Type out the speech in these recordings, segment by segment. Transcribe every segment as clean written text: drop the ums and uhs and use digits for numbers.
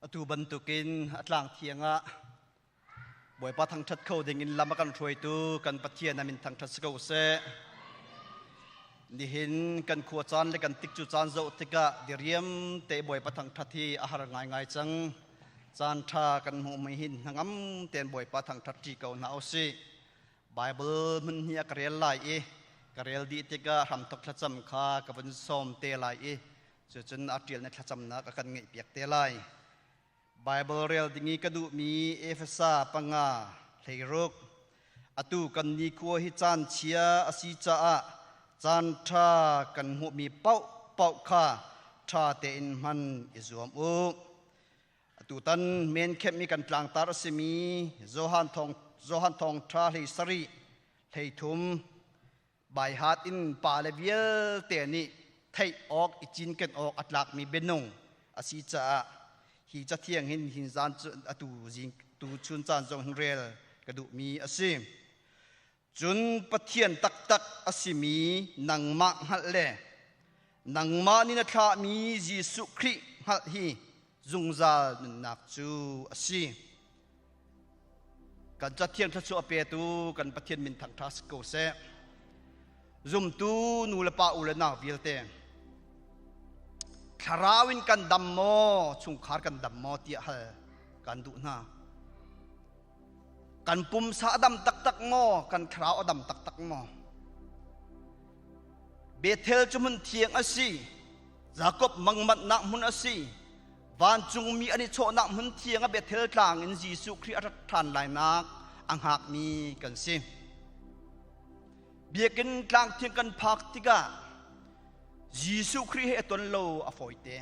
Atu bantukin a tlang thiang ah Bawipa thangṭhat kho ding in lam a kan hruaitu kan Pathian a min thangṭhat si ko seh. Nihin kan khua caan le kan tikcu caan zoh tikah diriam te Bawipa thangṭhat hi a har ngaingai cang. Caan ṭha kan hmuhmi hin hnangam tein Bawipa thangṭhat ṭi ko hna usih. Bible hmun hi a ka rel lai i ka rel dih tikah hramthok thlacam kha ka vun sawm te lai i cucun a ṭial na thlacamnak a kan ngeihpiak te lai. Bible rel ding i ka duhmi Efesa 5 16. Atu kan nikhua hi caan chia a si caah caan ṭha kan hmuhmi paohpaoh kha ṭha tein hman i zuam u. Atutan men khemmi kan tlangtar a simi Johan thawng Johan thawngṭha 17 33 baihat in pale vialte nih theih awk i cinken awk a tlakmi bianung a si caah hi cathiang hin hin zan atu zing tu chun caan zong hin rel ka duhmi a si. Cun Pathian taktak a simi nangmah hngalh le nangmah nih na thlahmi Jesuh Khrih hngalh hi zungzal nunnak cu a si. Kan Cathiang thluachuah a petu kan Pathian min thangṭha si ko seh. Zumtu nu le pa u le nau vialte, thlarau in kan dam maw, chungkhar kan dam maw tiah hal kan duh hna. Kan pumsa a dam taktak maw? Kan thlarau a dam taktak maw? Bethel cu hmun thiang a si. Jakob mangmanhnak hmun a si. Vancungmi an i chawhnak hmun thiang a Bethel tlang in Jesuh Khrih a rat ṭhan lainak a hngakmi kan si. Biakinn tlang thiang kan phak tikah Jesuh Khrih he a ton lo a fawite.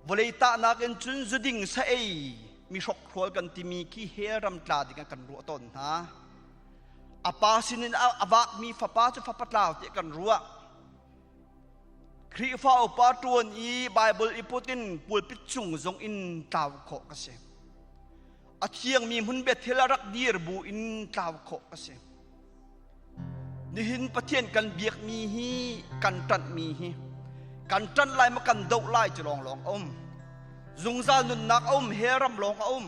Vawlei tahnak in cun zuding sa ei mi hrokhrawl kan timi khi hell ram tla ding ah kan ruah tawn hna. A pa sinin a vakmi fapa cu fapa tlau tiah kan ruah. Khrihfa upa ṭuan i Bible i put in pulpit cung zong in tlau khawh ka si. A thiangmi hmun Bethel a rak dir bu in tlau khawh ka si. Nihin Pathian kan biakmi hi kan ṭanhmi hi kan ṭanh lai maw kan doh lai cu lawnglawng a um. Zungzal nunnak a um, hell ram lawng a um,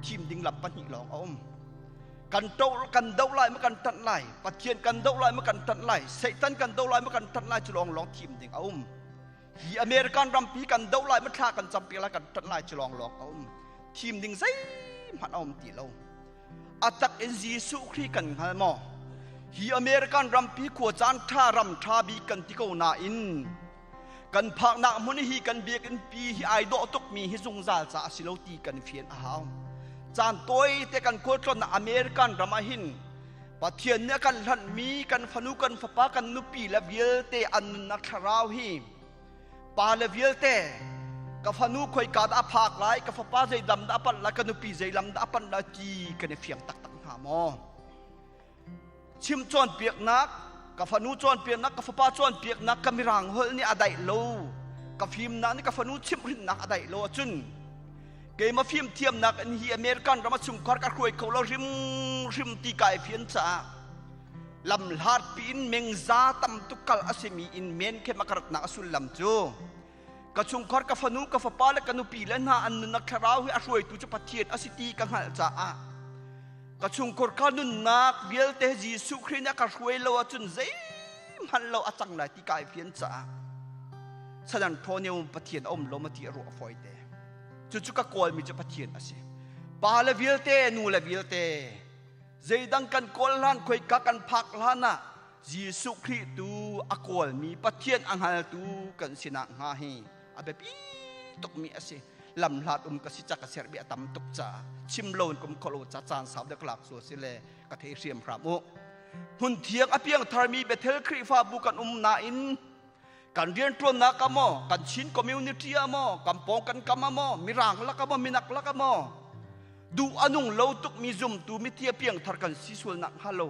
thim ding lam pahnih lawng a um. Kan ṭo kan doh lai maw kan ṭanh lai, Pathian kan doh lai maw kan ṭanh lai, Satan kan doh lai maw kan ṭanh lai cu lawnglawng thim ding a um. Hi American rampi kan doh lai maw thla kan campi lai kan ṭanh lai cu lawnglawng a um. Thim ding zeihmanh a um ti lo. A tak in Jesuh Khrih kan hngal maw? Hi American rampi khua caan ṭha ram ṭha bik kan ti ko nain kan phaknak hmun hi kan biakinn pi hi ai dawh tukmi hi zungzal ca a si lo ti kan fian a hau. Caan tawi te kan khualtlawnnak American ram ah hin Pathian nih a kan hlanhmi kan fanu kan fapa kan nupi le vialte an nunnak thlarau hi Pa le vialte ka fanu khoika dah a phak lai, ka fapa zei lam dah a panh lai, ka nupi zei lam dah a panh lai ti kan i fiang taktak hnga maw? Chim cawnpiaknak, ka fanu cawnpiaknak, ka fapa cawnpiaknak, ka mirang holh nih a daih lo, ka fimnak nih ka fanu chimhhrinnak a daih lo ahcun keimah fimthiamnak in hi American ram a chungkhar ka hruai kho lo hrimhrim ti kai fian caah lamhlat piin mengza tam tuk kal a simi in men khem a ka ratnak a sullam cu ka chungkhar ka fanu ka fapa le ka nupi le hna an nunnak thlarau hi a hruaitu cu Pathian a si ti ka hngalh caah ka chungkhar ka nunnak vialte Jesuh Khrih nih a ka hruai lo ahcun zeihmanh lo a cang lai ti kai fian caah San Antonio Pathian a um lo ma ti a ruah a fawi te. Cucu ka kawlmi cu Pathian a si. Pa le vialte nu le vialte Zeidang kan kawl hlan khoika kan phak hlan ah Jesuh Khrih tu a kawlmi Pathian a hngaltu kan si nakhnga hi a biapi tukmi a si. Lamhlat um ka si ca ka sermi a tam tuk caah chim lo in kum kholo ca caan sau dek lak su si le ka thei hriam hram u. Hmun thiang a piang tharmi Bethel Khrihfabu kan um nain kan rianṭuannak ah maw kan Chin community ah maw kan pawng kan kam ah maw mirang lak ah maw minak lak ah maw duh a nung lo tukmi zumtu mithi a piangthar kan si sual nak hnga lo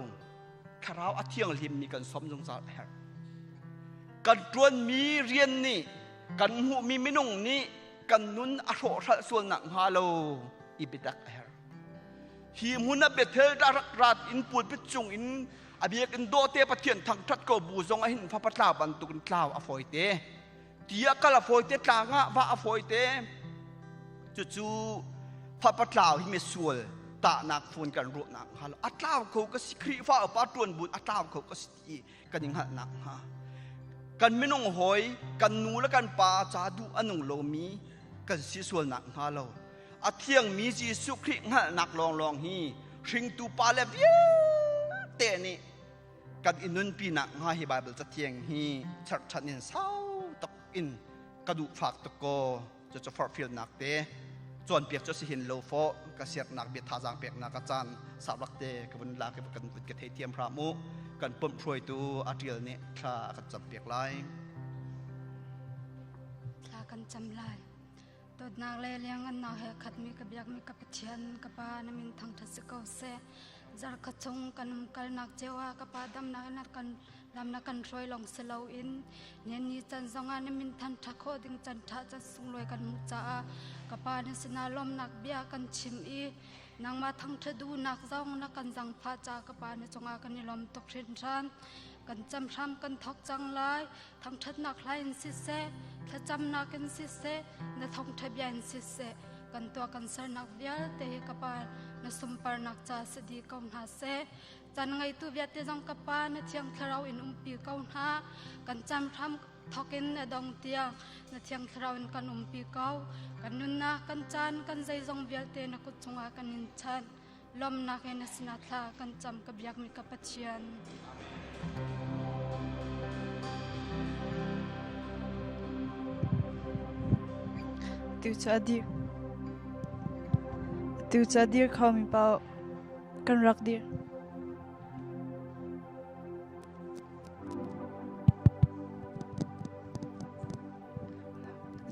thlarau a thianghlimmi kan som zungzal a herh. Kan ṭuanmi rian nih kan hmuhmi minung nih kan nun a hrawhhralh sual nak hnga lo i biatak a herh. Hi hmun ah Bethel rak rat in pulpit cung in a biakinn dawhte Pathian thangṭhat ko bu zong ah hin fapa tlau bantukin tlau a fawite. Ti ah kal a fawite, tlang ah va a fawite. Cucu fapa tlau hi misual tahnak phun kan ruahnak hnga lo. A tlau kho ka si Khrihfa upa ṭuan bun a tlau kho ka si ti kan i hngalhnak hnga. Kan minung hawi, kan nu le kan pa ca duh a nung lomi kan si sualnak hnga lo. A thiangmi Jesuh Khrih hngalhnak lawnglawng hi hringtu pa le vialte nih kan i nunpi nak hnga hi Bible cathiang hi cherhchan in sau tuk in ka duh fak tuk ko cucu forhfialnak te cawnpiak cu si hin lo fawh ka siaknak bia thazaang peknak a caan sablak te ka vun lak i kan vun ka theithiam hram u kan pumh hruaitu a ṭial nih thla a kan campiak lai. Thla kan cam lai. Dawtnak le liangngannak he khatmi ka biakmi ka Pathian ka Pa na min thangṭhat si ko seh. Zarhkhat chung kan umkalnak cio ah ka Pa damnak in kan lam na kan hruai lawng si loin nian ni can zongah na min thanṭha khawh ding can ṭha can sunglawi kan hmuh caah ka Pa na sinah lawmnak bia kan chim i nangmah thangṭhat duhnak zong na kan zangfah caah ka Pa na cungah kan i lawm tuk hringhran. Kan cam hram kan thawk cang lai. Thangṭhatnak hla in siseh, thlacamnak in siseh, na thawngṭha bia in siseh, kan tuah kan sernak vialte hi ka Pa na sunparnak ca si dih ko hna seh. Caan ngeitu vialte zong ka Pa na Thiang Thlarau in umpi ko hna. Kan cam hram thawkin na dong tiang na Thiang Thlarau in kan umpi ko. Kan nunnak, kan caan, kan zeizong vialte na kut chungah kan in chanh. Lawmnak he na sinah thla kan cam ka biakmi ka Pathian. Tu cu a dir. Tu cu a dir khomi paoh kan rak dir.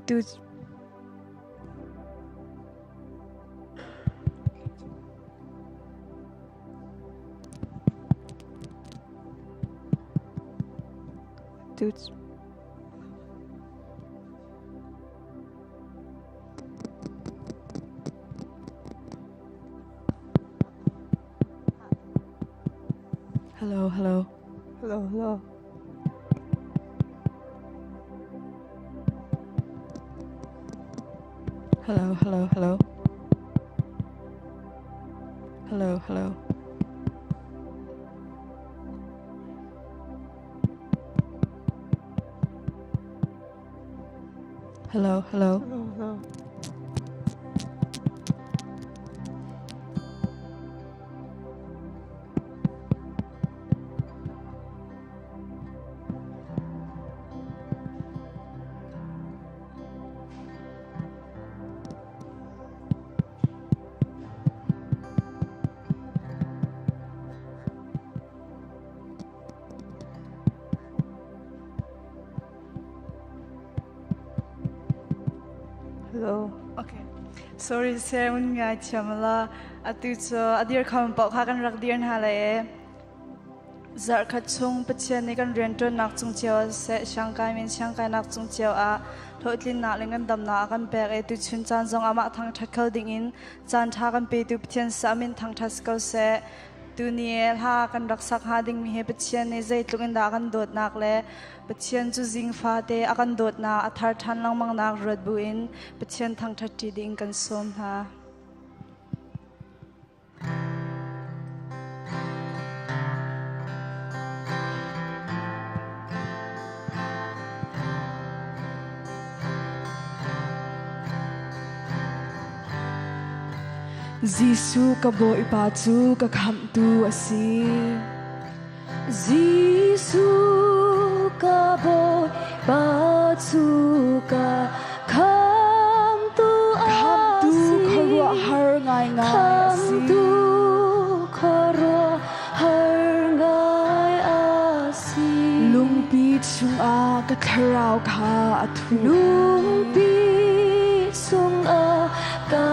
Tu Tu Hello, hello. Hello, hello. Hello, hello, hello. Hello, hello. Hello, hello. Hello, hello. Hello. Okay. Sorry, sir, un ngai thiam la. Atu cu a dir kham paoh kha kan rak dir hna lai e. Zarhkhat chung Pathian nih kan rianṭuannak cung cio ah siseh, siangkai men siangkainak cung cio ah hlawhtlinnak le ngandamnak a kan pek i tuchun caan zong amah thangṭhat kho dingin caan ṭha kan petu Pathian sa min thangṭhat si ko seh. Tuni hla kan rak sak hnga dingmi hi Pathian nih zeitluk in dah a kan dawtnak le Pathian cu zing fate a kan dawtnak a thar ṭhan lengmangnak ruat buin Pathian thangṭhat ṭi ding kan sawm hna. Jesuh ka Bawipa cu ka khamhtu a si. Jesuh ka Bawipa cu ka khamtu a Khamhtu si. khuaruahhar ngaingai a si. Khamhtu khuaruahhar ngai a si. Lungpi chungah ka thlarau kha a thu. Lungpi chungah ka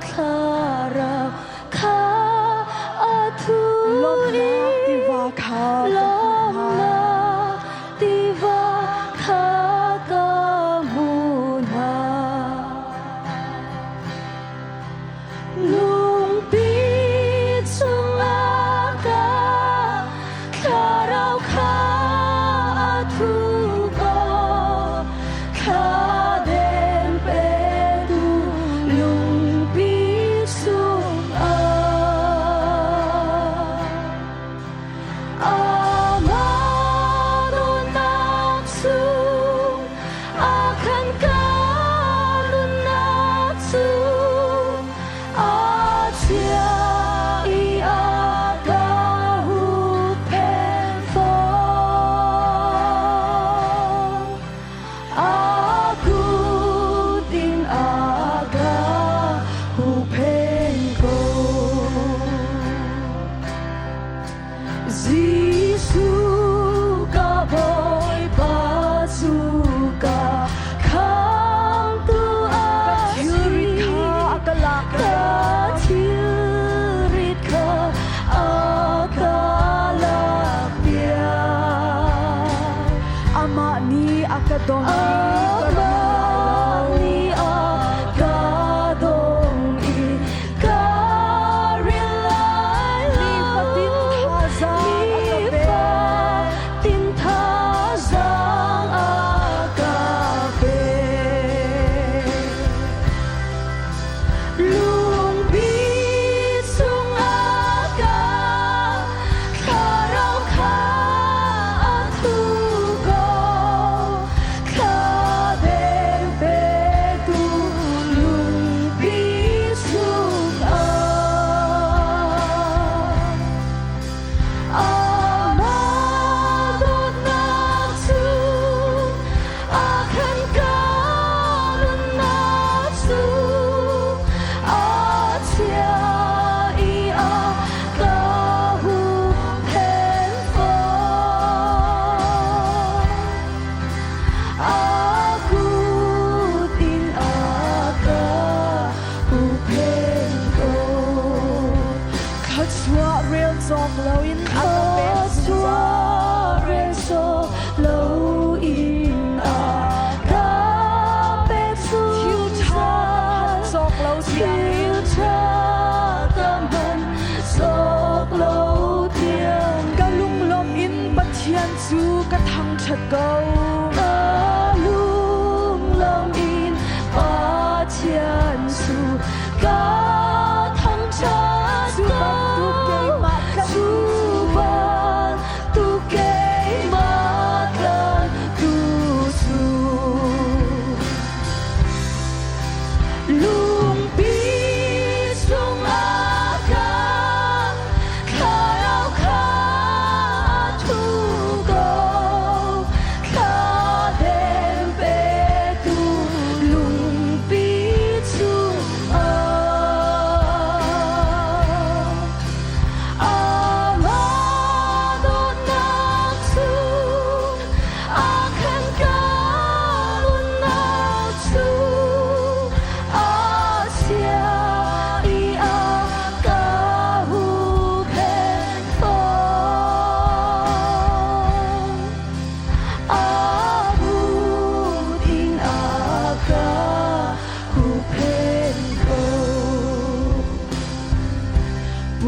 thlarau kha a thu Lawmhnak tiva kha ka hmuh hna. Lawmhnak tiva kha ka hmu hna. Lungpi chungah ka thlarau kha a thu ko. Thlarau.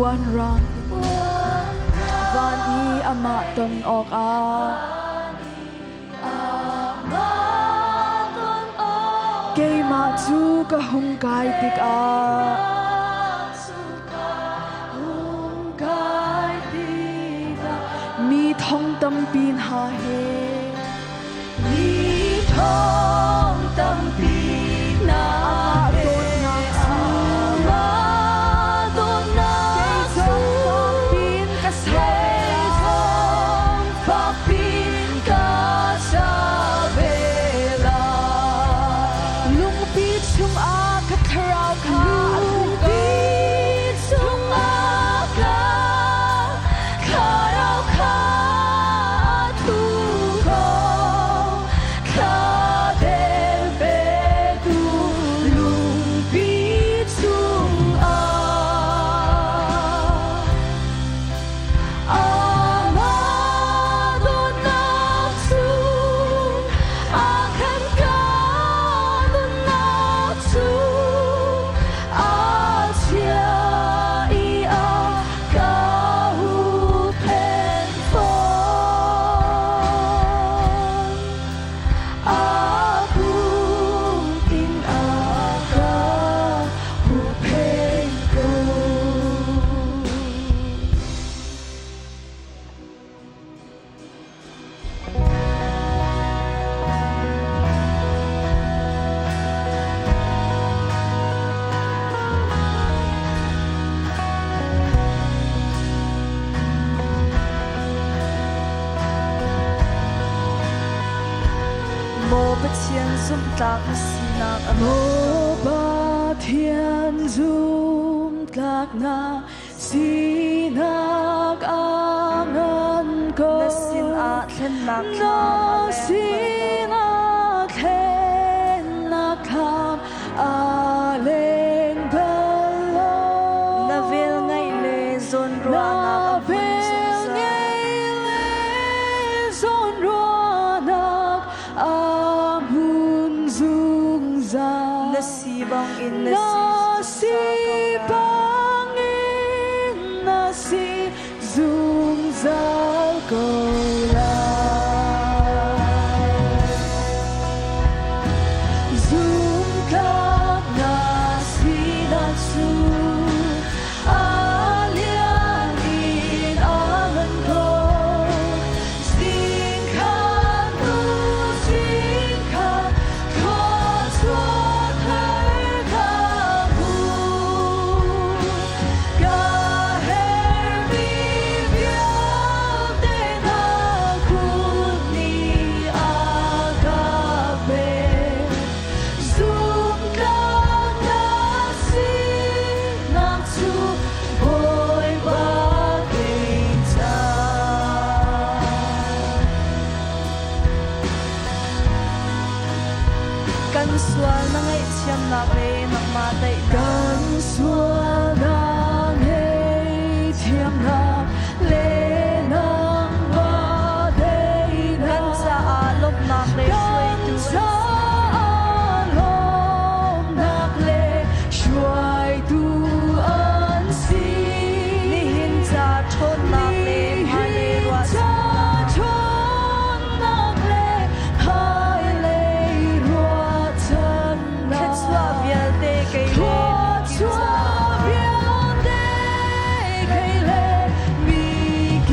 Puan rang van i amah ton awkah keimah cu ka hung kai tikah mi thong tampi hna he mi thong tampi hna dawtnak cu dawtnak cu ka fakpin ka sa ve lai. Lungpi chungah ka thlarau kha lungpi chungah ka thlarau kha thu ko. Thladem petu lungpi chungah. Amah dawtnak cu a kan ka nunnak cu a chia i a ka huhphenh fawn. A kut in a ka huhphenh ko. Maw Pathian zumhtlak na sinak a Maw Pathian zumhtlak na sinak a ngan ko. Na sinah thlennak thlam a Na leng bal lo. sinah thlennak thlam a leng bal lo. Na velngeih le zawnruahnak a Na hmun zungzal. velngeih le zawnruahnak a hmun zungzal. Na si bangin na Na si zungzal ko si lai. bangin na si zungzal ko lai. Zumtlak na sinak cu a lian in a ngan ko. Zingkhat hnu zingkhat thluachuah thar ka hmu. Ka herhmi vialte na kut nih a ka pek. Zumtlak na sinak cu Bawipa kei ca. Kan sual na ngaihthiamnak le nangmah daihnak. Kan sual na ngaihthiamnak le nangmah daihnak. Kan caah lawmhnak le Kan hruaitu an si. caah lawmhnak le hruaitu an si. Nihin ca ṭhawnnak le hmailei Nihin ca ruahchannak. ṭhawnnak le hmailei ruahchannak. Thluachuah vialte kei le mikip Thluachuah caah. vialte kei le mikip.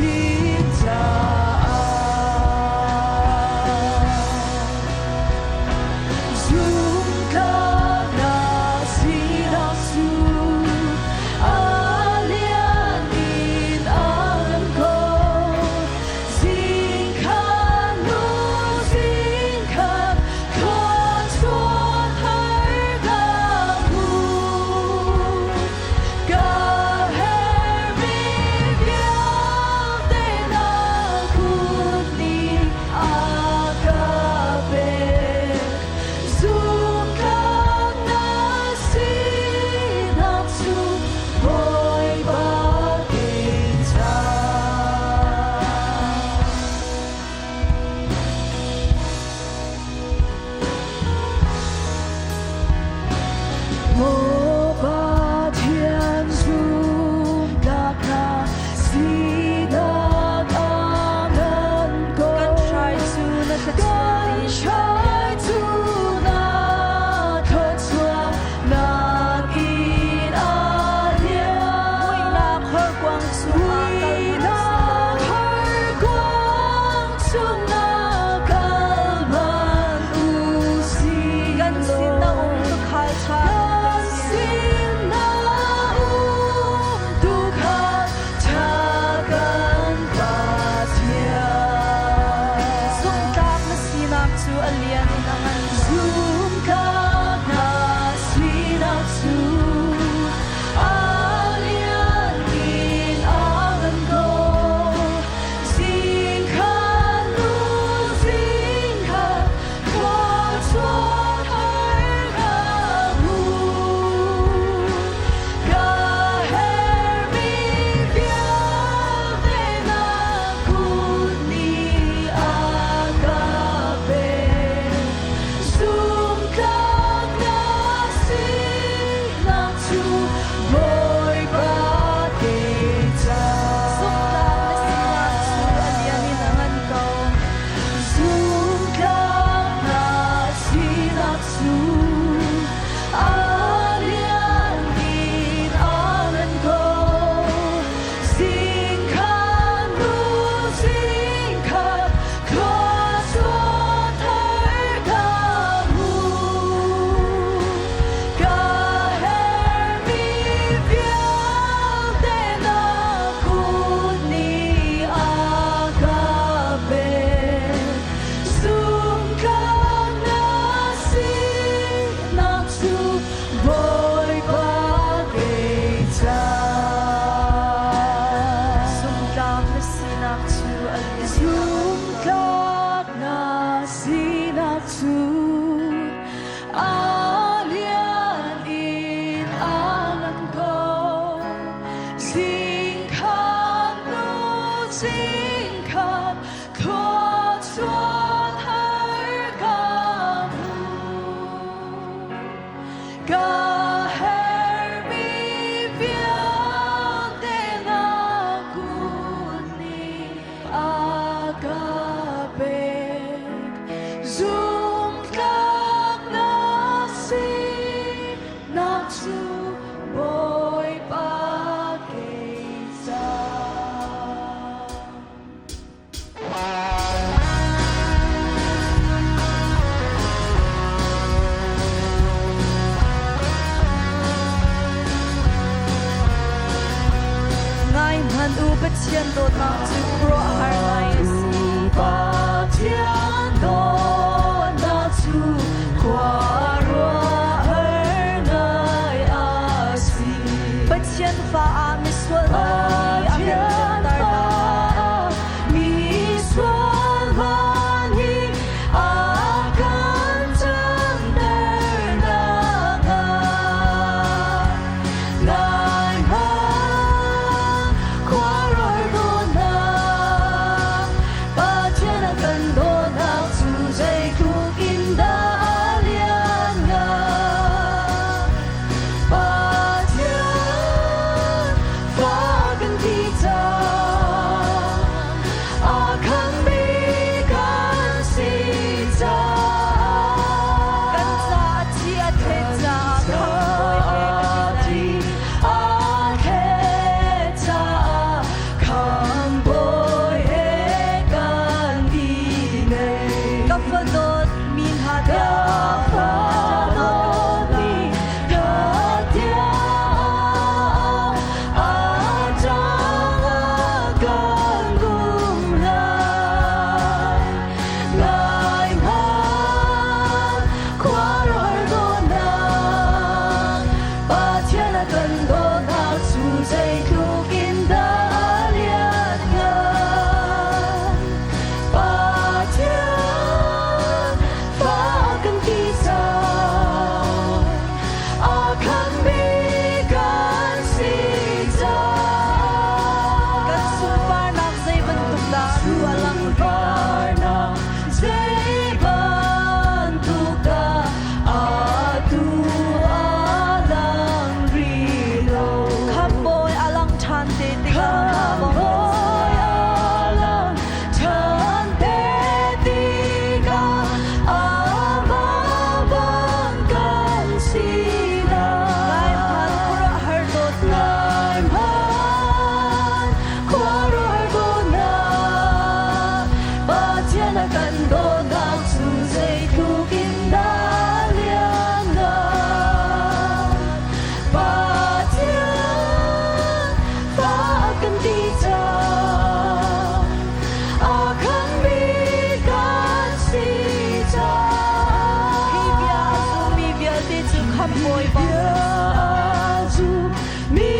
Ka herhmi vialte na kut nih a ka pek. Zumhtlak na sinak cu Bawipa kei ca. Ngai hmanh u Pathian dawtnak cu khuaruahhar ngai a si. Pathian dawtnak cu khuaruahhar ngai a si. Pathian fa ah misual hna nih a kan canter hna. Misual hna nih a kan canter nakhnga ngai hmanh khuaruahhar dawtnak Pathian a kan dawtnak cu zeitluk in dah a lianngan. Pathian fa kan ti cang, a khammi kan si caah. Kan caah thi a thlet caah khamhbawi he kan i naih. A thlet caah khamhbawi he kan i naih. Ka fadawt mi hna tiah Ka dawt mi hna tiah a tangah kan um lai. Ngai hmanh khuaruahhar dawtnak Pathian a kan dawtnak cu zeitluk in dah a lianngan. Pathian fa kan ti cang, a khammi kan si cang. Kan sunparnak zei bantuk dah atu a lang rih? Sunparnak zei bantuk dah atu a lang rih lo. Khamhbawi a lang ṭhan te tikah Khamhbawi a lang ṭhan te tikah amah bang kan si Ngai lai. hmanh khuaruahhar dawtnak. Ngai hmanh khuaruahhar dawtnak Pathian a kan dawtnak cu zeitluk in dah a lianngan. Pathian fa kan ti cang, a khammi kan si Hi bia a cang. zummi vialte cu khamhbawi bang kan si lai. Mi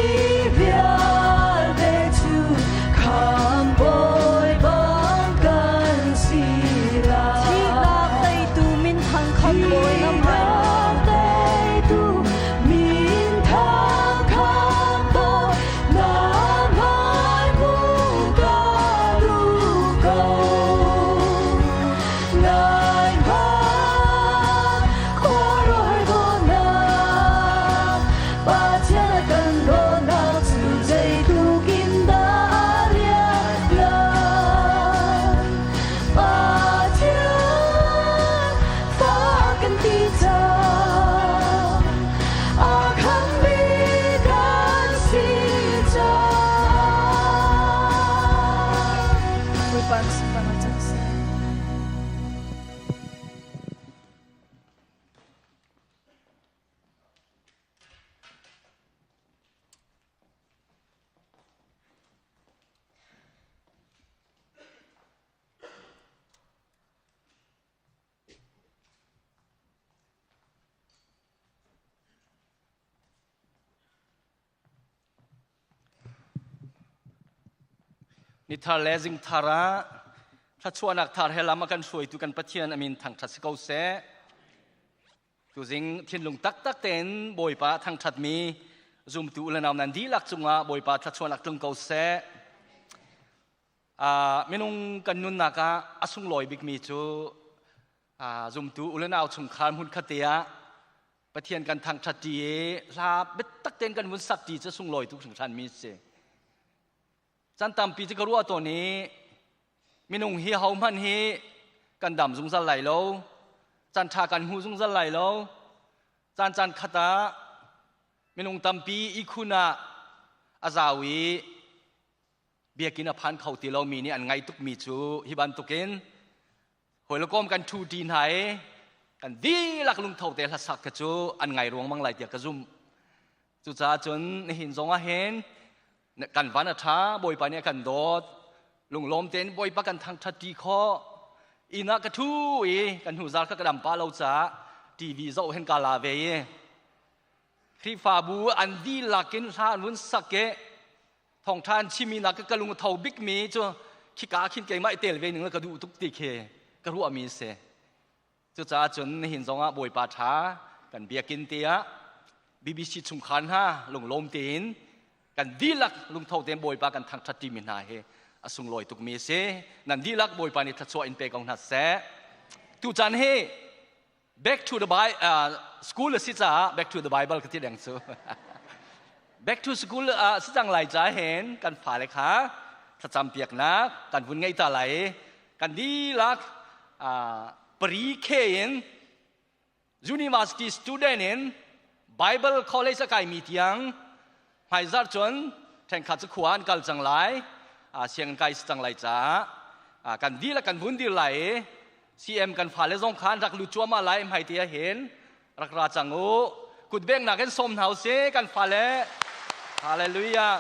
vialte cu khamhbawi bang kan si lai. Thihnak teitu minthang khamhbawi na hmai Thihnak teitu minthang khamhbawi na hmai hmuh ka duh ko. Ngai hmanh khuaruahhar dawtnak Pathian a kan dawtnak cu zeitluk in dah a lianngan. Pathian fa kan ti cang, a khammi kan si cang. Bawipa an sunparnak cang seh. Ni thar le zing thar ah thluachuahnak thar he lam a kan hruaitu kan Pathian amin thangṭhat si ko seh. Tuzing thinlung taktak tein Bawipa thangṭhatmi zumtu u le nau nan dihlak cungah Bawipa thluachuahnak tlung ko seh. Minung kan nunnak ah a sunglawi bikmi cu zumtu u le nau chungkhar hmun khat te ah Pathian kan thangṭhat ṭi i hla biatak tein kan vun sak ṭi cu sunglawi tuk hringhran mi si. Chan tampi cu ka ruah tawn i minung hi hohmanh hi kan dam zungzal lai lo. Caan ṭha kan hmu zungzal lai lo. Caan caan khat ah minung tampi ihkhun ah a zau i biakinn a phan kho ti lomi nih an ngai tukmi cu hi bantukin hawilekom kan ṭhu ṭi hna i kan dihlak lungtho te hlasak kha cu an ngai ruangmang lai tiah ka zumh. Cucaah cun nihin zong ah hin kan van a ṭha, Bawipa nih a kan dawt, lunglawm tein Bawipa kan thangṭhat ṭi khawh. Inn ah ka ṭhu i kan hnuzar kha ka dam pah lo caah TV zoh hin ka la ve i Khrihfabu an dihlak in hla an vun sak i thawngṭha an chimmi nak ka lung a tho bikmi cu khika ah khin keimah i tel ve ning la ka duh tuk ti khi ka ruahmi a si. Cucaah cun nihin zongah Bawipa ṭha kan biakinn te ah BBC chungkhar hna lunglawm tein kan dihlak lungtho tein Bawipa kan thangṭhat ṭimi hna hi a sunglawi tukmi a si. Nan dihlak Bawipa nih thluachuah in pe ko hna seh. Tuchan hi back to the Bible uh, school a si caah back to the Bible ka ti deng cu. back to school uh, si cang lai ca hin kan fale kha thlacam piaknak kan vun ngei ta lai kan dihlak uh, pre-K in university student in Bible college a kaimi tiang hmaizarh cun ṭhenkhat cu khua an kal cang lai sianginn kai si cang lai caah kan dihlak kan vun dir lai i CM kan fale zong kha an rak lut cuahmah lai hmai te ah hin rak ra cang u kutbengnak in sawm hna usih kan fale hallelujah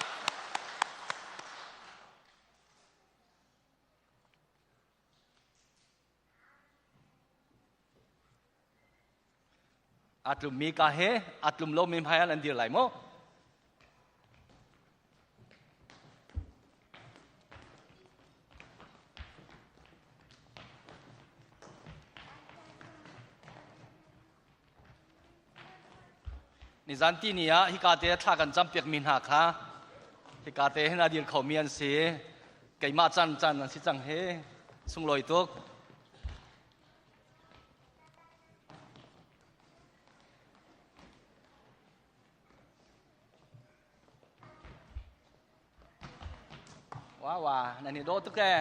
Aa tlummi ka he aa tlum lomi hmai ah nan dir lai maw? Nizan ti ni ah hika te thla kan campiakmi hna kha hika te hin a dir khomi an si. Keimah can can an si cang hi sunglawi tuk. Wa wa nan i dawh tuk ee.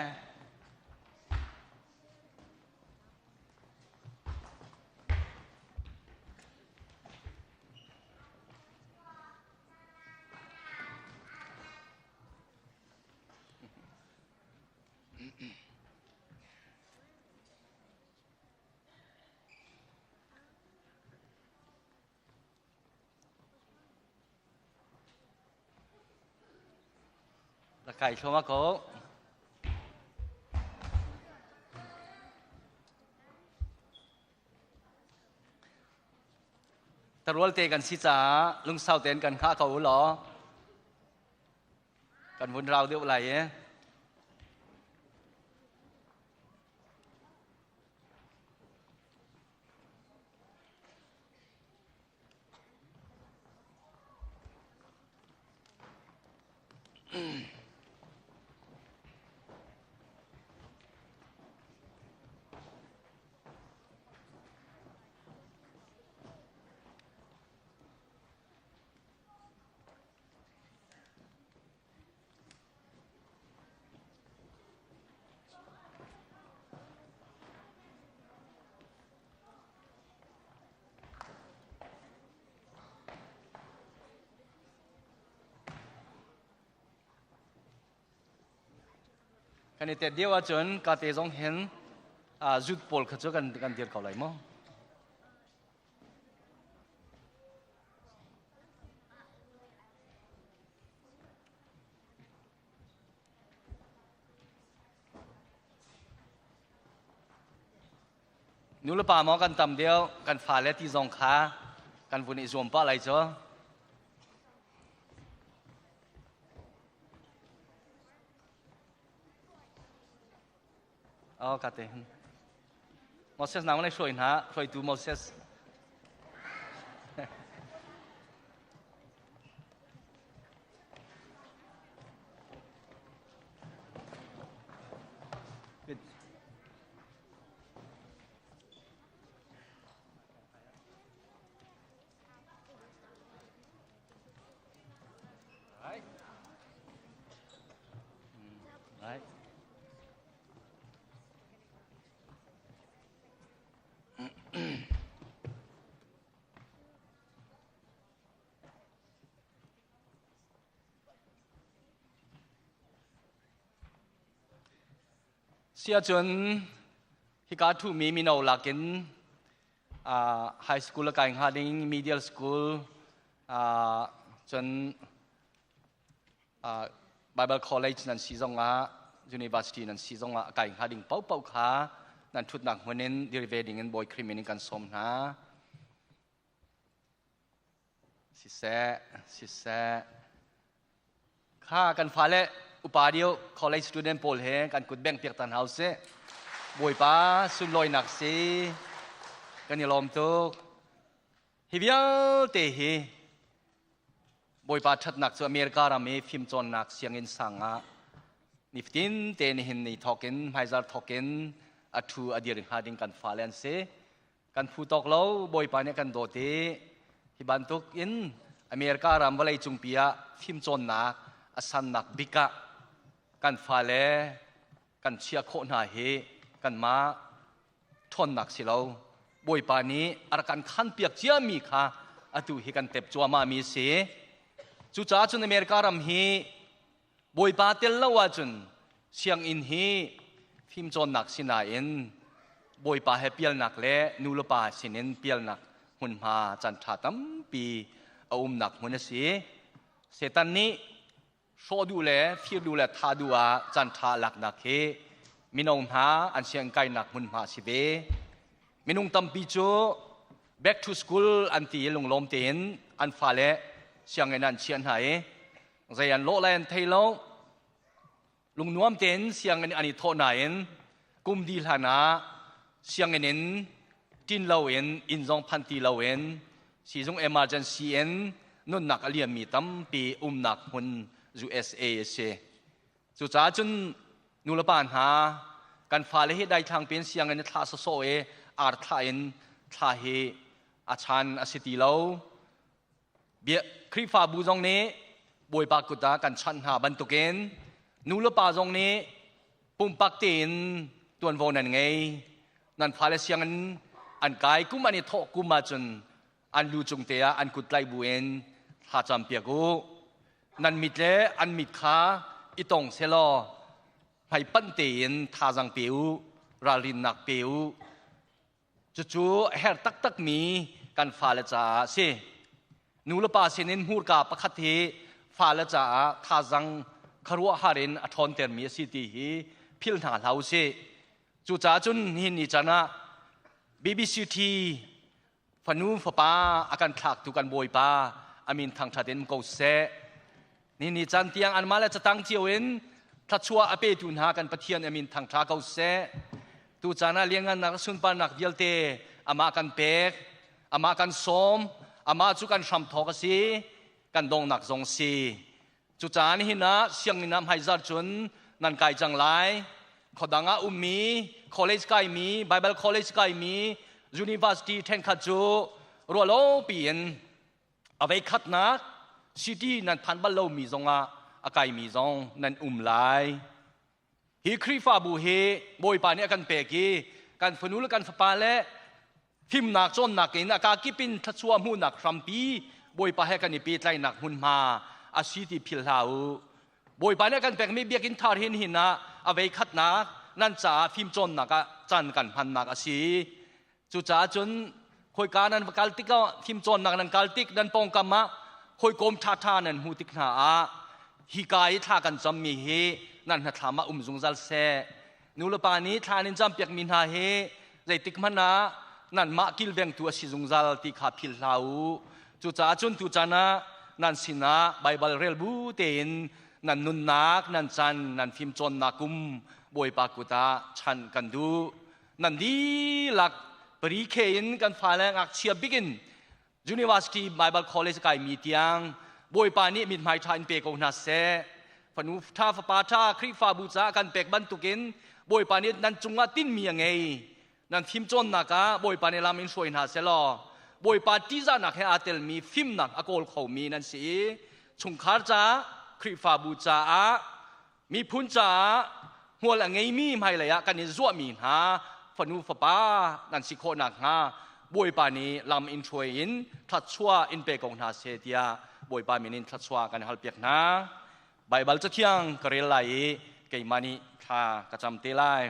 Rak kai thluahmah ko. Tarual te kan si caah lungsau tein kan hngah ko u law kan vun rau deuh lai i. Kan i tet deuh ahcun kate zong hin zut pawl kha cu kan kan dir ko lai maw? Nulepa maw kan tam deuh, kan fale ti zong kha kan vun i zuam pah lai cu. Oh, ka te. Moses nang lai hruai hna, hruaitu Moses. Good. Siahcun hika ṭhumi mino lakin high school a kai hnga ding middle school cun Bible college nan si zongah university nan si zongah a kai hnga ding paohpaoh kha nan ṭhutnak hmun in dir ve ding in Bawi Khrih min in kan sawm hna. Siseh, siseh. Kha kan fale upa deuh college student pawl he kan kut bengh piak tan hau sih. Bawipa sunlawinak si. Kan i lawm tuk. Hi vialte hi Bawipa ṭhatnak cu America ram i fimcawnnak sianginn sang ah nifatin te nihin ni thawkin hmaizar thawkin a ṭhu a dir hnga ding kan fale an si. Kan phu tawk lo Bawipa nih kan dawt i hi bantuk in America ram vawlei cungpi ah fimcawnnak a sannak bik ah kan fale kan chiah khawh hna hi kanmah ṭhawnnak si lo Bawipa nih a rak kan khanpiak ciami kha atu hi kan tep cuahmah mi a si. Cucaah cun America ram hi Bawipa tel lo ahcun sianginn hi fimcawnnak sinain Bawipa he pialnak le nu le pa sinin pialnak hmunhma caan ṭha tampi a umnak hmun a si. Satan nih hrawh duh le fir duh le thah duh ah caan ṭha laknak hi mino hna an sianginn kainak hmunhma a si ve. Minung tampi cu back to school an ti i lunglawm tein an fale sianginn an chiah hna i zei an lawh lai an thei lo. Lungnuam tein sianginn an i thawh nain kum di hlan ah sianginn in ṭin loin inn zong phan ti loin siizung emergency in nunnak a liammi tampi umnak hmun USA a si. Cucaah cun nulepa hna kan fale hi daithlang piin sianginn i thlah sawsawh i ar thlah in thla hi a chan a si ti lo. Khrihfabu zong nih Bawipa kut ah kan chanh hna bantukin nulepa zong nih pumpak tein tuanvo nan ngei. Nan fale sianginn an kai kum an i thawh kum ahcun an lu cung te ah an kut tlaih buin thlacam piak u. Nan mit le an mit kha i tong selaw hmaipanh tein thazaang pe u, ralrinnak pe u. Cucu a herh taktakmi kan fale caah a si. Nulepa sinin hmurka pakhat hi fale caah thazaang khuaruahhar in a ṭhawntermi a si ti hi philh hna hlah u sih. Cucaah cun nihin ni caan ah BBCT fanu fapa a kan thlaktu kan Bawipa a min thangṭhat in um ko seh. Ni ni caan tiang anmah le catang cio in thluachuah a petu hna kan Pathian a min thangṭha ko seh. Tu caan ah lianngannak sunparnak vialte amah kan pek, amah kan sawm, amah cu kan hramthawk a si, kan donghnak zong si. Cucaah nihin ah sianginn ah hmaizar cun nan kai cang lai. Khuadang ah ummi, college kaimi, Bible college kaimi, university ṭhenkhat cu ruahlo piin a veikhatnak city nan phan bal lomi zongah a kaimi zong nan um lai. Hi Khrihfabu hi Bawipa nih a kan pek i kan fanu le kan fapa le fimnak cawnnak in a kakip in thluachuah hmuhnak hrampi Bawipa he kan i pehtlaihnak hmunhma a si ti philh hlah u. Bawipa nih a kan pekmi biakinn thar hin hin ah a veikhatnak nan caah fimcawnnak ah caan kan hmannak a si. Cucaah cun khoika nan va kal tikah fimcawnnak nan kal tik nan pawngkam ah hawikom ṭhaṭha nan hmuh tik hna ah hika i thla kan cammi hi nan hnathlam ah um zungzal seh. Nulepa nih thla an in campiakmi hna hi zeitik hmanh ah nanmah kilvengtu a si zungzal ti kha philh hlah u. Cucaah cun tuchan ah nan sinah Baibal rel bu tein nan nunnak, nan chan, nan fimcawnnak kum Bawipa kut ah chanh kan duh. Nan dihlak pre-K in kan fale ngakchia bik in University Bible College kaimi tiang Bawipa nih mithmai ṭha in pe ko hna seh. Fanu ṭha fapa ṭha Khrihfabu caah kan pek bantukin Bawipa nih nan cungah tinhmi a ngei. Nan fimcawnnak ah Bawipa nih lam in hruai hna seh law Bawipa ṭihzahnak he aa telmi fimnak a kawl khomi nan si i chungkhar caah Khrihfabu caah miphun caah hmual a ngeimi hmailei ah kan i zuahmi hna fanu fapa nan si khawh nakhnga Bawipa nih lam in hruai in thluachuah in pe ko hna seh tiah Bawipa min in thluachuah kan halpiak hna. Baibal cathiang ka rel lai i keimah nih thla ka cam te lai.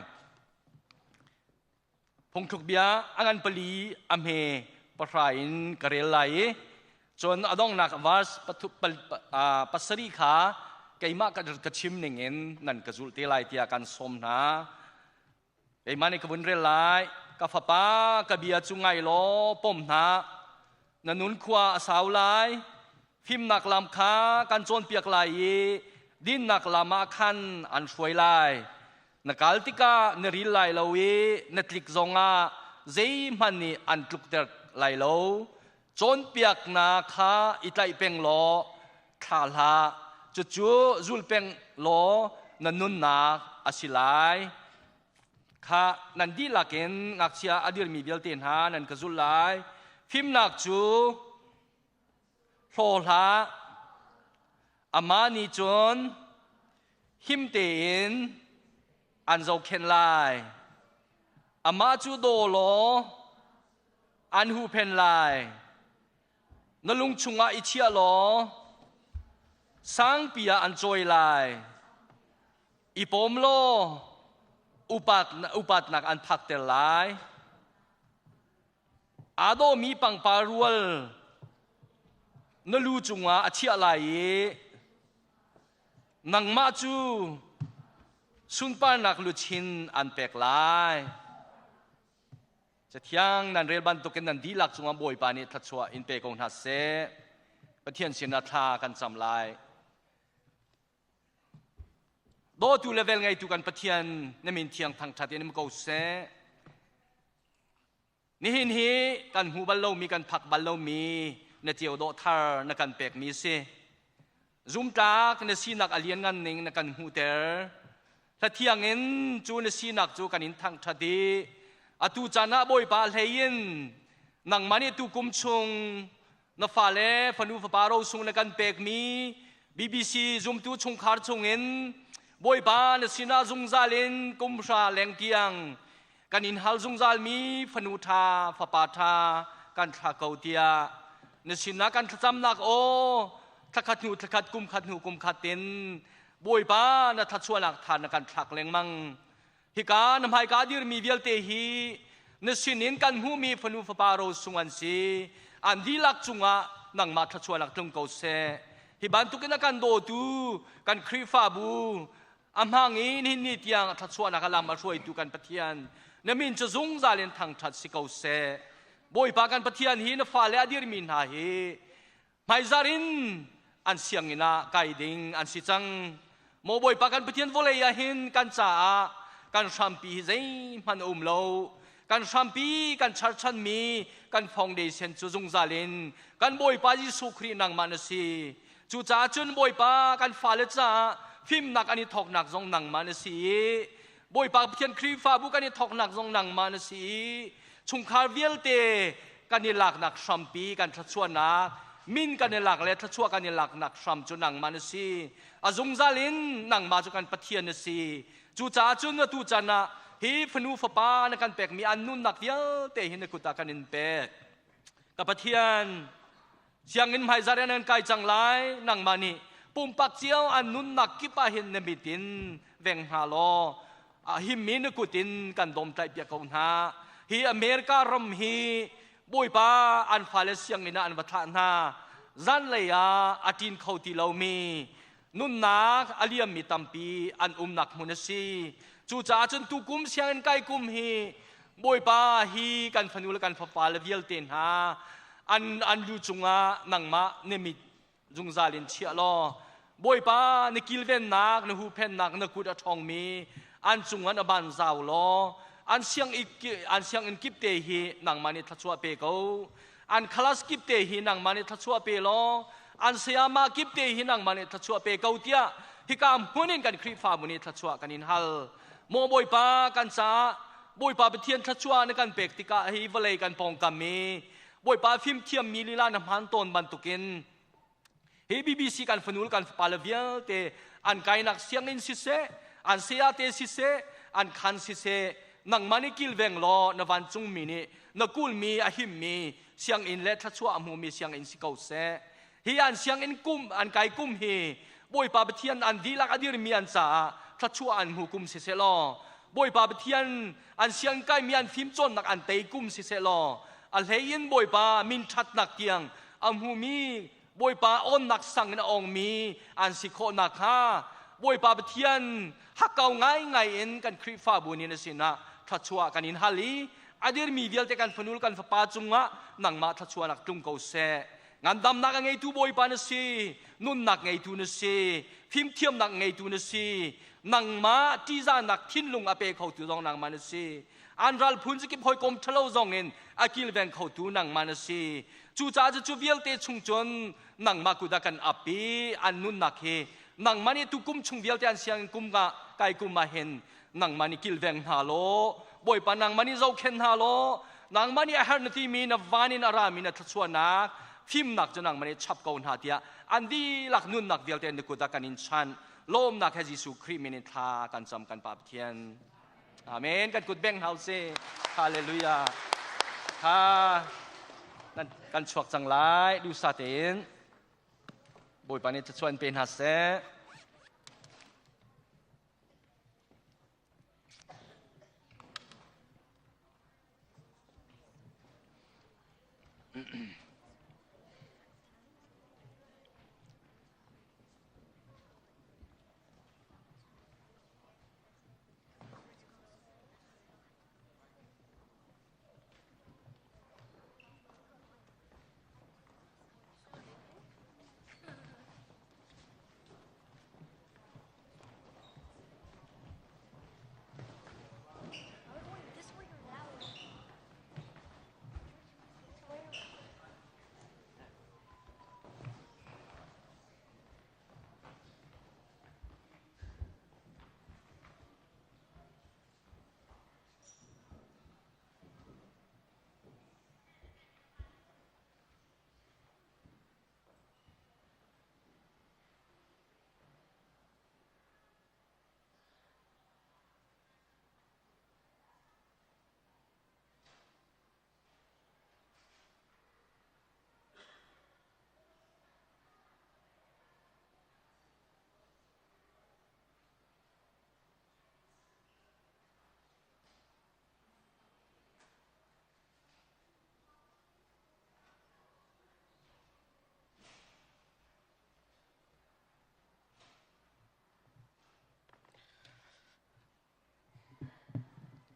Phungthluk bia a ngan pali a hme pahra in ka rel lai i cun a donghnak verse pasarih kha keimah ka chim ning in nan ka zulh te lai tiah kan sawm hna. Keimah nih ka vun rel lai. Ka fapa, ka bia cu ngai law pom hna. Na nun khua a sau lai. Fimnak lam kha kan cawnpiak lai i dinnak lam ah khan an hruai lai. Na kal tikah na ril lai lo i na tlik zongah zeihmanh nih an tlukter lai lo. Cawnpiaknak kha i tlaih peng law thla hlah. Cucu zul peng law na nunnak a si lai. Kha nan dihlak in ngakchia a dirmi vialte hna nan ka zulh lai. Fimnak cu hlaw hlah. Amah nih cun him tein an zohkhenh lai. Amah cu daw law an huhphen lai. Na lung chungah i chiah law sangpi ah an cawi lai. I pawm law upat, upatnak an phakter lai. Aa dawhmi pangpar rual na lu cungah a chiah lai i nangmah cu sunparnak luchin an pek lai. Cathiang nan rel bantukin nan dihlak cungah Bawipa nih thluachuah in pe ko hna seh. Pathian sinah thla kan cam lai. Dawtu le velngeitu kan Pathian na min thiang thangṭhat in um ko seh. Nihin hi kan hmu bal lomi kan phak bal lomi na ceu dawh thar na kan pekmi si. Zumtlak na sinak a lianngan ning na kan hmuhter. Hlathiang in cu na sinak cu kan in thangṭhat i atu caan ah Bawipa hlei in nangmah nih tukum chung na fale fanu fapa rosung na kan pekmi BBC zumtu chungkhar chungin Bawipa na sinah zungzal in kum hra leng tiang kan in hal zungzalmi fanu ṭha fapa ṭha kan thla ko tiah na sinah kan thlacamnak aw thlakhat hnu thlakhat kum khat hnu kum khat in Bawipa na thluachuahnak tha na kan thlak lengmang hika na hmaika dirmi vialte hi na sinin kan hmuhmi fanu fapa rosung an si an dihlak cungah nangmah thluachuahnak tlung ko seh hi bantukin a kan dawtu kan Khrihfabu A hmang i nihin ni tiang thluachuahnak a lam a hruaitu kan Pathian, na min cu zungzal in thangṭhat si ko seh. Bawipa kan Pathian hi na fale a dirmi hna hi hmaizar in an sianginn ah kai ding an si cang. Maw Bawipa kan Pathian vawlei ah hin kan caah kan hrampi hi zeihmanh a um lo. Kan hrampi kan charchanmi kan foundation cu zungzal in kan Bawipa Jesuh Khrih nangmah na si. Cucaah cun Bawipa kan fale caah fimnak an i thawknak zong nangmah na si i Bawipa Pathian Khrihfabu kan i thawknak zong nangmah na si i chungkhar vialte kan i laknak hrampi kan thluachuahnak min kan i lak le thluachuah kan i laknak hram cu nangmah na si. A zungzal in nangmah cu kan Pathian na si. Cucaah cun atu chan ah hi fanu fapa na kan pekmi an nunnak vialte hi na kut ah kan in pek. Ka Pathian, Sianginn hmaizar in an kai cang lai. Nangmah nih pumpak cio an nunnak kip ah hin na mit in veng hna law a himmi na kut in kan domtlaih piak ko hna. Hi America ram hi Bawipa an fale sianginn ah an va thlah hna. Zanlei ah a ṭin kho ti lomi nunnak a liammi tampi an umnak hmun a si. Cucaah cun tukum sianginn kai kum hi Bawipa hi kan fanu le kan fapa le vialte hna an an lu cungah nangmah na mit zungzal in chiah law Bawipa na kilvennak na huhphennak na kut a ṭhawngmi an cungah na ban zau law an sianginn an sianginn kip te hi nangmah nih thluachuah pe ko an class kip te hi nangmah nih thluachuah pe law an sayama kip te hi nangmah nih thluachuah pe ko tiah hika hmun in kan Khrihfabu nih thluachuah kan in hal maw Bawipa kan caah Bawipa Pathian thluachuah na kan pek tikah hi vawlei kan pawngkam i Bawipa fimthiam mi lila na hman tawn bantukin Hi BBC kan fanul kan fapa le vialte an kainak sianginn siseh, an sayate siseh, an khan siseh, nangmah nih kilveng law na vancungmi nih na kulmi a himmi sianginn le thluachuah a hmumi sianginn si ko seh. Hi an sianginn kum an kai kum hi Bawipa Pathian an dihlak a dirmi an caah thluachuah an hmu kum siseh law. Bawipa Pathian an siangkaimi an fimcawnnak an tei kum siseh law a hlei in Bawipa min ṭhatnak tiang a hmumi Bawipa awnnak sang in a ongmi an si khawh nakhnga Bawipa Pathian hakkau ngaingai in kan Khrihfabu nih na sinah thluachuah kan in hal i a dirmi vialte kan fanul kan fapa cungah nangmah thluachuahnak tlung ko seh. Ngandamnak a ngeitu Bawipa na si, nunnak ngeitu na si, fimthiamnak ngeitu na si, nangmah ṭihzahnak thinlung a pe khotu zong nangmah na si. An ral phun zakip hawikom ṭhalo zong in a kilveng khotu nangmah na si. Cucaah cu vialte chung cun nangmah kut ah kan ap i an nunnak hi nangmah nih tukum chung vialte an sianginn kum nga kai kum ah hin nangmah nih kilveng hna law Bawipa nangmah nih zohkhenh hna law nangmah nih a herh na timi na van in a rami na thluachuahnak fimnak cu nangmah nih chap ko hna tiah an dihlak nunnak vialte na kut ah kan in chanh lawmnak he Jesuh Khrih min in thla kan cam kan Pa Pathian Amen. Kan kut beng hau si. Hallelujah. Kha kan chuak cang lai dusa tein. Bawipa nih thluachuah in pe hna seh.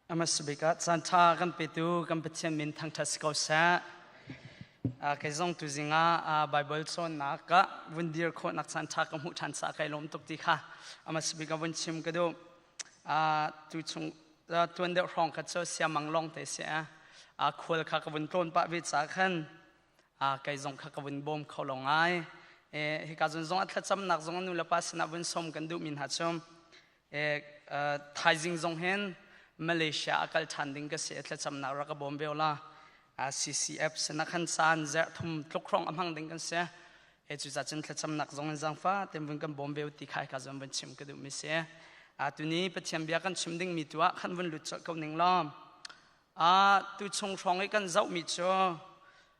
A hmasa bik ah caanṭha kan petu kan Pathian min thangṭhat si ko seh. Kei zong tuzing ah Baibal cawnnak ah vun dir khawhnak caanṭha ka hmuh ṭhan caah kai lawm tuk ti kha a hmasa bik ah vun chim ka duh. Tu chung tuan deuh hrawng kha cu siamang lawng te si. Khual kha ka vun tlawn pah ve caah khan kei zong kha ka vun bawm kho lo ngai. Hika zun zong a thlacamnak zong nu le pa sinah vun sawm kan duhmi hna cu Thaizing zong hin Malaysia a kal ṭhan ding ka si i thlacamnak rak ka bawm ve la. CCF sinah khan caan zerh thum tluk hrawng a hmang ding kan si. E cucaah cun thlacamnak zong in zaangfa ten vun kan bawm ve ti kha ka zon vun chim ka duh mi si. Tuni Pathian bia kan chim ding mi tu ah khan vun lut colh ko ning law. Tu chung hrawng i kan zoh mi cu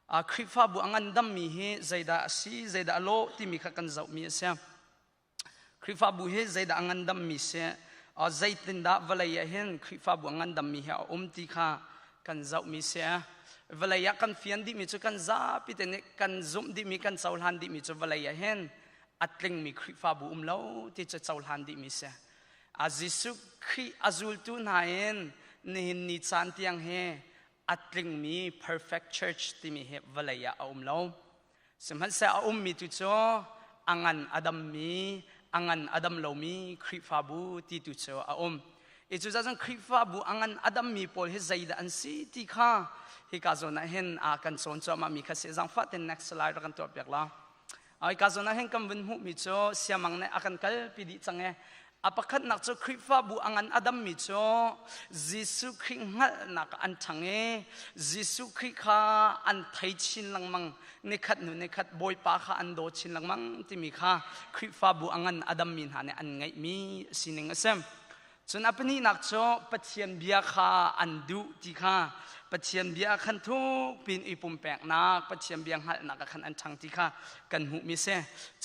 Khrihfabu a ngandam mi hi zeidah a si, zeidah a lawh timi kha kan zoh mi a si. Khrihfabu hi zeidah a ngandammi si, zeitindah vawlei ah hin Khrihfabu a ngandammi hi a um ti kha kan zohmi si. Vawlei ah kan fian dihmi cu kan zapi te nih kan zumh dihmi, kan cohlan dihmi cu vawlei ah hin a tlingmi Khrihfabu um lo ti cu cohlan dihmi si. A Jesuh Khrih a zultu hna in nihin ni caan tiang hi a tlingmi perfect church timi hi vawlei ah a um lo. Sihmanhseh a ummi tu cu a ngan a dammi, a ngan a dam lomi Khrihfabu ti tu cu a um. I cucaah cun Khrihfabu a ngan a dammi pawl hi zeidah an si ti kha hika zawn ah hin a kan cawn cuahmahmi kha si. Zaangfah ten next slide rak kan tuah piak la. Hika zawn ah hin kan vun hmuhmi cu siamang nih a kan kalpi dih cang i A pakhatnak cu Khrihfabu a ngan a dammi cu Jesuh Khrih hngalhnak an ṭhang i Jesuh Khrih kha an thei chin lengmang. Nikhat hnu nikhat Bawipa kha an daw chin lengmang timi kha Khrihfabu a ngan a dammi hna nih an ngeihmi sining a si. Cun a pahnihnak cu Pathian bia kha an duh ti kha Pathian bia khan thuk pin i pumpeknak Pathian bia hngalhnak ah khan an ṭhang ti kha kan hmuhmi si.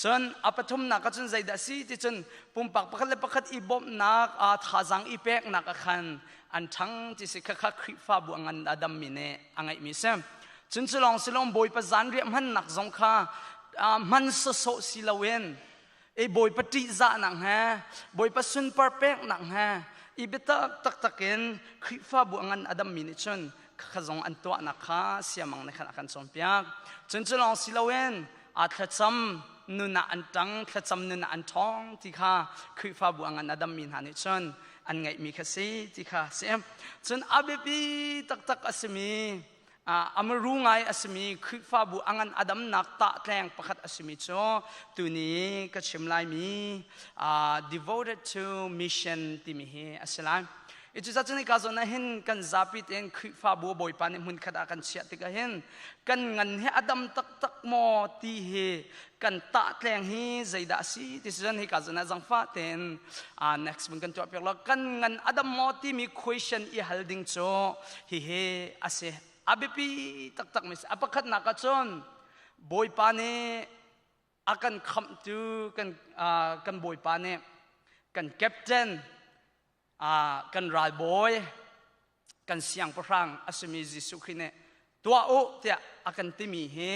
Cun a pathumnak ah cun zeidah a si ti cun pumpak pakhat le pakhat i bawmhnak thazaang i peknak ah khan an ṭhang ti si khakha Khrihfabu a ngan a dammi nih a ngeihmi si. Cun cu lawng si lo Bawipa zanriah hmannak zong kha hman sawsawh si loin e Bawipa ṭihzahnak he Bawipa sunpar peknak he i biatak taktak in Khrihfabu a ngan a dammi nih cun khakha zong an tuahnak kha siamang nih khan a kan cawnpiak. Cun cu lawng si loin a thlacam nun ah an ṭang thlacam nun ah an ṭhawng ti kha Khrihfabu a ngan a dammi hna nih cun an ngeihmi kha si ti kha si. Cun a biapi taktak a simi amaru ngai a simi Khrihfabu a ngan a damnak tahtleng pakhat a simi cu tuni ka chim laimi devoted to mission timi hi a si lai. I cucaah cun hika zawn ah hin kan zapi tein Khrihfabu Bawipa nih hmunkhat ah kan chiah tikah hin kan ngan hi a dam taktak maw ti hi kan tahtleng hi zeidah a si ti si cun hika zawn ah zangfah tein next mun kan tuah piak lo kan ngan a dam maw timi question i hal ding cu hihi a si a biapi taktak mi si a pakhatnak ah cun Bawipa nih a kan khamhtu kan kan Bawipa nih kan captain kan ralbawi kan siangpahrang a simi Jesuh Khrih nih tuah u tiah a kan timi hi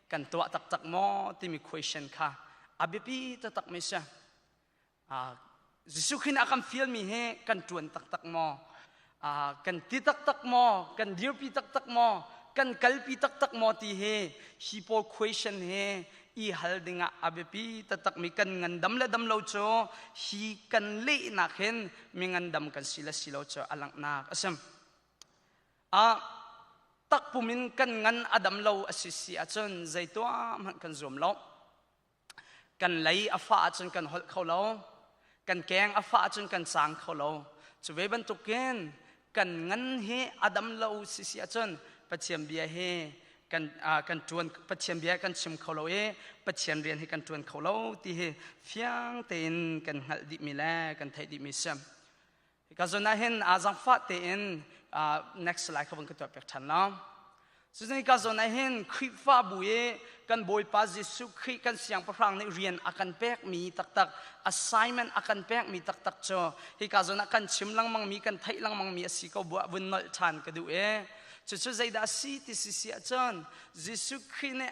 kan tuah taktak maw timi question kha a biapi taktak mi si. Jesuh Khrih nih a kan fialmi hi kan ṭuan taktak maw? Kan ti taktak maw? Kan dirpi taktak maw? Kan kalpi taktak maw ti hi hi pawl question hi i hal dingah a biapi taktakmi kan ngandam le dam lo cu hi kan lehnak hin mi ngandam kan si le si lo cu a langhnak a si. A takpum in kan ngan a dam lo a si si ahcun zei tuah hmanh kan zuam lo. Kan lei a fah ahcun kan holh kho lo. Kan keng a fah ahcun kan cang kho lo. Cu ve bantukin kan ngan hi a dam lo si si ahcun Pathian bia hi kan kan ṭuan Pathian bia kan chim kho lo i Pathian rian hi kan ṭuan kho lo ti hi fiang tein kan hngalh dihmi le kan theih dihmi si. Hika zawn ah hin zaangfah tein next slide kha vun ka tuah piak ṭhan la. Cucu hika zawn ah hin Khrihfabu i kan Bawipa Jesuh Khrih kan Siangpahrang nih rian a kan pekmi taktak assignment a kan pekmi taktak cu hika zawn ah kan chim lengmangmi kan theih lengmangmi a si ko buah vun nolh ṭhan ka duh i cucu zeidah a si ti si si ahcun Jesuh Khrih nih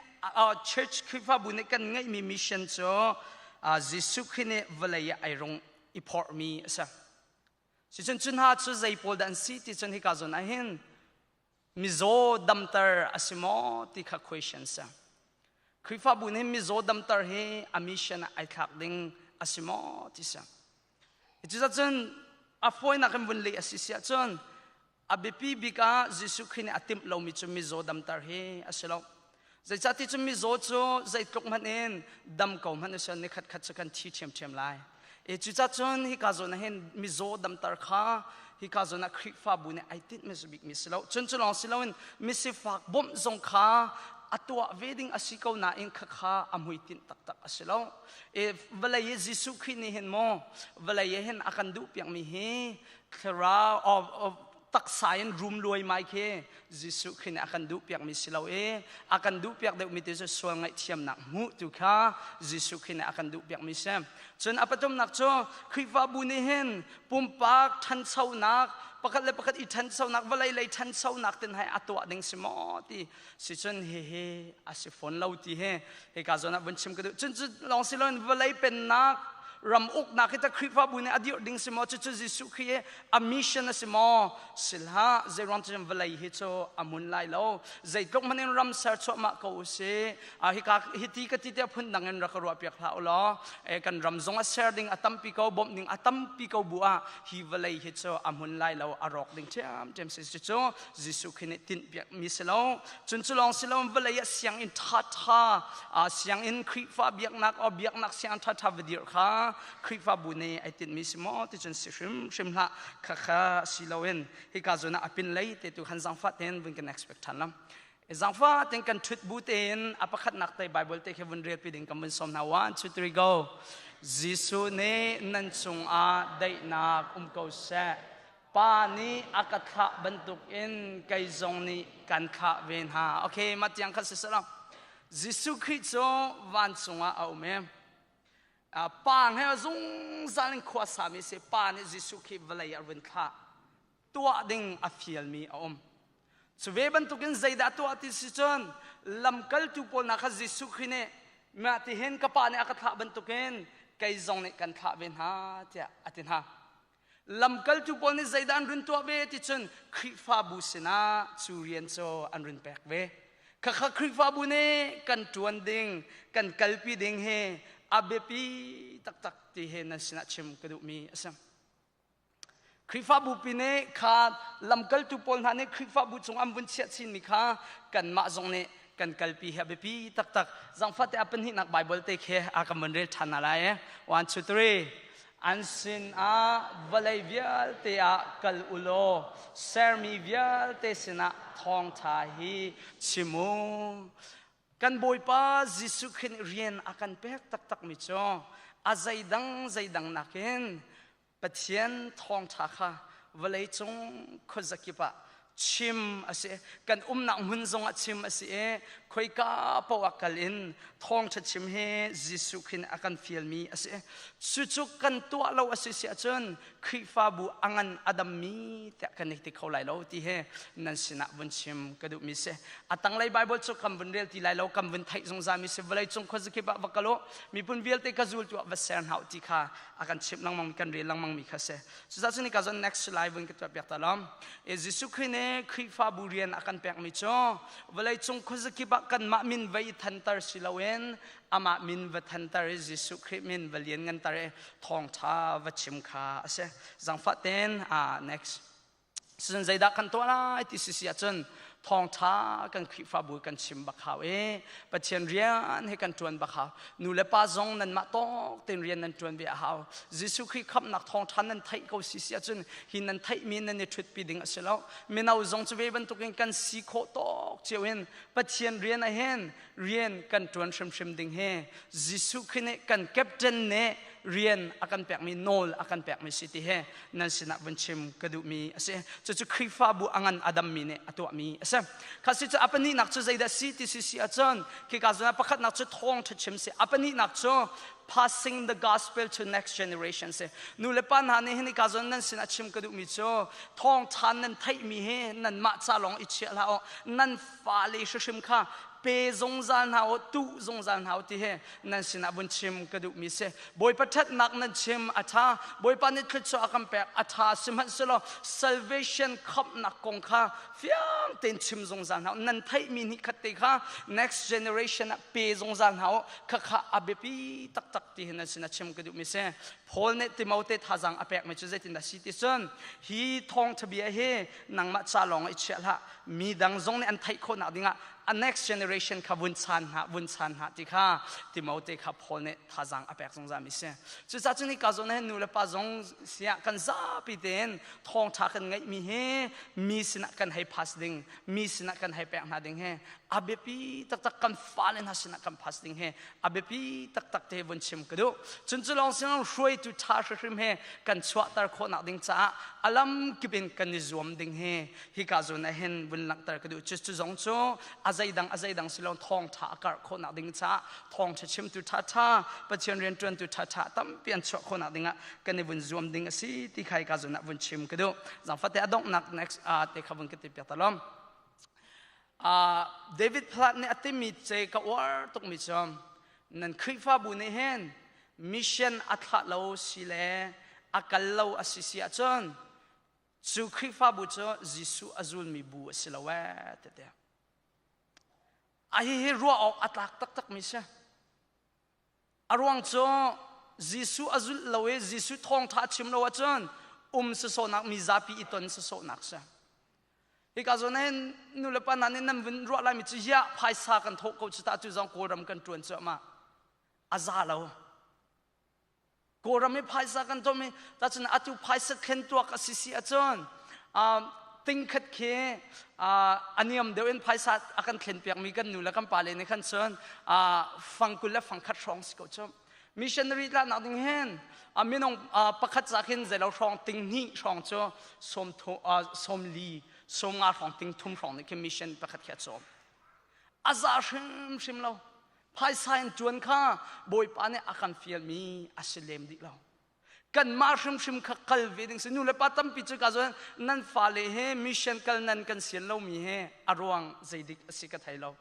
church Khrihfabu nih kan ngeihmi mission cu Jesuh Khrih nih vawlei ah ai rung i phorhmi a si. Sicun cu hna cu zei pawl dah an si ti cun hika zawn ah hin mizaw damter a si maw ti kha question si. Khrihfabu nih mizaw damter hi a mission ah ai thlak ding a si maw ti si. Cuzacun a fawinak in vun leh a si si ahcun A biapi bik ah Jesuh Khrih nih a timh lomi cu mizaw damter hi a si lo. Zeicahti cu mizaw cu zeitluk hmanh in dam ko hmanh usih ni khat khat cu kan thi ṭhiamṭhiam lai. E cucahcun hika zawn ah hin mizaw damter kha hika zawn ah Khrihfabu nih ai tinh bikmi si lo. Cun cu lawng si loin misifak bawmh zong kha a tuah ve ding a si ko nain khakha a hmuitinh taktak a si lo. E vawlei i Jesuh Khrih nih hin maw vawlei ah hin a kan duh piakmi hi thlarau taksa in rum luaimai khi Jesuh Khrih nih a kan duhpiakmi si lo i a kan duhpiak deuhmi ti cu sual ngaihthiamnak hmuh tu kha Jesuh Khrih nih a kan duhpiakmi si. Cun a pathumnak cu Khrihfabu nih hin pumpak ṭhanchonak pakhat le pakhat i ṭhanchonak vawlei lei ṭhanchonak tin hai a tuah ding si maw ti si cun hihi a si fawn lo ti hi hika zawn ah vun chim ka duh cun cu lawng si loin vawlei pennak ram uknak hi ta Khrihfabu nih a dirh ding si maw cucu Jesuh Khrih i a mission a si maw silhah zeiruang cun vawlei hi cu a mun lai lo zeitluk hmanh in ram ser chuahmah ko u si hika hiti ka ti te phun dang in rak ka ruah piak hlah u law kan ram zong a ser ding a tampi ko bawmh ding a tampi ko bu ah hi vawlei hi cu a hmun lai lo a rawk ding ṭhiamṭhiam si cu Jesuh Khrih nih tinhpiakmi si lo cun cu lawng si lo vawlei ah sianginn ṭhaṭha sianginn Khrihfa biaknak o biaknak sianginn ṭhaṭha va dirh kha Khrihfabu nih ai tinhmi si maw ti cun si hrimhrim hlah khakha si loin hika zawn ah a pin lei te tu khan zangfah tein vun kan expect ṭhan lam zangfah tein kan ṭhut bu tein a pakhatnak te Bible te khi vun rel pi ding kan vun sawm hna one two three go. Jesuh nih nan cungah daihnak um ko seh. Pa nih a ka thlah bantukin kei zong nih kan thlah ve hna. Okay, mah tiang kha si seh Jesuh Khrih cu vancung ah a um i pa he zungzal in khua sami si pa nih Jesuh Khrih vawlei ah run thlah tuah ding a fialmi a um. Cu ve bantukin zeidah tuah ti si cun lamkaltu pawl hna kha Jesuh Khrih nih mah tihin ka pa nih a ka thlah bantukin kei zong nih kan thlah ve hna tiah a ti hna. Lamkaltu pawl nih zeidah an run tuah ve ti cun Khrihfabu sinah cu rian cu an run pek ve. Khakha Khrihfabu nih kan ṭuan ding, kan kalpi ding hi a biapi taktak ti hi nan sinah chim ka duhmi a si. Khrihfabu pi nih kha lamkaltu pawl hna nih Khrihfabu cung an vun chiah chinmi kha kanmah zong nih kan kalpi hi a biapi taktak. Zangfah te a pahnihnak Bible te khi a kan vun rel ṭhan hna lai. 1, 2, 3. An sinah vawlei vialte ah kal u law sermi vialte sinah thawngṭha hi chim u. Kan Bawipa Jesuh Khrih nih rian a kan pek taktakmi cu a zeidang zeidang nakin Pathian thawngṭha kha vawleicung khuazakip ah chim a si kan umnak hmun zongah chim a si i khoika paoh ah kal in thawngṭha chim hi Jesuh Khrih nih a kan fialmi a si cucu kan tuah lo a si si ahcun Khrihfabu a ngan a dammi tiah kan i ti kho lai lo ti hi nan sinah vun chim ka duhmi si a tanglei Bible cu kan vun rel ti lai lo kan vun theih zungzal mi si vawlei cung khuazakip ah va kal u miphun vialte ka zultu ah va ser hna u ti kha a kan chimh lengmang kan rel lengmang mi kha si Cucaah cun nika zon next lai vun ka tuah piak ta lom. E Jesuh Khrih nih Khrihfabu rian a kan pekmi cu vawlei cung khuazakip ah kanmah min va i thanter si loin amah min va thanter i Jesuh Khrih min va lian nganter i thawngṭha va chim kha a si. Zangfah ten ah next. Cun zeidah kan tuah lai ti si si ahcun thawngṭha kan Khrihfabu kan chim bak hau i Pathian rian he kan ṭuan bak hau. Nu le pa zong nanmah tawk tein rian nan ṭuan ve a hau. Jesuh Khrih khamhnak thawngṭha nan theih ko si si ahcun hi nan theihmi nan i ṭhutpi ding a si lo. Mino zong cu ve bantukin kan si khawh tawk cio in Pathian rian ah hin rian kan ṭuan hrimhrim ding hi Jesuh Khrih nih kan captain nih rian a kan pekmi nawl a kan pekmi si ti he nan sinah vun chim ka duhmi a si. Cucu Khrihfabu a ngan a dammi nih a tuahmi a si. Kha si cu a pahnihnak cu zeidah si ti si si ahcun khika zawn ah pakhatnak cu thawngṭha chim si. A pahnihnak cu passing the gospel to next generation si. Nu le pa hna nih hin ka zawn nan sinah chim ka duhmi cu thawngṭha nan theihmi hi nanmah ca lawng i chiah hlah u. Nan fale hrimhrim kha pe zungzal hna u tuh zungzal hna u ti hi nan sinah vun chim ka duhmi si bawipa ṭhatnak nan chim a ṭha bawipa nih thluachuah a kan pek a ṭha sihmanhsehlaw salvation khamhnak kong kha fiang tein chim zungzal hna u nan theihmi nih khat te kha next generation ah pe zungzal hna u khakha a biapi taktak ti hi nan sinah chim ka duhmi si Paul nih Timote thazaang a pekmi cu zeitindah si ti cun hi thawngṭha bia hi nangmah ca lawng i chiah hlah mi dang zong nih an theih khawhnak dingah a next generation kha vun chan hna vun chan hna ti kha Timote kha Paul nih thazaang a pek zungzal mi si cucaah cun hika zawn hin nu le pa zong siah kan zapi tein thawngṭha kan ngeihmi hi mi sinah kan hei pass ding mi sinah kan hei pek hna ding hi a biapi taktak kan fale hna sinah kan pass ding hi a biapi taktak te vun chim ka duh cun cu lawng sin hruaitu ṭha hrimhrim he kan chuahter khawhnak ding caah a lam kip in kan i zuam ding hi hika zawn ah hin vun langhter ka duh cu cu zong cu a zeidang a zeidang si lo thawngṭha a karh khawhnak ding caah thawngṭha chimtu ṭhaṭha Pathian rianṭuantu ṭhaṭha tampi an chuah khawhnak dingah kan i vun zuam ding a si ti kha hika zawn ah vun chim ka duh zangfate a donghnak next te kha vun ka ti piak ta lom David Platt nih a timi ce ka uar tukmi cu nan Khrihfabu nih hin mission a thlah lo si le a kal lo a si si ahcun cu Khrihfabu cu Jesuh a zulmi bu a si lo ee tete. A hihi ruah awk a tlak taktakmi si. A ruang cu Jesuh a zulh lo i Jesuh thawngṭha a chim lo ahcun um sasawhnak mi zapi i ton sasawhnak si. Hika zawn hin nu le pa hna nih nan vun ruah laimi cu hiah phaisa kan thawh ko cu ta tu zong Kawlram kan ṭuan cuahmah. A za lo. Kawlram i phaisa kan thawhmi tacun atu phaisa thlen tuak a si si ahcun tingkhat khi a niam deuh in phaisa a kan thlen piakmi kan nu le kan pa le nih khan cun fangkul le fangkhat hrawng si ko cu. Missionary tlaknak ding hin minung pakhat ca khin zeilo hrawng ting hnih hrawng cu sawm sawm li sawm nga hrawng ting thum hrawng nih khin mission pakhat khi a cawm. A za hrimhrim lo. Phaisa in ṭuan kha Bawipa nih a kan fialmi a si lem dih lo. Kanmah hrimhrim kha kal ve ding si. Nu le pa tampi cu ka zawn nan fale he mission kal nan kan sian lomi he a ruang zeidik a si ka thei lo.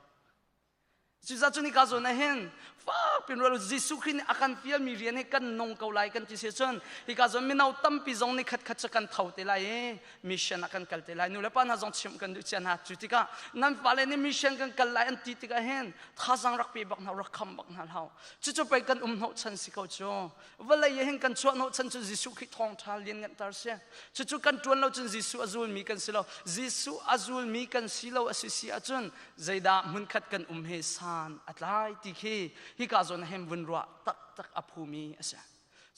Cucaah cu nika zawn ah hin fak pin rual Jesuh Khrih nih a kan fialmi rian hi kan nung ko lai kan ti si cun hika zawn mino tampi zong ni khat khat cu kan tho te lai i mission ah kan kal te lai nu le pa hna zong chimh kan duh cia hna cu tikah nan fale nih mission kan kal lai an ti tikah hin thazang rak pe bak hna rak kham bak hna hlau cucu pei kan um hnawh chan si ko cu vawlei ah hin kan chuah hnawh chan cu Jesuh Khrih thawngṭha lian nganter si cucu kan ṭuan lo cun Jesuh a zulmi kan si lo Jesuh a zulmi kan si lo a si si ahcun zeidah hmunkhat kan um he san a tlai ti khi hika zawn hem vun ruah taktak a phumi a si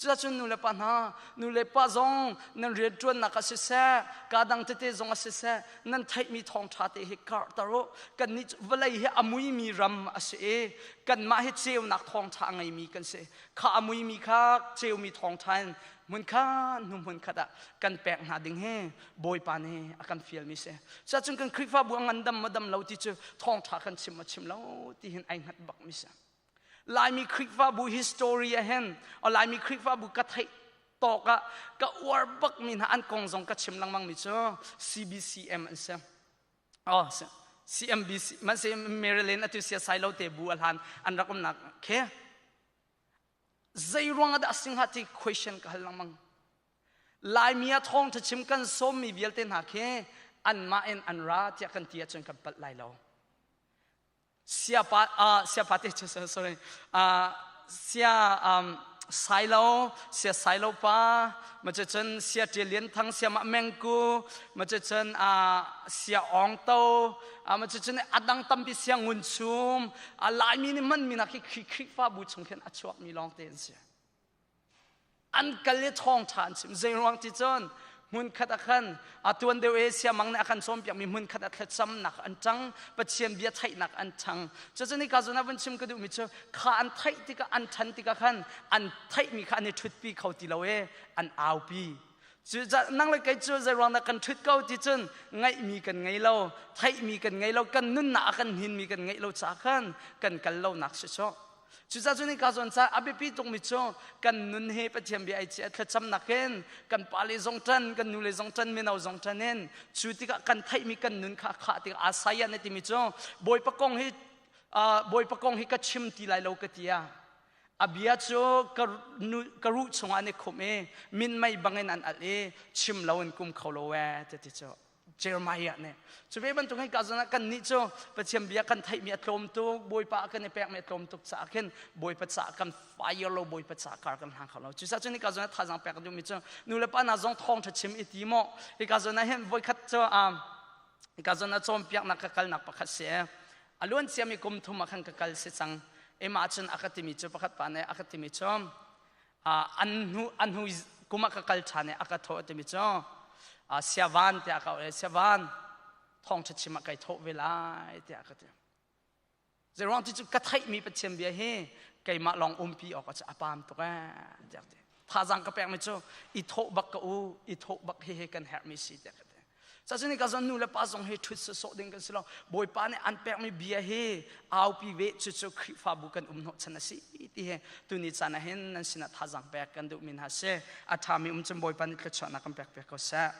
cucun nu le pa hna nu le pa zong nan rianṭuannak ah siseh ka dang tete zong ah siseh nan theihmi thawngṭha te hi karhter u kannih vawlei hi a muimi ram a si i kanmah hi ceunak thawngṭha a ngeimi kan si kha a muimi kha ceumi thawngṭha in hmun kha hnu hmun khat ah kan pek hna ding hi Bawipa nih a kan fialmi si. Cuahcun kan Khrihfabu a ngandam maw dam lo ti cu thawngṭha kan chim maw chim lo ti hin ai hngat bakmi si. Laimi Khrihfabu history ah hin Laimi Khrihfabu ka theih tawk ah ka uar bakmi hna an kong zong ka chim lengmang mi cu CBCM an si. Oh, CMBC, man se Maryland atu sia sai lo te bu a hlan an rak umnak khe zei ruang ah dah singha ti question ka hal lengmang. Laimi ah thawngṭha chim kan sawmmi vialte hna khi anmah in an ra tiah kan ti ahcun kan palh lai lo. Siapa uh, siapa te sorry uh, sia um, Sailo sia Sailo pa ma cun sia Ṭial Lian Thang sia Mah Meng Ku ma cun uh, sia Ong To uh, ma cun adang tampi sia Ngun Chum uh, Laimi nih hmanmi nak hi Khrihfabu chung khin a chuakmi lawng te an si. An kal i thawngṭha an chim. Zeiruang ti cun hmunkhat ah khan a tuan deuh e siamang nih a kan cawnpiakmi hmunkhat ah thlacamnak an ṭang Pathian bia theihnak an ṭhang cucun hika zawn ah vun chim ka duhmi cu kha an theih tikah an ṭhan tikah khan an theihmi kha an i ṭhutpi kho ti lo e an aupi cu nang le kei cu zeiruang dah kan ṭhut ko ti cun ngaihmi kan ngei lo theihmi kan ngei lo kan nunnak a kan hninmi kan ngeih lo caah khan kan kal lonak si sawh Cucaah cun hika zawn ca a biapi tukmi cu kan nun hi Pathian bia ai chiah thlacamnak in kan pale zong ṭan kan nule zong ṭan mino zong ṭan in cu tikah kan theihmi kan nun kha khah tikah Isaiah nih timi cu Bawipa kong hi Bawipa kong hi ka chim ti lai lo ka ti ah a bia cu ka ruh chungah an i khumh i minmei bangin an alh i chim loin kum kho lo ee ti cu Jeremiah nih cu ve bantuk hin ka zon ah kan nih cu Pathian bia kan theihmi a tlawm tuk Bawipa kan i pekmi a tlawm tuk caah khin Bawipa caah kan fire lo Bawipa caah kar kan hlang kho lo cucaah cun hika zawn ah thazaang pek duhmi cu nu le pa hna zong thawngṭha chim i ti maw hika zawn ah hin voikhat cu hika zawn ah cawnpiaknak ka kalnak pakhat si a luan ciami kum thum ah khan ka kal si cang ema cun a ka timi cu pakhat pa nih a ka timi cu an hnu an hnu kum ah ka kal ṭhan i a ka thawh timi cu siavan tiah ka auh siavan thawngṭha chim ah kai thawh ve lai tiah ka ti zeiruang ti cu ka theihmi Pathian bia hi keimah lawng umpi awk ah a pam tuk ee tiah ka ti thazang ka pekmi cu i thawh bak ka u i thawh bak hi hi kan herhmi si tiah ka ti Cucun ka zon nu le pa zong hi ṭhut sawsawh ding kan si lo. Bawipa nih an pekmi bia hi aupi ve cucu Khrihfabu kan um hnawhchan a si ti hi tuni caan ah hin nan sinah thazaang pek kan duhmi hna si. A ṭhami um cun Bawipa nih thluachuahnak kan pek piak ko seh.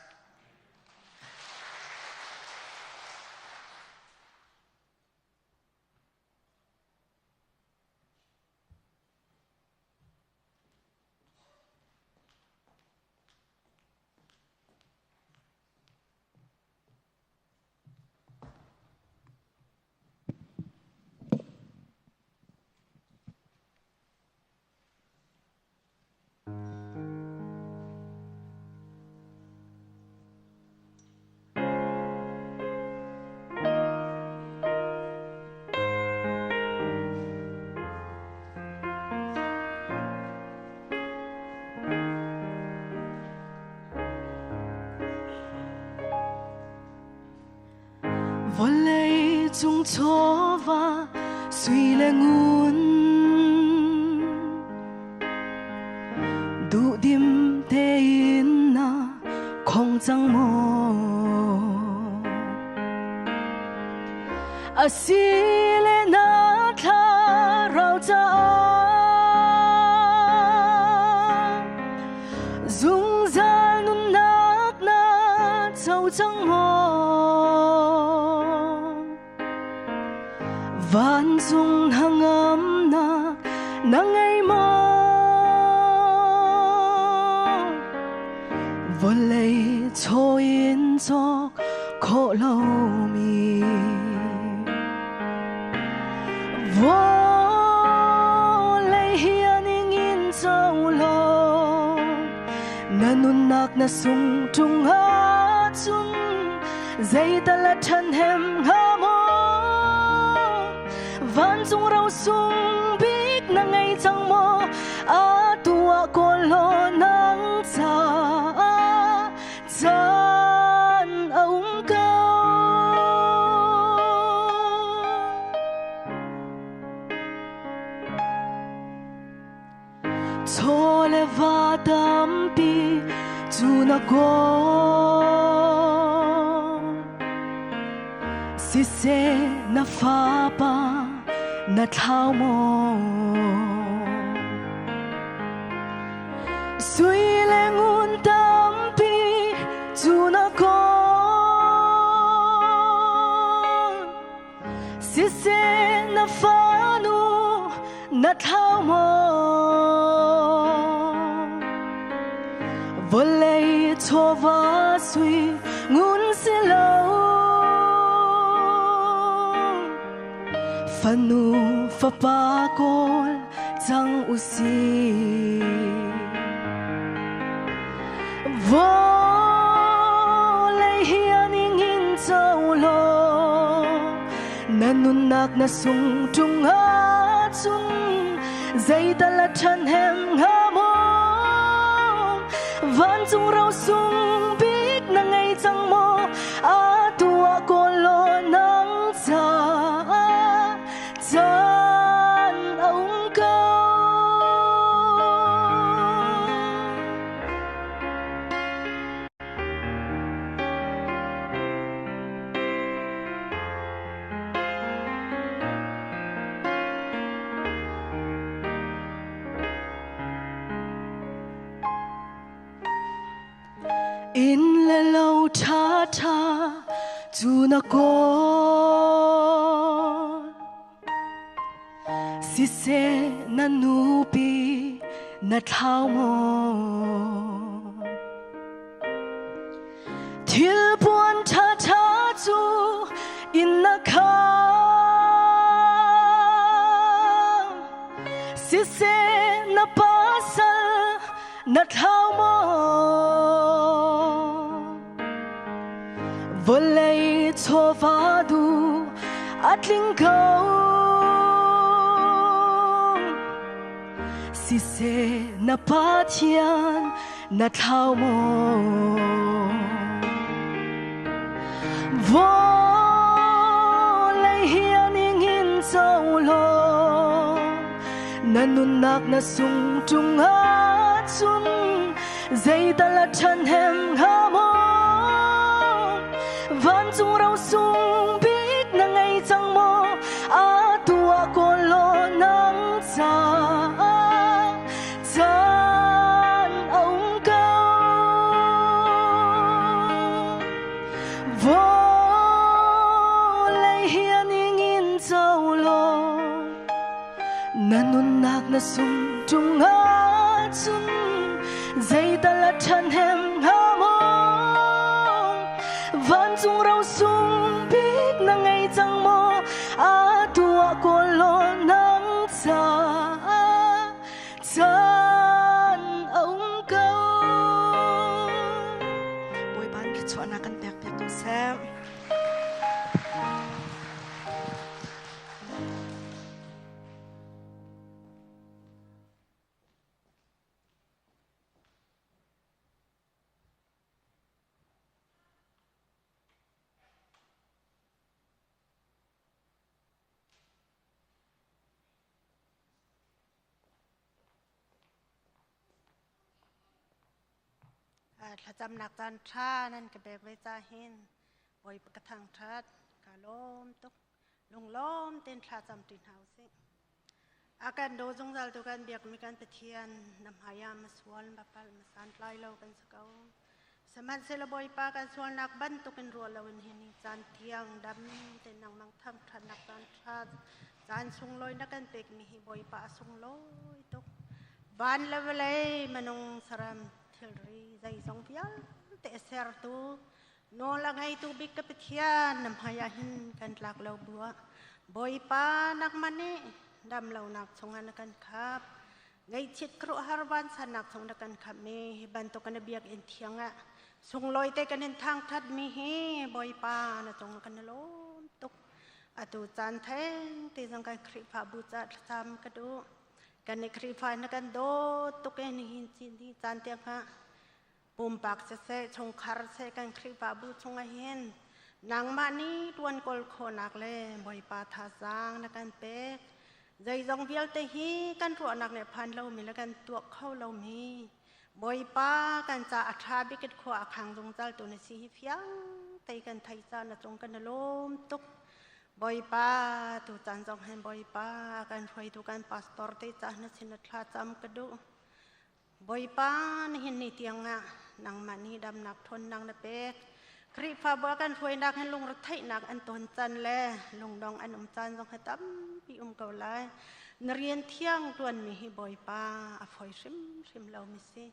Vawlei cung chawva sui le ngun. Duhdim tein na khong cang maw? Asile na thlarau caah zungzal nunnak na co cang maw? Vancung hnangamnak na ngei maw? Vawlei chaw in cawk khawh lomi Vawlei hi an ingin co lo Na nunnak na sung ṭung ahcun zeital a ṭhahnem hnga maw? Vancung ro sung bik na ngei cang maw? Atu ah kawl law nang caah caan a um ko. Chaw le va tampi cu na kawl. Siseh na fapa na thlau maw? Sui le ngun tampi cu na kawl. Siseh na fanu na thlau maw? Vawlei chawva sui ngun si lo Fanu fapa kawl cang usih. Vawlei hi an ingin co law na nunnak na sung ṭung ahcun zeital a ṭhahnem hnga maw? Vancung ro sung bik na ngei cang maw? Atu ah kawl law nang caah caan a um ko. Inn le lo ṭhaṭha cu na kawl. Siseh na nupi na thlau maw? Thilpuan ṭhaṭha cu inn na khang. Siseh na pasal na thlau maw? Vawlei chawva du a tling ko. Siseh na Pathian na thlau maw? Vawlei hi an ingin co law na nunnak na sung ṭung ahcun zeital a ṭhahnem hnga maw? Vancung ro sung bik na ngei cang maw? Atu ah kawl law nang caah caan a um ko. Vawlei hi an ingin co law Na nunnak na sung ṭung ahcun zeital a ṭhahnem hnga maw? Vancung ro sung bik na ngei cang maw? Atu ah kawl law nang caah caan a um ko. Bawipa nih thluachuahnak kan pekpiak ko seh. Thlacamnak caan ṭha nan ka pek ve ca hin Bawipa ka thangṭhat. Ka lawm tuk. Lunglawm tein thla cam ṭi hna usih. A kan daw zungzal tu kan biakmi kan Pathian na hmai ah masual mapal masantlai lo kan si ko. Sihmanhsehlaw Bawipa kan sualnak bantukin ruah loin hi ni caan thiang dam tein nangmang thangṭhatnak caan ṭha caan sunglawi na kan pekmi hi Bawipa a sunglawi tuk. Van le vawlei minung saram thilri zeizong vialte a sertu nawl a ngeitu bik ka Pathian na hmai ah hin kan tlak lo buah Bawipa nangmah nih dam lonak chungah na kan khap. Ngaihchiat khuaruahhar vansannak chung na kan khamh i hi bantuk na biakinn thiang ah sunglawi te kan in thangthat mi hi Bawipa na cung kan i lawm tuk. Atu caan theng te zong kan Khrihfabu ca thlacam ka duh. Kan i Khrihfa na kan dawt tuk i nihin cin hi caan tiang ah pumpak siseh chungkhar seh kan Khrihfabu chungah hin nangmah nih tuan kawl khawhnak le Bawipa thazaang na kan pek. Zeizong vialte hi kan ruahnak nih phan lomi le kan tuah kho lomi Bawipa kan ca a ṭha bik in khua a khang zungzal tu na si hi fiang te kan thei ca na cung kan i lawm tuk. Bawipa tu caan zong hin Bawipa kan hruaitu kan pastor te ca na sin na thla cam ka duh. Bawipa nihin ni tiangah nangmah nih damnak ṭhawnnak na pek. Khrihfabu a kan hruainak hin lungretheihnak an ton can le lungdong an um caan zong hi tampi um ko lai. Na rian thiang ṭuanmi hi Bawipa a fawi hrimhrim lomi si.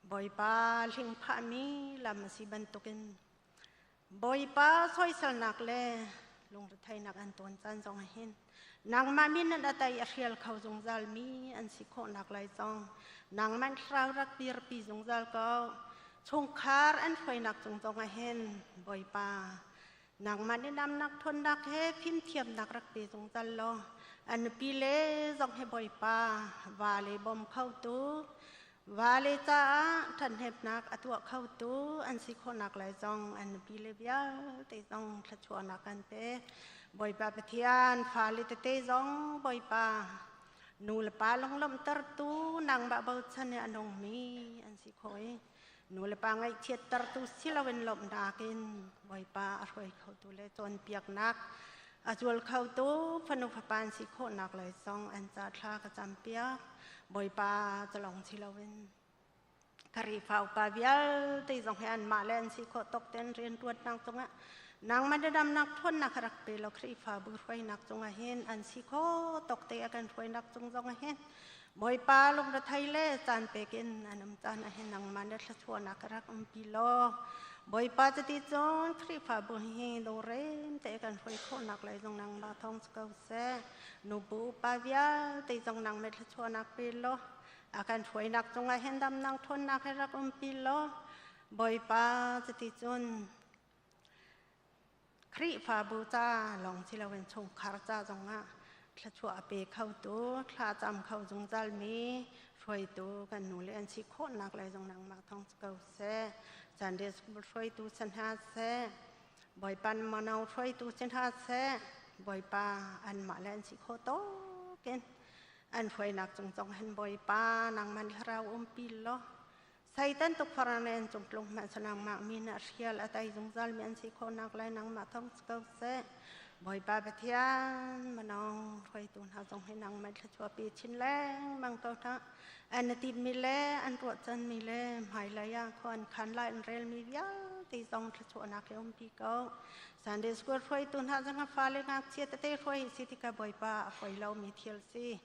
Bawipa hlingphahmi lam a si bantukin Bawipa soiselnak le lungretheihnak an ton caan zong ah hin nangmah min an atai a hrial kho zungzal mi an si khawhnak lai zong nangmah thlarau rak dirpi zungzal ko. Chungkhar an hruainak cung zong ah hin Bawipa nangmah nih namnak ṭhawnnak he fimthiamnak rak pe zungzal law an nupi le zong he Bawipa va le bawm khotu Vale caah ṭhathnemhnak a tuah khotu an si khawhnak lai zong an nupi le vialte zong thluachuahnak kan pek. Bawipa Pathian fale tete zong Bawipa nu le pa lunglawmhtertu nangmah bochan i a nungmi an si khawh i nu le pa ngaihchiattertu si loin lawmhnak in Bawipa a hruai khotu le cawnpiaknak a zual khotu fanu fapa an si khawhnak lai zong an ca thla ka campiak. Bawipa calong si loin Khrihfa upa vialte zong hi anmah le an si khawh tawk tein rianṭuannak cungah nangmah na damnak ṭhawnnak rak pe law Khrihfabu hruainak cungah hin an si khawh tawk te a kan hruainak cung zongah hin Bawipa lungrethei le caan pek in an um caan ah hin nangmah na thluachuahnak rak umpi law Bawipa cuti cun Khrihfabu hi lungre te kan hruai khawhnak lai zong nangmah thawng si ko seh. Nubu upa vialte zong nang me thluachuahnak pe law a kan hruainak cungah hin damnak ṭhawnnak he rak umpi law Bawipa cuti cun Khrihfabu ca lawng si loin chungkhar ca zongah thluachuah a pe khotu thlacam kho zungzalmi hruaitu kan nu le an si khawhnak lai zong nangmah thawng si ko seh. Sunday school hruaitu si hna seh, Bawipa mano hruaitu si hna seh, Bawipa anmah le an si khawh tawkin an hruainak cung zong hin Bawipa nangman thlarau umpi law Satan tukforhnak le an cungtlung hmanh nangmah mi na hrial a tei zungzal mi an si khawhnak lai nangmah thawng si ko seh. Bawipa Pathian manong hruaitu hna zong hi nangmah thluachuah pe chin lengmang ko hna. An na timmi le an ruahchan mi le hmailei ah khua an khan lai an relmi vialte zong thluachuahnak he umpi ko. Sunday school hruaitu hna zong a fale ngakchia tete hruai si tikah Bawipa a fawi lomi thil si.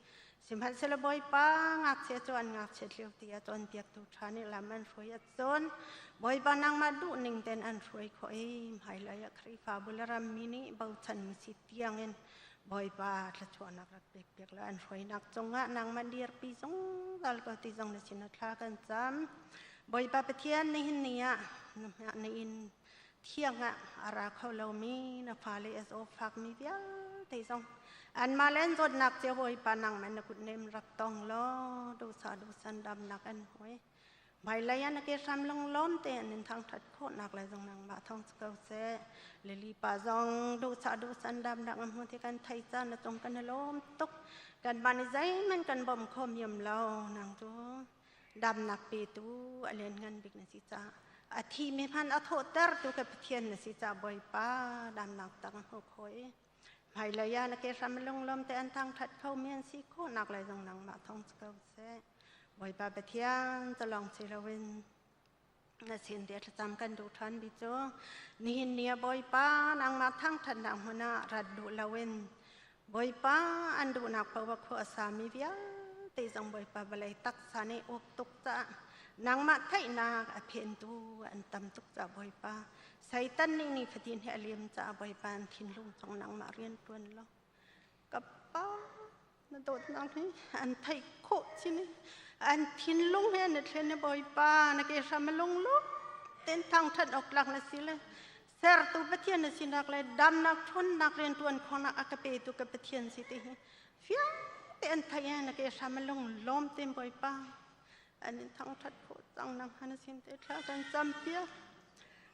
Sihmanhsehlaw Bawipa ngakchia cu an ngakchiat lio ti ah cawnpiaktu ṭha nih lam an hruai ahcun Bawipa nangmah duh ning tein an hruai khawh i hmailei ah Khrihfabu le rammi nih bochanmi si tiangin Bawipa thluachuahnak rak pekpiak le an hruainak cungah nangmah dirpi zungzal ko ti zong na sin ah thla kan cam. Bawipa Pathian nihin ni ah na inn thiang ah a ra kho lomi na fale a zaw fakmi vialte zong anmah le an zawtnak cio Bawipa nangmah na kutnem rak tong law duhsah duhsan damnak an hmuai hmailei ah na ke hram lunglawm te an in thangṭhat khawhnak lai zong nangmah thawng si ko seh Lily pa zong duhsah duhsan damnak a hmu ti kan thei ca na cung kan i lawm tuk kan mah nih zeihmanh kan bawmh kho miam lo nang cu. Damnak petu a lianngan bik na si caah a thimi hmanh a thawhtertu ka Pathian na si caah Bawipa damnak tak a hmu kho i hmailei ah na ke hram lunglawm te an thangṭhat kho mi an si khawhnak lai zong nangmah thawng si ko seh. Bawipa Pathian cu lawng si loin na sin te thlacam kan duh ṭhan bi cu nihin ni ah Bawipa nangmah thangṭhatnak hmun ah rat duh loin Bawipa an duhnak paoh khua a sami vialte zong Bawipa vawlei taksa nih uk tuk caah nangmah theihnak a phentu an tam tuk caah Bawipa Satan nih nifatin hi a liam caah Bawipa an thinlung cung nangmah rian ṭuan law ka pa na dawtnak hi an theih khawh chin i an thinlung he na thlen i Bawipa na ke hram a lungluk ten thangṭhat awk tlak na si le sertu Pathian na sinak le damnak ṭhawnnak rianṭuan khawhnak a ka petu ka Pathian si ti hi fiang te an theih i na ke hram a lunglawm ten Bawipa an in thangṭhat khawh cang nang han sin te thla kan campiak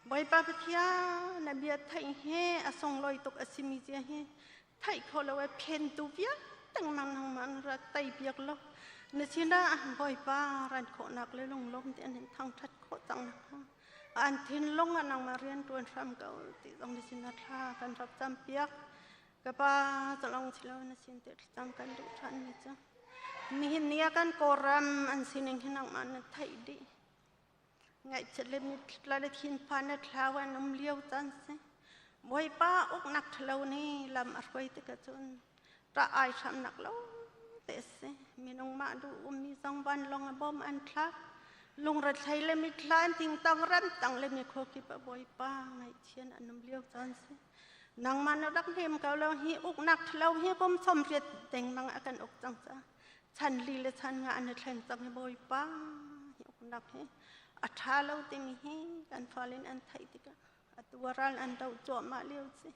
Bawipa Pathian na bia theih he a sunglawi tuk a simi zia hi theih kho lo e phentu vialte mang nang man ra tai piak lo na sinah Bawipa ran khawhnak le lunglawm te an in thangṭhat khawh cang nak hnga an thinlung ah nangmah rian ṭuan hram ko ti zong na sinah thla kan rak cam piak ka pa calong silo na sin te thlacam kan duh ṭhan mi cu nihin ni ah kan kawlram an sining hi nangmah na theih dih Ngaihchiat le mitthla le thinphan le thlau an um lio caan si. Bawipa uknak ṭhalo nih lam a hruai tikah cun ṭah ai hramnak lo te a si. Minung mah duh ummi zong vanlawng a bom an thlak. Lungrethei le mitthla an tingtang ramtang le mikhua kip ah Bawipa ngaihchian an um lio caan si. Nangmah na rak hnem ko lo hi uknak ṭhalo hi kum 80 dengmang a kan uk cang caah chan li le chan nga an i thleng cang hi Bawipa hi uknak hi a ṭha lo timi hi kan fale in an theih tikah atu ral an doh cuahmah lio si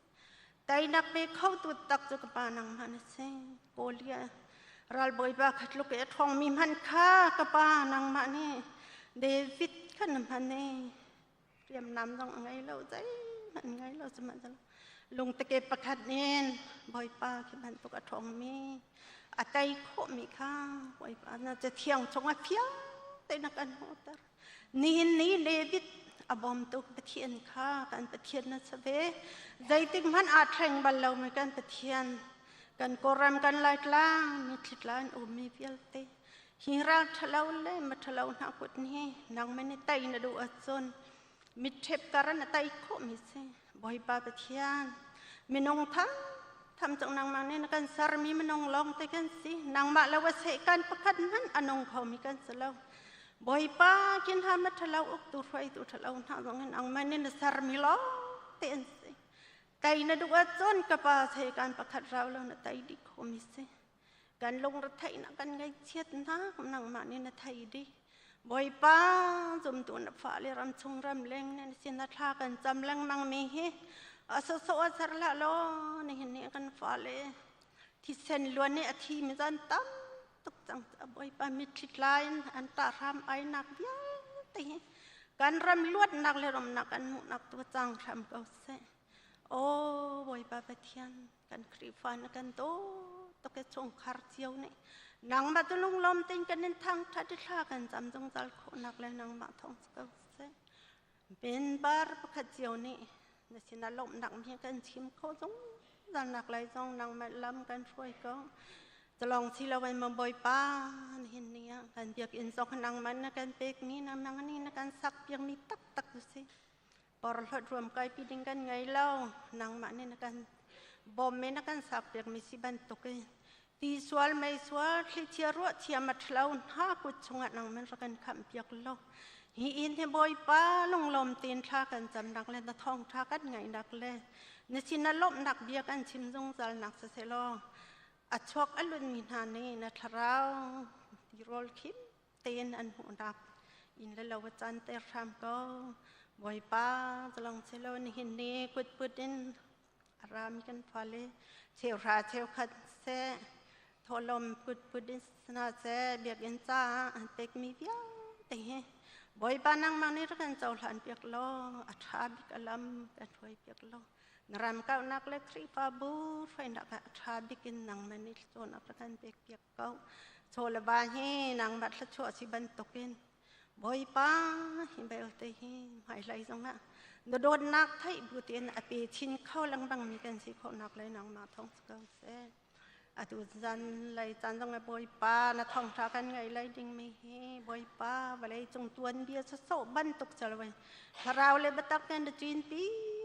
teinak pe kho tu tak cu ka pa nangmah na si Kolia ralbawipa kha tluk i a ṭhawngmi hmanh kha ka pa nangmah nih David kha na hman i hriamnam zong a ngei lo zeihmanh ngei lo sihmanhsehlaw lungteke pakhat in Bawipa khi bantuk a ṭhawngmi a tei khawhmi kha Bawipa na cathiang chungah fiang tein a kan hmuhter nihin ni David a bawmtu Pathian kha kan Pathian na si ve zeitik hmanh aa thleng bal lomi kan Pathian kan Kawlram kan Laitlang mitthli tla in ummi vialte Hi ral ṭhalo le maṭhalo hna kut nih nangmah nih tei na duh ahcun mitṭhep kar na tei khawhmi si. Bawipa Pathian, minung tham tham cung nangmah nih na kan sermi minung lawng te kan si. Nangmah lo a seh kan pakhat hmanh a nung khomi kan si lo. Bawipa kin ha maṭhalo uktu hruaitu ṭhalo hna zong in nangmah nih na sermi lawng te an si. Tei na duh ahcun ka pa seh kan pakhat rau lo na tei dih khomi si. Kan lungretheihnak kan ngaihchiatnak nangmah nih na thei dih. Bawipa zumtu na fale ramchung ramleng nan sin na thla kan cam lengmang mi hi a sawsawh a ser hlah law nihin ni kan fale thisen luan nih a thi mi zan tam tuk cang Bawipa mitthli tla in an tah hram ai nak vialte hi kan ram luatnak le ramnak kan hmuhnak tu cang hram ko seh. Aw Bawipa Pathian kan Khrihfa na kan dawt tuk i chungkhar cio nih nangmah tu lunglawm tein kan in thangṭhat i thla kan cam zungzal khawhnak le nangmah thawng si ko seh. Member pakhat cio nih na sinah lawmhnak mi kan chim khawh zungzal nak lai zong nangmah lam kan hruai ko. Calong si lo in Bawipa nihin ni ah kan biakinn zong nangmah na kan pekmi nangmah nih na kan sak piakmi taktak cu si. Porhlawt ruamkaipi ding kan ngei lo. Nangmah nih na kan bawm i na kan sakpiakmi si bantuk in ti sual mei sual thlichia ruah thiam a ṭhalo hna kut chungah nangmah rak kan khamhpiak law hi inn hi Bawipa lunglawm tein thla kan camnak le na thawngṭha kan ngaihnak le na sinah lawmhnak bia kan chim zungzalnak siseh law a chuak a lunmi hna nih na thlarau tirawl khim tein an hmuhnak inn le lo a canter hram ko. Bawipa zalong silo nihin ni kutput in a rami kan fale cheuhra cheukhat seh thawhlawm kutput in sna seh biakinn caah an pekmi vialte hi Bawipa nangmah nih rak kan cohlan piak law a ṭha bik a lam kan hruai piak law na ram kauhnak le Khrihfabu hruainak ah a ṭha bik in nangmah nih cawnnak rak kan pek piak ko. Chaw le va hi nangmah thluachuah si bantukin Bawipa hi belte hi hmailei zongah na dawtnak theih bu tein a pe chin kho lengmang mi kan si khawhnak le nangmah thawng si ko seh. Atu zan lei caan zong Bawipa na thawngṭha kan ngaih lai dingmi hi Bawipa vawlei cung tuanbia sawsawh bantuk calwei thlarau le biatak kan na ṭinpi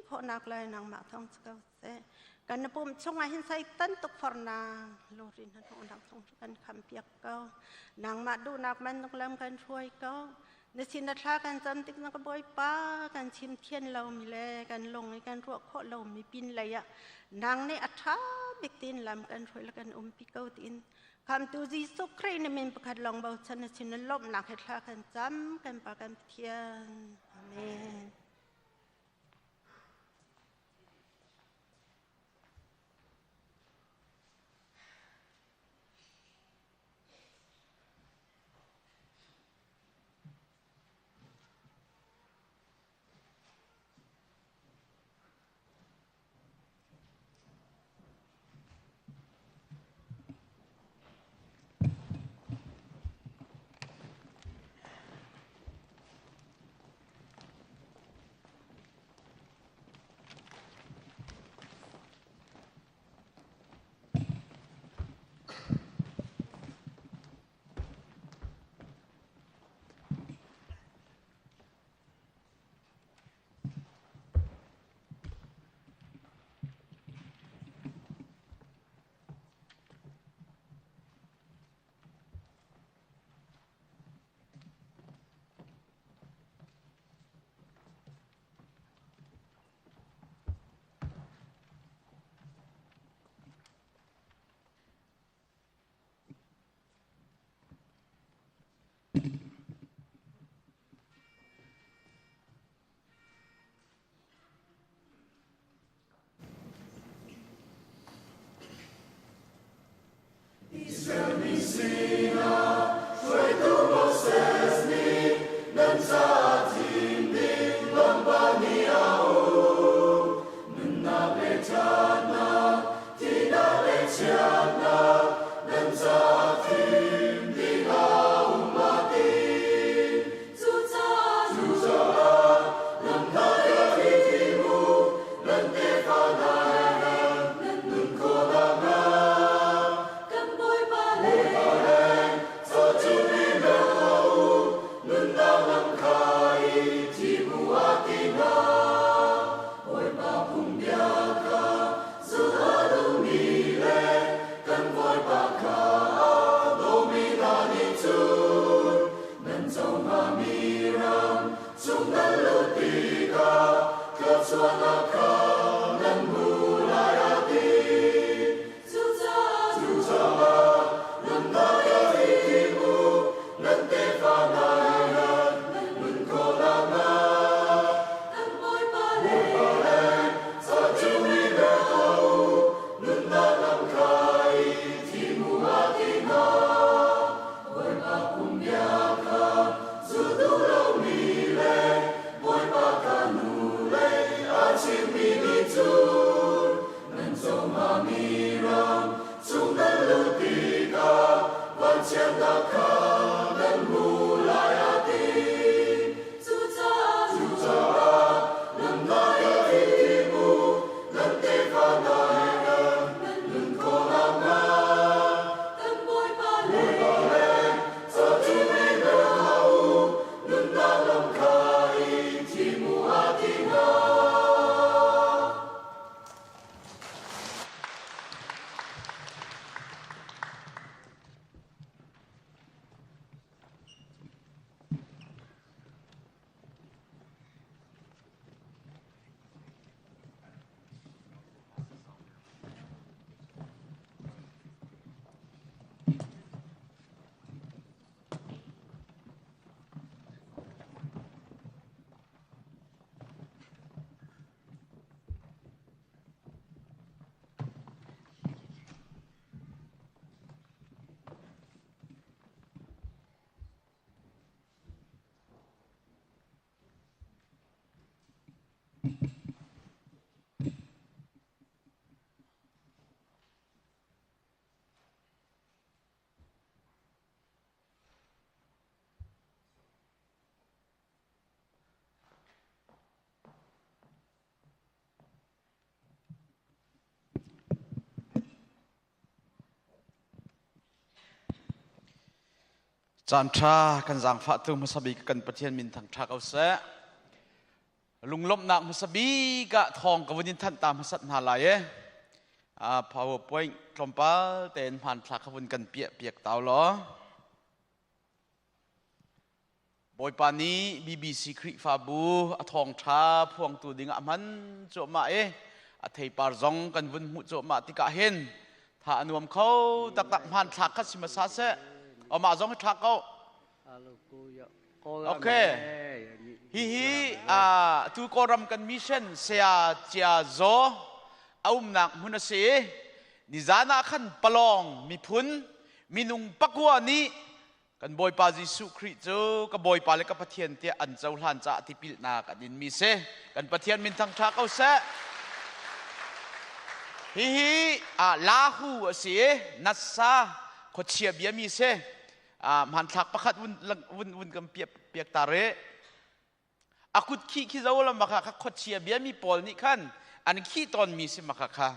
khawhnak le nangmah thawng si ko seh. Kan pum chungah hin Satan tukforhnak lungrin hnahnawhnak chung kan khampiak ko. Nangmah duhnak bantuk lam kan hruai ko. Na sin na thla kan cam tik na ka Bawipa kan chim thian lomi le kan lung i kan ruah khawh lomi pin lei ah nang nih a ṭha bik tiin lam kan hruai le kan umpi ko tiin Khamtu Jesuh Khrih na min pakhat lawng bochan na sin na lawmhnak he thla kan cam kan Pa kan Pathian. Amen. Israel mi sinah hruaitu Moses nih nan caah thim ding lawngpa nih a um. Nunnak le ṭhatnak, thihnak le chiatnak nan caah thim ding a um a ti. Cucaah lam hna i thim u, nan tefa hna he nan nun khawh nakhnga. Kan Bawipa le ca cu i mer tuah u, nunnak lam kha i thim u a ti hna. Bawipa phungbia kha zulh a duhmi le kan Bawipa kha a dawmi hna nih cun nan co hngami ram chung nan luh tikah thluachuahnak kha nan hmu lai a ti. Cucaah nunnak i thim u, nan tefa hna he nan nun khawh nakhnga. Kan Bawipa le ca cu i mer tuah u, nunnak lam kha i thim u a ti hna. Bawipa phungbia kha zulh duh lomi le Bawipa kha hnulei a chimmi nih cun nan co hngami ram chung nan luh tikah vanchiatnak kha nan hmu lai a ti. Cucaah nunnak i thim u, nan tefa hna he nan nun khawh nakhnga. Kan Bawipa le ca cu i mer tuah u, nunnak lam kha i thim u a ti hna. Caan ṭha kan zaangfahtu hmasa bik kan Pathian min thangṭha ko seh. Lunglawmhnak hmasa bik ah thawng ka vun in thanh ta hmasat hna lai e. PowerPoint tlawmpal tein hmanthlak ka vun kan piah piak tau law. Bawipa nih BBC Khrihfabu a thawngṭha phuangtu ding ah a hman cuahmah i a theipar zong kan vun hmuh cuahmah tikah hin tha a nuam kho taktak hmanthlak kha si hmasa seh. Amah zong hi thlak ko. Okay. Hihi tu Kawlram kan mission Saya Cia Zaw a umnak hmun a si i nizan ah khan Palong miphun minung pakua nih Kan Bawipa Jesuh Khrih cu ka Bawipa le ka Pathian tiah an cohlan caah tipilnak an inmi si. Kan Pathian min thangṭha ko seh. Hihi lahu a si i nasa khuachia biami si. Hmanthlak pakhat vun, vun, vun kan piak, piak ta rih. A kut khih khi zo la maka kha khuachia biami pawl nih khan an khih tawnmi si maka kha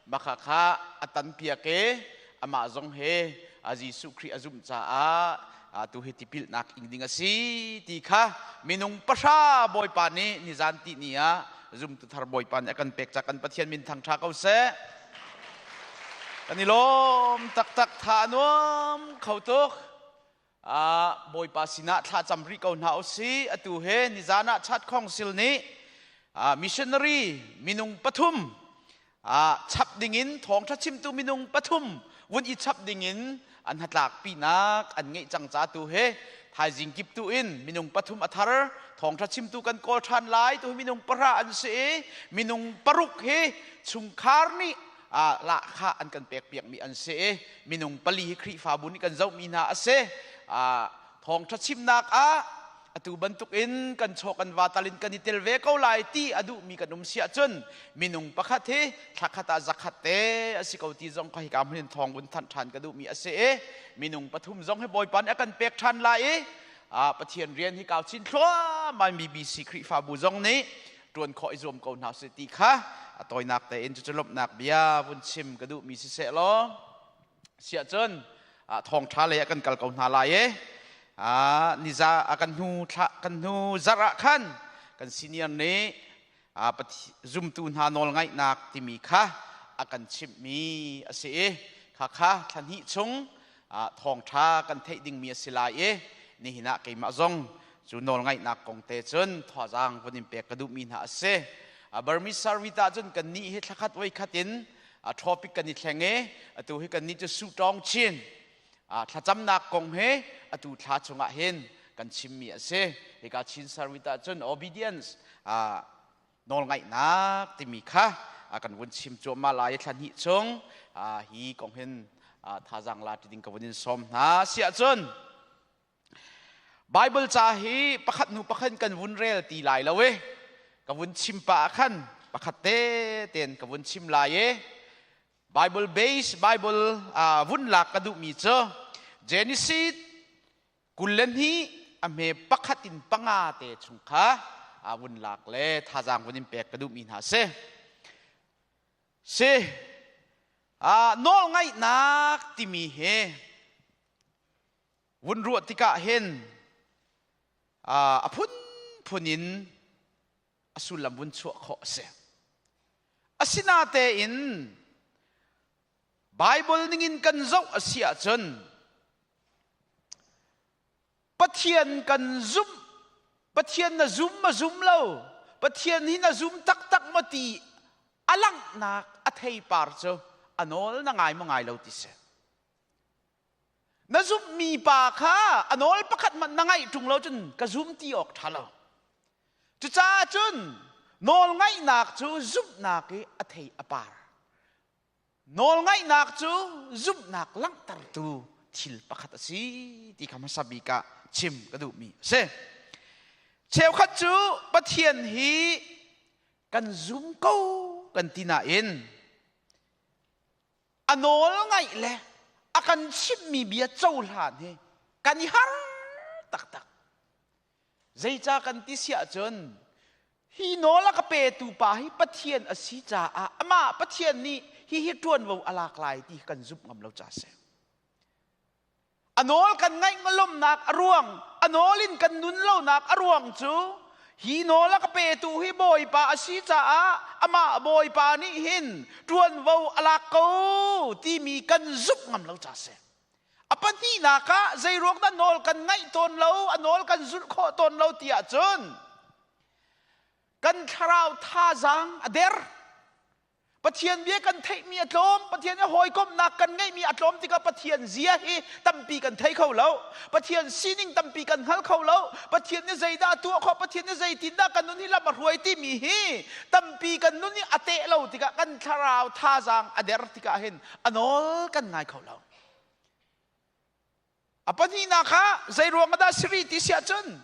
maka kha a tan piak i amah zong he a Jesuh Khrih a zumh caah tu hi tipilnak ing ding a si ti kha minung pahra Bawipa nih nizan ti ni ah zumtu thar Bawipa nih a kan pek ca kan Pathian min thangṭha ko seh. Kan i lawm taktak tha a nuam kho tuk. Bawipa sinah thlacam rih ko hna usih. Atu he nizan ah Chat Khongsil nih missionary minung pathum chap dingin thawngṭha chimtu minung pathum vun i chap dingin an hnatlak pinak an ngeih cang ca tu he thaizing kip tu in minung pathum a thar thawngṭha chimtu kan kawl ṭhan lai tu hi minung pahra an si i minung paruk hi chungkhar nih lahkhah an kan pekpiakmi an si i minung pali hi Khrihfabu nih kan zohmi hna a si. Thawngṭha chimnak ah atu bantuk in kan chaw kan va tal in kan i tel ve ko lai ti a duhmi kan um si ahcun minung pakhat hi thlakhat ah zakhat te a si ko ti zong kha hika hmun in thawng vun thanh ṭhan ka duhmi a si i minung pathum zong hi Bawipa nih a kan pek ṭhan lai i Pathian rian hi kau chin thluahmah BBC Khrihfabu zong nih ṭuan khawh i zuam ko hna usih ti kha a tawinak tein cucu lawmhnak bia vun chim ka duhmi siseh law siah cun thawngṭha lei ah kan kal ko hna lai i niza kan hnu thla kan hnu zarh ah khan kan senior nih zumtu hna nawl ngaihnak timi kha a kan chimhmi a si i kha kha thla hnih chung thawngṭha kan theih dingmi a si lai i nihin ah keimah zong cu nawlngaihnak kong te cun thazaang vun in pek ka duhmi hna a si. Burmese Service ah cun kannih hi thlakhat voi khat in topic kan i thleng i atu hi kannih cu Sutawng Chin thlacamnak kong he atu thla chungah hin kan chimmi a si. Hika Chin Service ah cun obedience nawlngaihnak timi kha kan vun chim cuahmah lai i thla hnih chung hi kong hin thazaang la ti ding ka vun in sawm hna. Siah cun Baibal ca hi pakhat hnu pakhat kan vun rel ti lai lo i ka vun chim pah ah khan pakhat te tein ka vun chim lai i Bible base Bible vun lak ka duhmi cu Genesis 22 a hme pakhat in panga te chung kha vun lak le thazaang vun in pek ka duhmi hna si. Si nawlngaihnak timi hi vun ruah tikah hin a phunphun in a sullam vun chuah khawh a si. Asinatein Bible ningin kan zoh a si ahcun Pathian kan zumh Pathian na zum ma zum lo Pathian hi na zum taktak maw ti a langhnak a theipar cu a nawl na ngai maw ngai lo ti si. Na zumhmi pa kha a nawl pakhat hmanh na ngaih ṭung lo cun ka zum ti awk ṭha lo. Cucaah cun nawlngaihnak cu zumhnak i a thei a par. Nawlngaihnak cu zumhnak langhtertu thil pakhat a si ti kha hmasa bik ah chim ka duhmi a si. Cheukhat cu Pathian hi kan zum ko kan ti nain a nawl ngaih le a kan chimhmi bia cohlan hi kan i har taktak. Zeicah kan ti si ahcun hi nawl a ka petu pa hi Pathian a si caah amah Pathian nih hihi ṭuanvo a lak lai ti kan zumh ngam lo ca a si. A nawl kan ngaih ngalomnak a ruang, a nawl in kan nun lonak a ruang cu hi nawl a ka petu hi Bawipa a si caah amah Bawipa nih hin ṭuanvo a lak ko timi kan zumh ngam lo ca si. A pahnihnak ah zeiruang dah nawl kan ngaih tawn lo, a nawl kan zulh khawh tawn lo ti ahcun kan thlarau thazaang a der. Pathian bia kan theihmi a tlawm, Pathian he hawikomhnak kan ngeihmi a tlawm tikah Pathian zia hi tampi kan thei kho lo. Pathian sining tampi kan hngal kho lo. Pathian nih zeidah a tuah khawh, Pathian nih zeitindah kan nun hi lam a hruai timi hi tampi kan nun hi a teh lo tikah kan thlarau thazaang a der tikah hin a nawl kan ngai kho lo. A pahnihnak ah zeiruang ah dah siri ti siah cun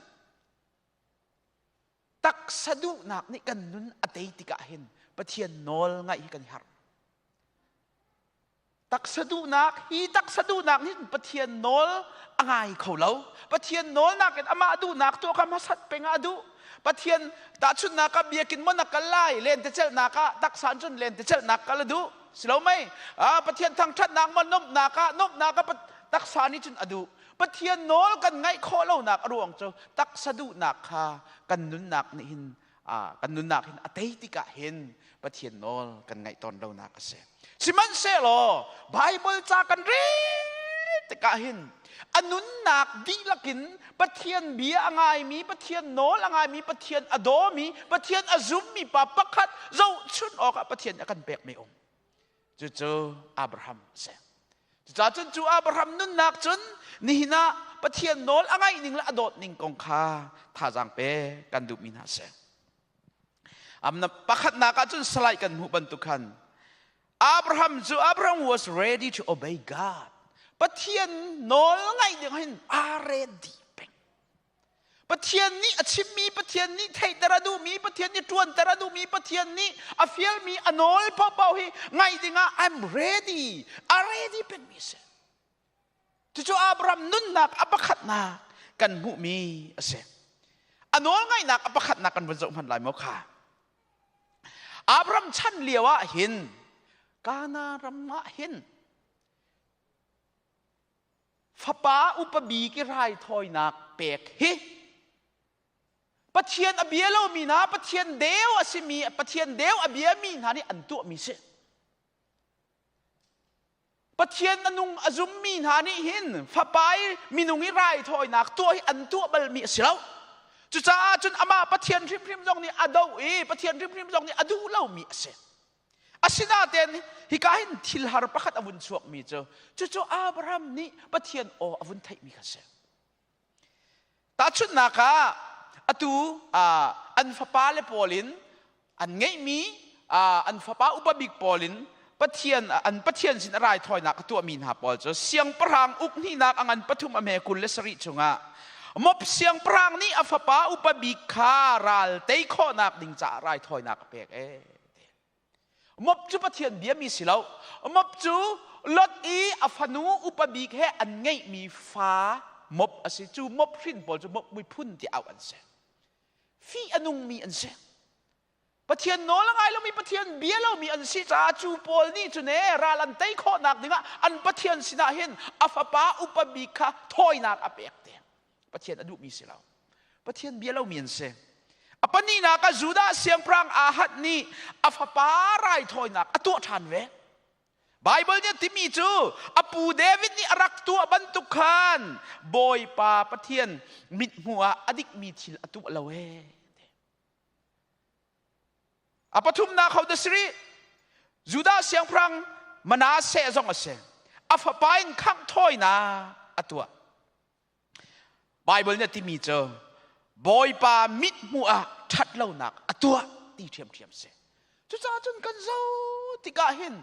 Taksa duhnak nih kan nun a tei tikah hin Pathian nawl ngaih hi kan i harh. Taksa duhnak hi taksa duhnak nih Pathian nawl a ngai kho lo. Pathian nawl nakin amah duhnak tuah kha hmasat peng ah a duh. Pathian tahchunhnak ah biakinn maw na kal lai lentecelhnak ah taksa cun lentecelhnak kal a duh. Si lo mei? Ah, Pathian thangṭhatnak maw nuamhnak ah nuamhnak ah taksa nih cun a duh. Pathian nawl kan ngaih khawh lonak a ruang cu taksa duhnak kha kan nunnak nih hin kan nunnak hin a tei tikah hin Pathian nawl kan ngaih tawn lonak a si. Sihmanhsehlaw Bible ca kan rel tikah hin a nunnak dihlak in Pathian bia a ngaimi, Pathian nawl a ngaimi, Pathian a dawmi, Pathian a zummi pa pakhat zohchun awkah Pathian a kan pekmi um. Cucu Abraham a si. Cucaah cun cu Abraham nunnak cun nihin ah Pathian nawl a ngaih ning le a dawt ning kong kha thazaang pe kan duhmi hna a si. Amna pakhatnak ah cun salai kan hmuh bantuk khan Abraham cu Abraham was ready to obey God. Pathian nawl ngaih ding hin aa ready peng. Pathian nih a chimmi, Pathian nih theihter a duhmi, Pathian nih ṭuanter a duhmi, Pathian nih a fialmi, a nawl paohpaoh hi ngaih dingah I'm ready. A ready pengmi a si. Cucu Abraham nunnak a pakhatnak kan hmuhmi a si. A nawl ngaihnak a pakhatnak kan vun zoh hmanh lai maw kha. Abraham chan lio ah hin Kana ram ah hin Fapa upa bik i raithawinak pek hi Pathian a bia lomi hna, Pathian deu a simi, Pathian deu a biami hna nih an tuahmi si. Pathian a nung a zummi hna nih hin fapa i minung i raithawinak tuah hi an tuah balmi a si lo. Cucaah cun amah Pathian hrimhrim zong nih a doh i Pathian hrimhrim zong nih a duh lomi a si. Asinain hika hin thil har pakhat a vun chuakmi cu cucu Abraham nih Pathian aw a vun theihmi kha a si. Tahchunhnak ah atu an fapale pawl in an ngeihmi an fapa upa bik pawl in Pathian an Pathian sin a raithawinak a tuahmi hna pawl cu siangpahrang uk hnihnak a ngan pathum a hme 27 chungah Mop siangpahrang nih a fapa upa bik kha ral tei khawhnak ding caah raithawinak a pek ee. Mop cu Pathian biami si lo. Mop cu Lot i a fanu upa bik he an ngeihmi fa mop a si. Cu mop hrin pawl cu mop miphun ti auh an si. Fih a nungmi an si. Pathian nawl a ngai lomi Pathian bia lomi an si caah cu pawl nih cun ee ral an tei khawhnak dingah an Pathian sinah hin a fapa upa bik kha thawinak a pek te. Pathian a duhmi si lo. Pathian bia lomi an si. A pahnihnak ah Judah siangpahrang Ahad nih a fapa raithawinak a tuah ṭhan ve. Baibal nih a timi cu a pu David nih a rak tuah bantuk khan Bawipa Pathian mithmuh ah a dikmi thil a tuah lo ee. A pathumnak ho da siri Judah siangpahrang Manasseh zong a si. A fapa in khangh thawinak a tuah. Baibal nih a timi cu Bawipa mithmuh ah ṭhatlonak a tuah ti ṭhiamṭhiam si. Cucaah cun kan zoh tikah hin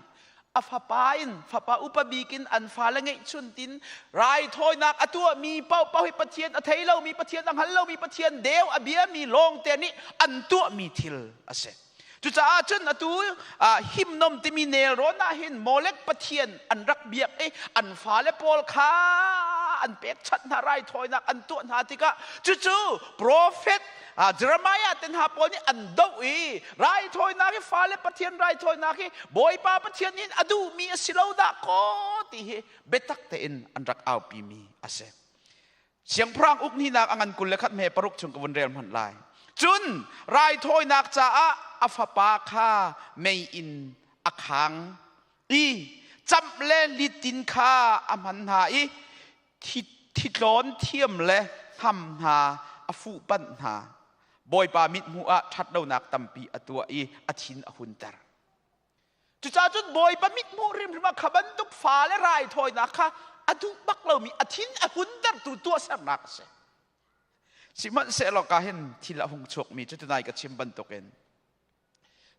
a fapa in fapa upa bik in an fale ngeihchun tin raithawinak a tuahmi paohpaoh hi Pathian a thei lomi Pathian a hngal lomi Pathian deu a biami lawngte nih an tuahmi thil a si. Cucaah cun atu himnom timi nelrawn ah hin Molek pathian an rak biak i an fale pawl kha an pekchanh hna raithawinak an tuah hna tikah cucu profet Jeremiah te hna pawl nih an doh i raithawinak hi fale pathian raithawinak hi Bawipa Pathian nih a duhmi a si lo dah kaw ti hi biatak tein an rak aupimi a si. Siangpahrang uk hninak a ngan 21 hme paruk chung ka vun rel hmanh lai. Cun raithawinak caah a fapa kha mei in a khang i camh le litin kha a hman hna i thitlawn thiam le hnam hna a fuhpanh hna. Bawipa mithmuh ah ṭhatlonak tampi a tuah i a thin a hunter. Cucaah cun Bawipa mithmuh hrimhrim ah kha bantuk fa le raithawinak kha a duh bak lomi a thin a huntertu tuahsernak a si. Sihmanhsehlaw ka hin thil a hung chuakmi cu tunai ka chim bantukin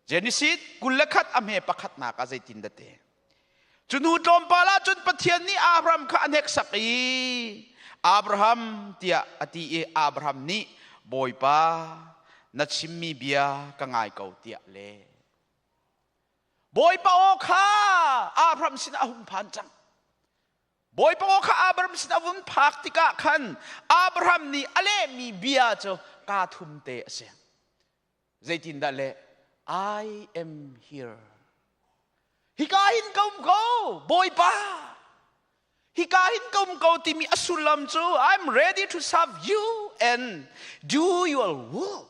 Genesis 21 a hme pakhatnak ah zeitin dah te. Cu hnu tlawmpal ah cun Pathian nih Abraham kha a hneksak i Abraham tiah a ti i Abraham nih Bawipa na chimmi bia ka ngai ko tiah le Bawipa aw kha Abraham sinah a hung phan cang. Bawipa aw kha Abraham sinah a vun phak tikah khan Abraham nih a lehmi bia cu kaa thum te a si. Zeitindah le I am here. Hika hin ka um ko, Bawipa. Hika hin ka um ko timi a sullam cu I'm ready to serve you and do your will.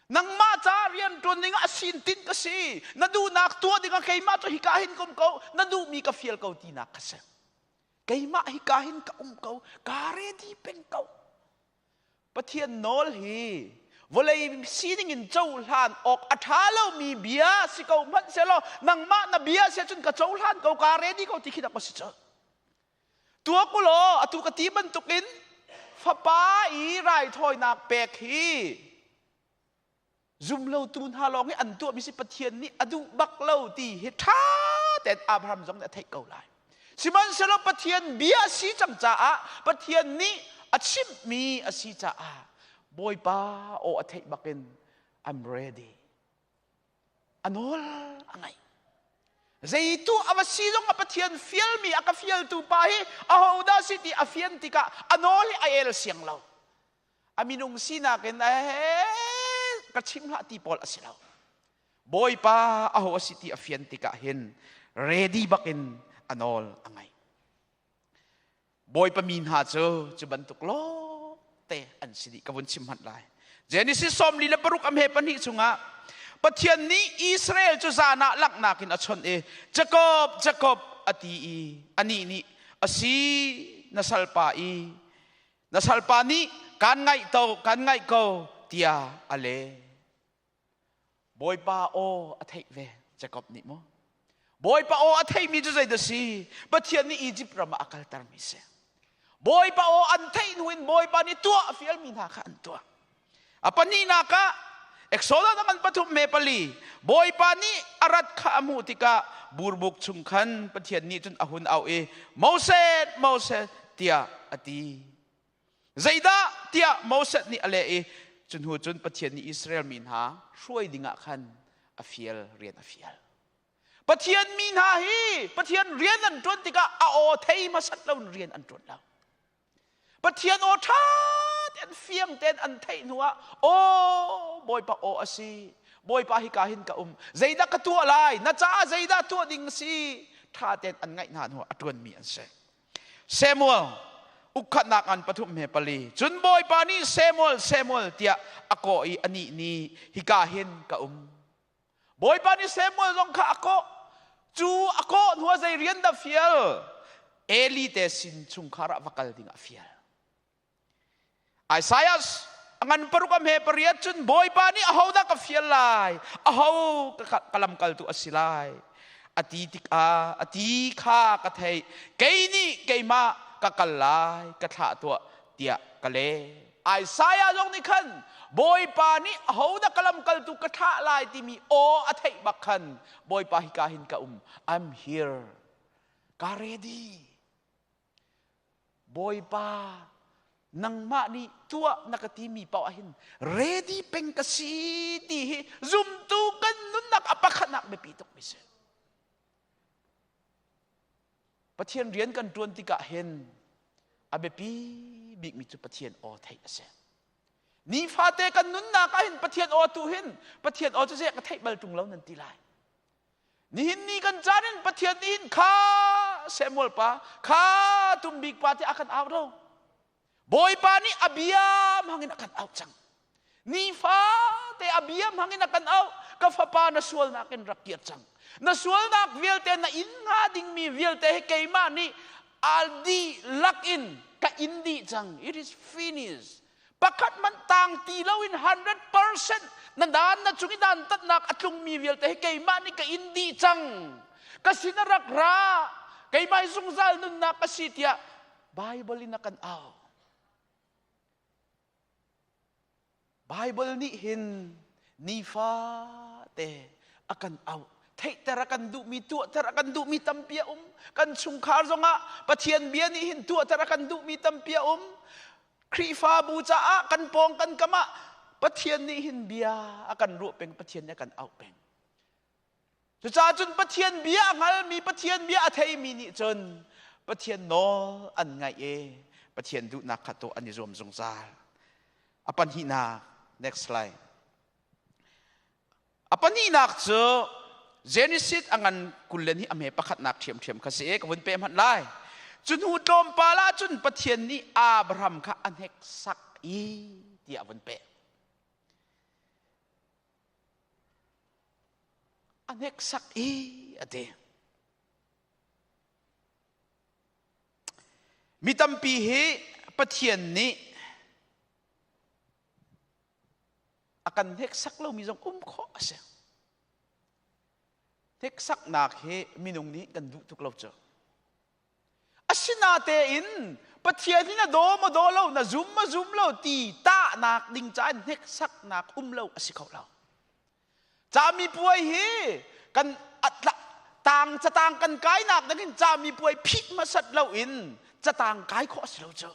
Nangmah ca rian ṭuan ding ah a sin tinh ka si. Na duhnak tuah ding ah keimah cu hika hin ka um ko. Na duhmi ka fial ko tinak ka si. Keimah hika hin ka um ko. Ka ready peng ko. Pathian nawl hi vawlei sining in cohlan awk a ṭha lomi bia si ko hmanh sehlaw nangmah na bia si ahcun ka cohlan ko ka ready ko ti khi dah ka si cu. Tuak u law atu ka ti bantukin fapa i raithawinak pek hi zumlotu hna lawng hi an tuahmi si Pathian nih a duh bak lo ti hi ṭha tein Abraham zong nih a theih ko lai. Sihmanhsehlaw Pathian bia a si cang caah Pathian nih a chimhmi a si caah Bawipa aw a theih bakin I'm ready. A nawl a ngaih. Zeitu a va si zong a Pathian fialmi a ka fialtu pa hi ahodah si ti a fian tikah a nawl hi a el siang lo. A minung sinak in eh ka chim hlah ti pawl a si lo. Bawipa aho a si ti a fian tikah hin ready bakin a nawl a ngaih. Bawipa mi hna cu cu bantuk lawngte an si dih ka vun chim hmanh lai. Genesis 46 a hme pahnih chungah Pathian nih Israel cu zan ah langhnak in a chawnh i Jacob Jacob a ti i anih nih a si na salpa i na salpa nih kan ngaih to kan ngaih ko tiah a leh. Bawipa aw a theih ve Jacob nih maw Bawipa aw a theihmi cu zeidah si Pathian nih Egypt ram ah a kaltermi si Bawipa aw an theih hnu in Bawipa nih tuah a fialmi hna kha an tuah a pahnihnak ah Exodus a ngan pathum me pali Bawipa nih a rat kha a hmuh tikah burbuk chung khan Pathian nih cun a hun auh i Moses Moses tiah a ti Zeidah tiah Moses nih a leh i cu hnu cun Pathian nih Israel mi hna hruai dingah khan a fial rian a fial. Pathian mi hna hi Pathian rian an ṭuan tikah a aw thei hmasat lo in rian an ṭuan lo. Pathian aw ṭha tein fiang tein an theih hnuah aw Bawipa aw a si Bawipa hika hin ka um zeidah ka tuah lai na caah zeidah tuah ding a si ṭha tein an ngaih hna hnuah a ṭuanmi an si. Samuel ukkhatnak an pathum he pali cun Bawipa nih Samuel Samuel tiah a kawh i anih nih hika hin ka um Bawipa nih Samuel zong kha a kawh cu a kawh hnu ah zei rian dah fial Eli te sin chungkhar ah va kal ding ah fial Isaiah a ngan paruk a hme pariat cun Bawipa nih ahodah ka fial lai aho ka lamkaltu a si lai a ti tikah a ti kha ka theih kei nih keimah ka kal lai ka thlah tuah tiah ka leh Isaiah zong nih khan Bawipa nih ahodah ka lamkaltu ka thlah lai timi aw a theih bak khan Bawipa hika hin ka um I'm here ka ready Bawipa nangmah nih tuah na ka timi paoh ah hin ready peng ka si ti hi zumtu kan nunnak a pakhatnak biapi tuk mi si. Pathian rian kan ṭuan tikah hin a biapi bikmi cu Pathian aw theih a si. Nifate kan nunnak ah hin Pathian aw tu hin Pathian aw cu zei ka theih bal ṭung lo nan ti lai. Nihin ni kan caan in Pathian nih hin kha Samuel pa, kha tumbik pa ti a kan au do. Bawipa nih a bia hmangin a kan auh cang. Nifate a bia hmangin a kan auh. Ka fapa na sualnak in rak kir cang. Na sualnak vialte na in hnga dingmi vialte hi keimah nih al dihlak in ka in dih cang. It is finished. Pakhat man tang ti loin 100% na dan na cung i dan tatnak a tlungmi vialte hi keimah nih ka in dih cang. Ka sin a rak ra. Keimah hi zungzal nunnak ka si tiah Bible in a kan au. Bible nih hin nifate a kan auh. Theihter a kan duhmi, tuahter a kan duhmi tampi a um. Kan chungkhar zongah Pathian bia nih hin tuahter a kan duhmi tampi a um. Khrihfabu caah kan pawng kan kam ah Pathian nih hin bia a kan ruah peng, Pathian nih a kan auh peng. Cucaah cun Pathian bia a hngalmi, Pathian bia a theimi nih cun Pathian nawl an ngaih i Pathian duhnak kha tuah an i zuam zungzal. A pahnihnak, next slide. A pahnihnak cu Genesis a ngan 20 le hnih a hme pakhatnak ṭhiamṭhiam kha si i ka vun peh hmanh lai. Cu hnu tlawmpal ah cun Pathian nih Abraham kha a hneksak i tiah a vun peh. A hneksak i a ti. Mi tampi hi Pathian nih a kan hneksak lomi zong um khawh a si. Hneksaknak hi minung nih kan duh tuk lo cu. Asinatein Pathian hi na daw maw daw lo, na zum maw zum lo ti tahnak ding caah hneksaknak um lo a si kho lo. Cami puai hi kan tang catang kan kainak ding in cami puai phit hmasat lo in catang kai khawh a si lo cu.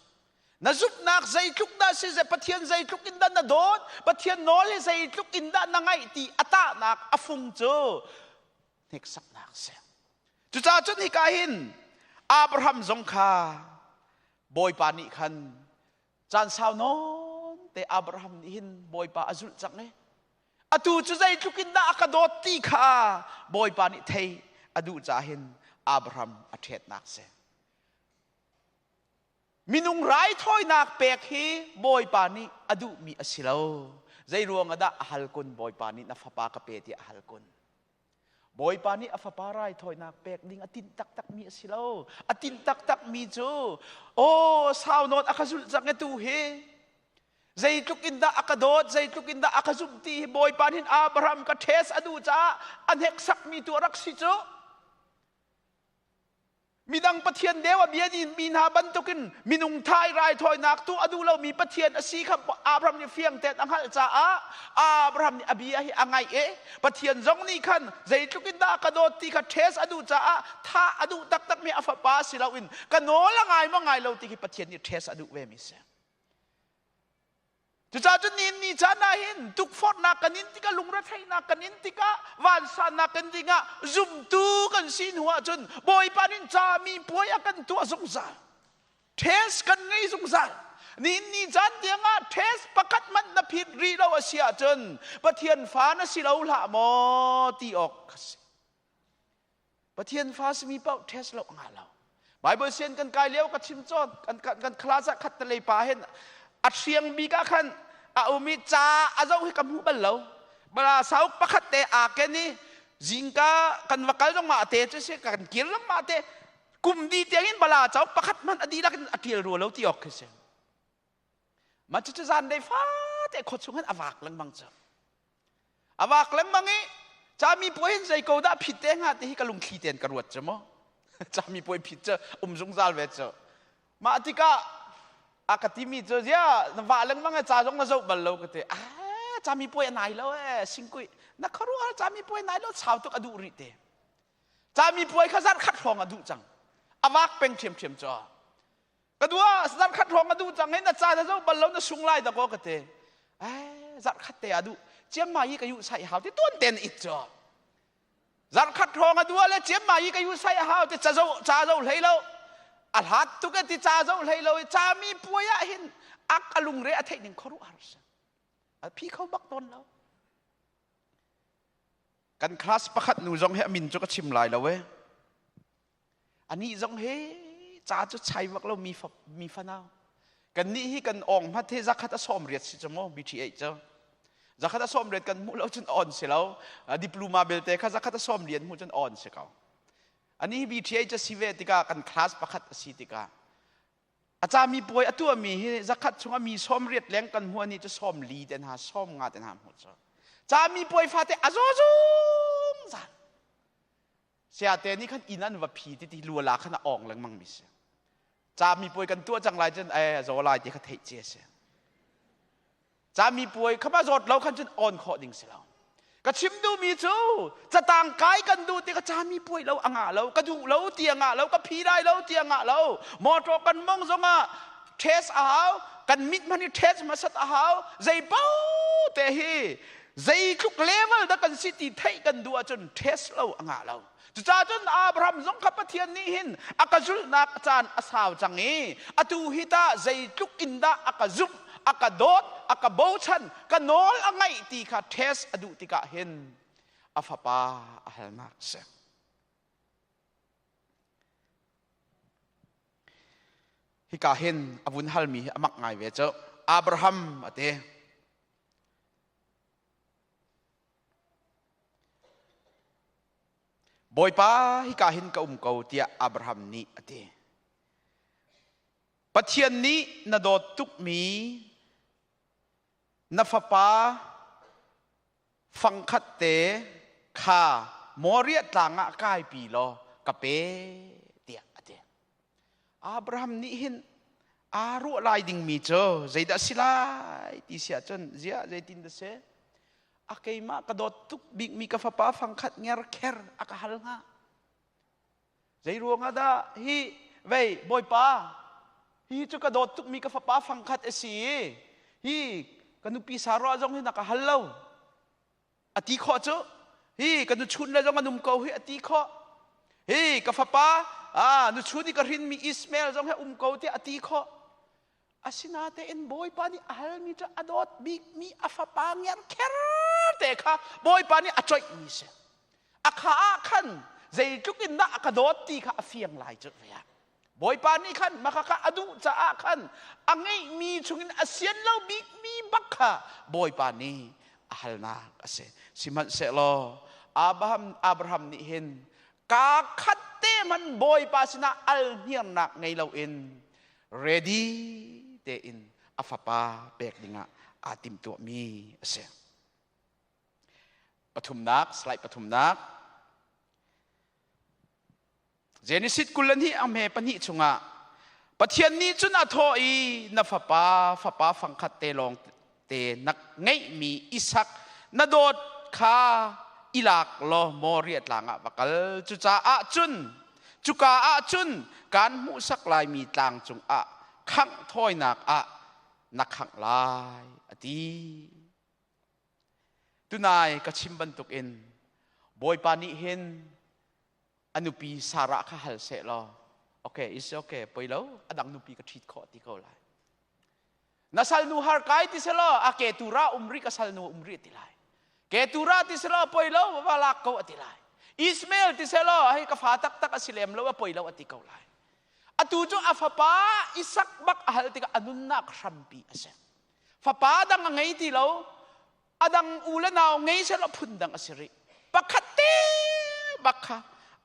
Na zumhnak zeitluk dah si Pathian zeitluk in dah na dawt, Pathian nawl hi zeitluk in dah na ngaih ti a tahnak a fung cu hneksaknak a si. Cucaah cun hika hin Abraham zong kha Bawipa nih khan caan sau nawn te Abraham nih hin Bawipa a zulh cang i atu cu zeitluk in dah a ka dawt ti kha Bawipa nih thei a duh caah hin Abraham a ṭhetnak si. Minung raithawinak pek hi Bawipa nih a duhmi a si lo. Zei ruang ah dah a hal kun Bawipa nih na fapa ka pe tiah a hal kun. Bawipa nih a fapa raithawinak pek ding a tinh taktakmi a si lo. A tinh taktakmi cu, aw sau nawn a ka zulh cang e tu hi. Zeitluk in dah a ka dawt, zeitluk in dah a ka zumh ti hi Bawipa nih Abraham ka test a duh caah a hneksakmi tu a rak si cu. Midang Pathian deu a bia mi hna bantukin minung thai raithawinak tu a duh lomi Pathian a si kha Abraham nih fiang tein a hngalh caah Abraham nih a bia hi a ngaih i Pathian zong nih khan zeitluk in dah ka dawt ti kha test a duh caah thah a duh taktakmi a fapa si loin ka nawl a ngai maw ngai lo ti khi Pathian nih test a duh ve mi si. Cucaah cun nihin ni caan ah hin tukforhnak kan in tikah lungretheihnak kan in tikah vansannak kan dingah zumtu kan si hnu ahcun Bawipa nih cami puai a kan tuah zungzal. Test kan ngei zungzal. Nihin ni caan tiangah test pakhat hmanh na phit rih lo a si ahcun Pathian fa na si lo hlah maw ti awk a si. Pathian fa simi paoh test lo ngah lo. Bible sian kan kai lio ka chim cawn kan kan class ah khat te pa hin a hriang bik ah khan a um i ca a zoh hi ka hmu bal lo. Bala sauk pakhat te aa ken i zingka kan va kal zong mah te cu si kan kir zong mah te kum di tiang in bala cauk pakhat hmanh a dihlak in a tial rua lo ti awk khi si. Mah cucu zanlei fate khua chung hin a vak lengmang cu. A vak lengmang i cami puai hin zei ko dah phit te hnga ti hi ka lungthli tein ka ruat cu mu. Cami puai phit cu um zungzal ve cu. Mah tikah a ka timi cu zia na vah lengmang e ca zong na zoh bal lo ka ti. Ah cami puai a nai lo e singkui na khuaruah cami puai nai lo sau tuk a duh rih te. Cami puai kha zarh khat hrawng a duh cang. A vak peng ṭhiamṭhiam cu. Ka dua zarh khat hrawng a duh cang hei na ca na zoh bal lo na sung lai dakaw ka ti. Eh zarh khat te a duh. Chiang Mai i ka yu sai hau ti tuan ten it cho. Zarh khat hrawng a dua le Chiang Mai i ka yu sai hau ti ca zo ca zo hlei lo. A hlat tuk e ti ca zo hlei lo i ca mi puai ah hin ak a lungre a theih ning khoru har si. A phi kho bak tawn lo. Kan class pakhat nu zong hi a min cu ka chim lai lo e. Anih zong he ca cu chai bak lo mi fa, mi fanau. Kan nih hi kan ong hmat he zakhat a sawm riat si cu mu BTA cu. Zakhat a sawm riat kan hmuh lo cun on si lo. Diploma belte kha zakhat a sawm rian hmuh cun on si ko. Ani BTA cu si ve tikah kan class pakhat a si tikah a cami puai a tuahmi hi zakhat chung a mi sawm riat leng kan hmuh ni cu sawm li te hna sawm nga te hna hmuh cu cami puai fate a zaw zungzal Sayate nih khan inn an va phi ti ti luala khan a ong lengmang mi si. Cami puai kan tuah cang lai cun eh a zaw lai ti kha theih cia si. Cami puai khama zawt lo khan cun on khawh ding si lo. Ka chim duhmi cu catang kai kan duh ti ka cami puai lo a ngah lo ka duh lo ti a ngah lo ka phi lai lo ti a ngah lo motor kan mong zongah test a hau kan mit hmanh i test hmasat a hau zei paoh te hi Zeitluk level dah kan si ti theih kan duh ahcun test lo a ngah lo. Cucaah cun Abraham zong kha Pathian nih hin a ka zulhnak caan a sau cang i atu hi tah zeitluk in dah a ka zumh, a ka dawt, a ka bochan, ka nawl a ngaih ti kha test a duh tikah hin a fapa a halnak a si. Hika hin a vun halmi hi a mak ngai ve cu. Abraham a ti. Bawipa hika hin ka um ko tiah Abraham nih a ti. Pathian nih na dawt tukmi na fapa fangkhat te kha Moriah tlang ah kaipi law ka pe tiah a ti. Abraham nih hin aa ruah lai dingmi cu zeidah si lai ti si ahcun ziah zeitin dah si a keimah ka dawt tuk bikmi ka fapa fangkhat nger kher a ka hal hnga zei ruangah dah hi vei bawipa hi cu ka dawt tukmi ka fapa fangkhat a si i hi ka nupi Sarah zong hi na ka hal lo A ti khawh cu hi ka nuchun le zong an um ko hi a ti khawh. Hi ka fapa ah nuchun i ka hrinmi Ismael zong hi um ko tiah a ti khawh. Asinatein Bawipa nih a halmi cu a dawt bikmi a fapa ngerkher te kha Bawipa nih a coihmi si. A kha ah khan zeitluk in dah a ka dawt ti kha a fiang lai cu ve ah. Bawipa nih khan maka kha a duh caah khan a ngeihmi chungin a sian lo bikmi bak kha Bawipa nih a halnak a si. Sihmanhsehlaw Abraham, Abraham nih hin kaa khat te hmanh Bawipa sinah alhniarnak ngei loin ready tein a fapa pek dingah aa timhtuahmi a si. Pathumnak, slide pathumnak. Genesis 22 a hme pahnih chungah Pathian nih cun a thawh i na fapa fapa fangkhat te lawng te na ngeihmi Isak na dawt kha i lak law Moriah tlang ah va kal cucaah cun cuka ah cun kaan hmuhsak laimi tlang cungah khangh thawinak ah na khangh lai a ti. Tunai ka chim bantukin Bawipa nih hin a nupi Sarah kha hal seh law okay is okay poi lo a dang nupi ka ṭhit khawh ti ko lai na salnu har kai ti selaw a ke tura um ri ka salnu um ri ti lai ke tura ti selaw poi lo va lak ko ati lai Ismael ti selaw hei ka fa taktak a si lem lo a poi lo ati ko lai atu cu a fapa Isak bak a hal tikah a nunnak hrampi a si fapa dang a ngei ti lo a dang u le nau ngei selaw phun dang a si rih pakhat te bak kha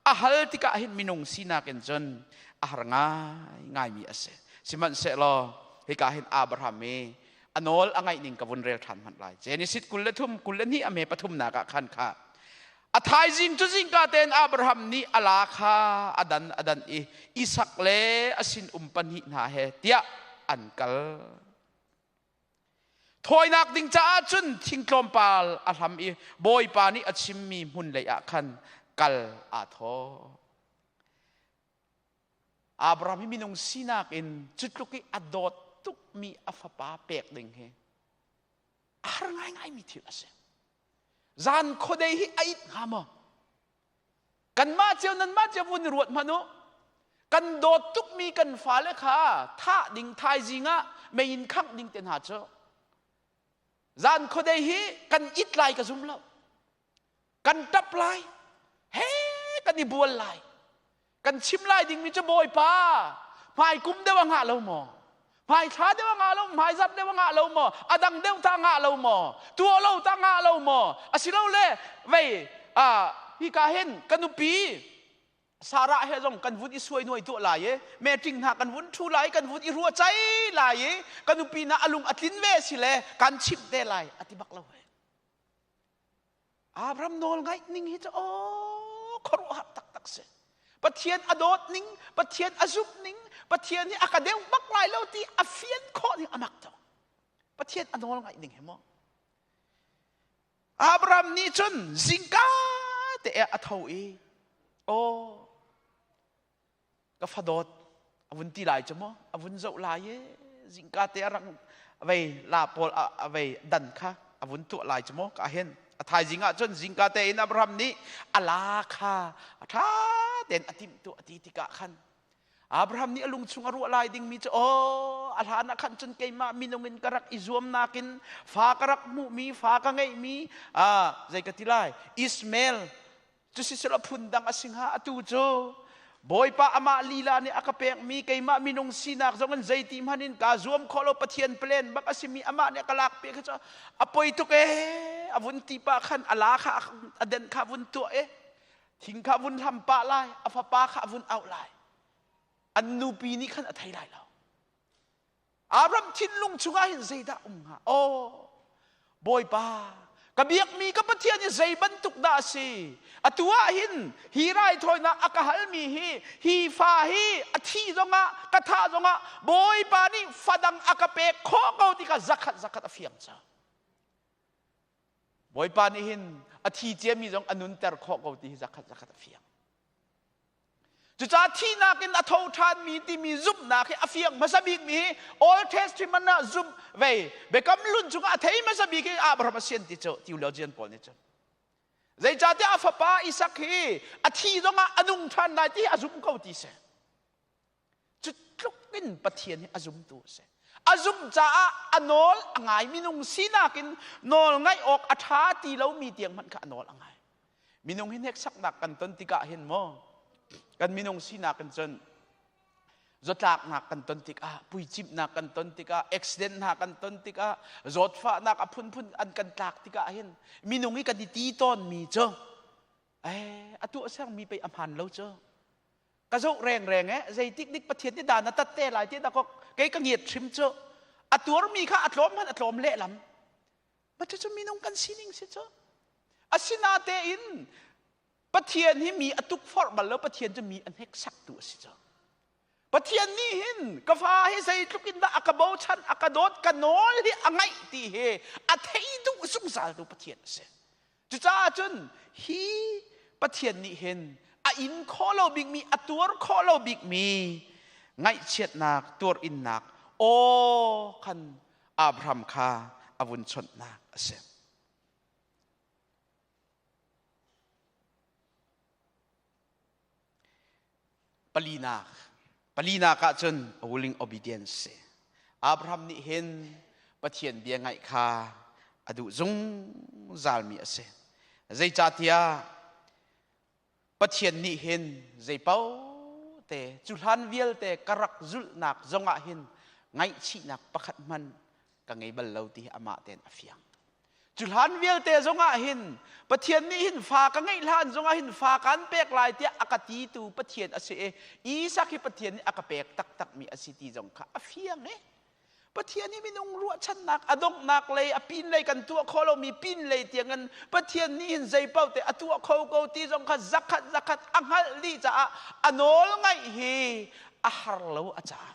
a hal tikah hin minung sinak in cun a har ngai ngaimi a si sihmanhsehlaw hika hin Abraham i a nawl a ngaih ning ka vun rel ṭhan hmanh lai Genesis 23 22 a me pathumnak ah khan kha a thaizing cu zingka tein Abraham nih a la kha a dan a dan i Isak le a sinum pahnih hna he tiah an kal Thawinak ding caah cun thing tlawmpal a hlam i Bawipa nih a chimmi hmun lei ah khan kal aa thawh. Abraham hi minung sinak in cutluk i a dawt tukmi a fapa pek ding hi a har ngaingaimi thil a si. Zan khuadei hi a it hnga maw? Kanmah cio nanmah cio vun i ruat hmanh u. Kan dawt tukmi kan fale kha thah ding thaizing ah mei in khangh ding te hna cu zan khuadei hi kan it lai ka zum lo. Kan ṭap lai. He kan i bual lai. Kan chim lai dingmi cu Bawipa hmai kum deuh a ngah lo maw? Hmai thla deuh a ngah lo, hmai zarh deuh a ngah lo maw? A dang deuh ta ngah lo maw? Tuah lo ta ngah lo maw? Asilole vei hika hin ka nupi Sarah he zong kan vun i suai nuai tuah lai i meeting hna kan vun ṭhu lai kan vun i ruah cai lai i ka nupi na a lung a tlin ve si le kan chimh te lai a ti bak lo he. Abraham nawl ngaih ning hi cu aw khuaruahhar taktak si. Pathian a dawt ning, Pathian a zumh ning, Pathian hi a ka deuh bak lai lo ti a fian khawh ning a mak tuk. Pathian a nawl ngaih ning hi mu. Abraham nih cun zingka te a tho i aw ka fadawt a vun ti lai cu maw a vun zoh lai i zingka te a rang vei la pawl a vei dan kha a vun tuah lai cu maw ka hin a thaizing ah cun zingka te in Abraham nih a la kha a ṭha tein a timh tuah ti tikah khan Abraham nih a lung chung a ruah lai dingmi cu aw a hlan ah khan cun keimah minung in ka rak i zuamnak in fa ka rak hmuhmi fa ka ngeihmi zei ka ti lai Ismael cu siselaw phundang a si hnga atu cu Bawipa amah lila nih a ka pekmi keimah minung sinak zong in zeiti hmanh in kaa zuam khawh lo Pathian plan bak a simi amah nih a ka lak piak cu a poi tuk ee a vun ti pah khan a la kha a den kha vun tuah e thing kha vun hlam pah lai a fapa kha a vun auh lai an nupi nih khan a thei lai lo Abraham thinlung chungah hin zeidah um hnga? Aw, Bawipa, ka biakmi ka Pathian hi zei bantuk dah a si? Atu ah hin hi raithawinak a ka halmi hi hi fa hi a thi zongah ka thah zongah Bawipa nih fadang a ka pek khawh ko ti kha zakhat zakhat a fiang cang. Bawipa nih hin a thi ciami zong a nunter khawh ko ti hi zakhat zakhat a fiang. Cucaah thihnak in a tho ṭhanmi timi zumhnak hi a fiang hmasa bikmi hi Old Testament ah zumh vei biakam hlun chungah a thei hmasa bik hi Abraham a sian ti cu theologian pawl nih cun. Zeicahtiah a fapa Isak hi a thi zongah a nung ṭhan lai ti hi a zum ko ti si. Cu tluk in Pathian hi a zumtu a si. A zumh caah a nawl a ngai minung sinak in nawl ngaih awk a ṭha ti lomi tiang hmanh kha a nawl a ngai. Minung hi hneksaknak kan ton tikah hin maw kan minung sinak in cun zawtlaknak kan ton tikah puicimhnak kan ton tikah accident hna kan ton tikah zawtfahnak a phunphun an kan tlak tikah hin minung hi kan i ti tawnmi cu eh a tuah sermi pei a hmaan lo cu ka zoh rengreng eh zeitik dik Pathian nih dan a tat te lai ti dah kei ka ngiat hrim cu a tuarmi kha a tlawm hmanh a tlawm lehlam Ma cucu minung kan sining si cu. Asinatein Pathian hi mi a tukforh bal lo Pathian cu mi a hneksaktu a si cu. Pathian nih hin ka fa hi zeitluk in dah a ka bochan a ka dawt ka nawl hi a ngaih ti hi a thei duh zungzaltu Pathian a si. Cucaah cun hi Pathian nih hin a in khawh lo bikmi a tuar khawh lo bikmi ngaihchiatnak tuarinnak aw khan Abraham kha a vun chawnhnak a si. Palinak palinak ah cun a willing obedience si. Abraham nih hin Pathian bia ngaih kha a duh zungzalmi a si. Zeicahtiah Pathian nih hin zeipaoh te cu hlan vialte ka rak zulhnak zongah hin ngaihchihnak pakhat hmanh ka ngei bal lo ti hi amah tein a fiang. Cu hlan vialte zongah hin Pathian nih hin fa ka ngeih hlan zongah hin fa kan pek lai tiah a ka titu Pathian a si i Isak hi Pathian nih a ka pek taktakmi a si ti zong kha a fiang i Pathian hi minung ruahchannak a donghnak lei a pin lei kan tuah khawh lomi pin lei tiangin Pathian nih hin zei paoh te a tuah kho ko ti zong kha zakhat zakhat a hngalh dih caah a nawl ngaih hi a har lo a caah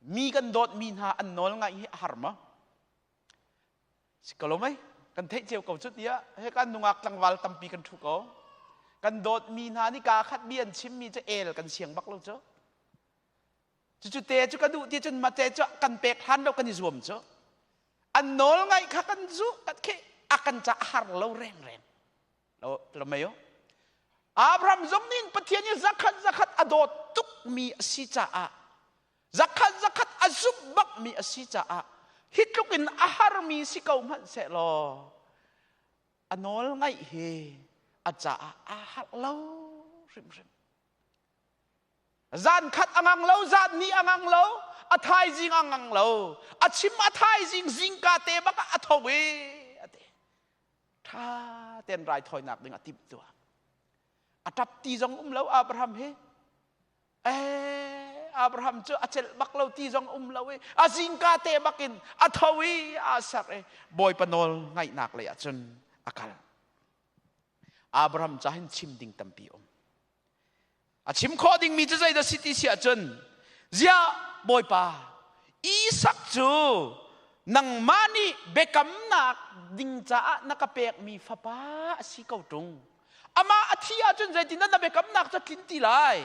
mi kan dawtmi hna an nawl ngaih hi a har maw si ko lo mei kan theih cio ko cu tiah he kan nungak tlangval tampi kan thu ko kan dawtmi hna nih kaa khat bi an chimmi cu el kan siang bak lo cu cucu te cu ka duh ti cun mate cu kan pek hlan lo kan i zuam cu an nawl ngaih kha kan zu kan khi a kan ca a har lo reng reng lo lo mei Abraham zong nih Pathian i zakhat zakhat a dawt tukmi a si caah zakhat zakhat a zumh bakmi a si caah hi tluk in a harmi si ko hmanh sehlaw a nawl ngaih hi a caah aa harh lo hrimhrim. Zan khat a ngang lo, zan ni a ngang lo, a thaizing a ngang lo. A chim a thaizing zingka te bak ah a tho i a ti. Tha ten raithawinak ding a timh tuah. A tap ti zong um lo Abraham hi. Eh, Abraham cu a celh bak lo ti zong um lo i a zingka te bak in a tho i aa ser i Bawipa nawl ngaihnak lei ah cun a kal. Abraham ca hin chim ding tampi um. A chim khawh dingmi cu zeidah si ti si ahcun ziah Bawipa Isak cu nangmah nih biakamnak ding caah na ka pekmi fapa a si ko ṭung. Amah a thi ahcun zeitindah na biakamnak cu a tlin ti lai?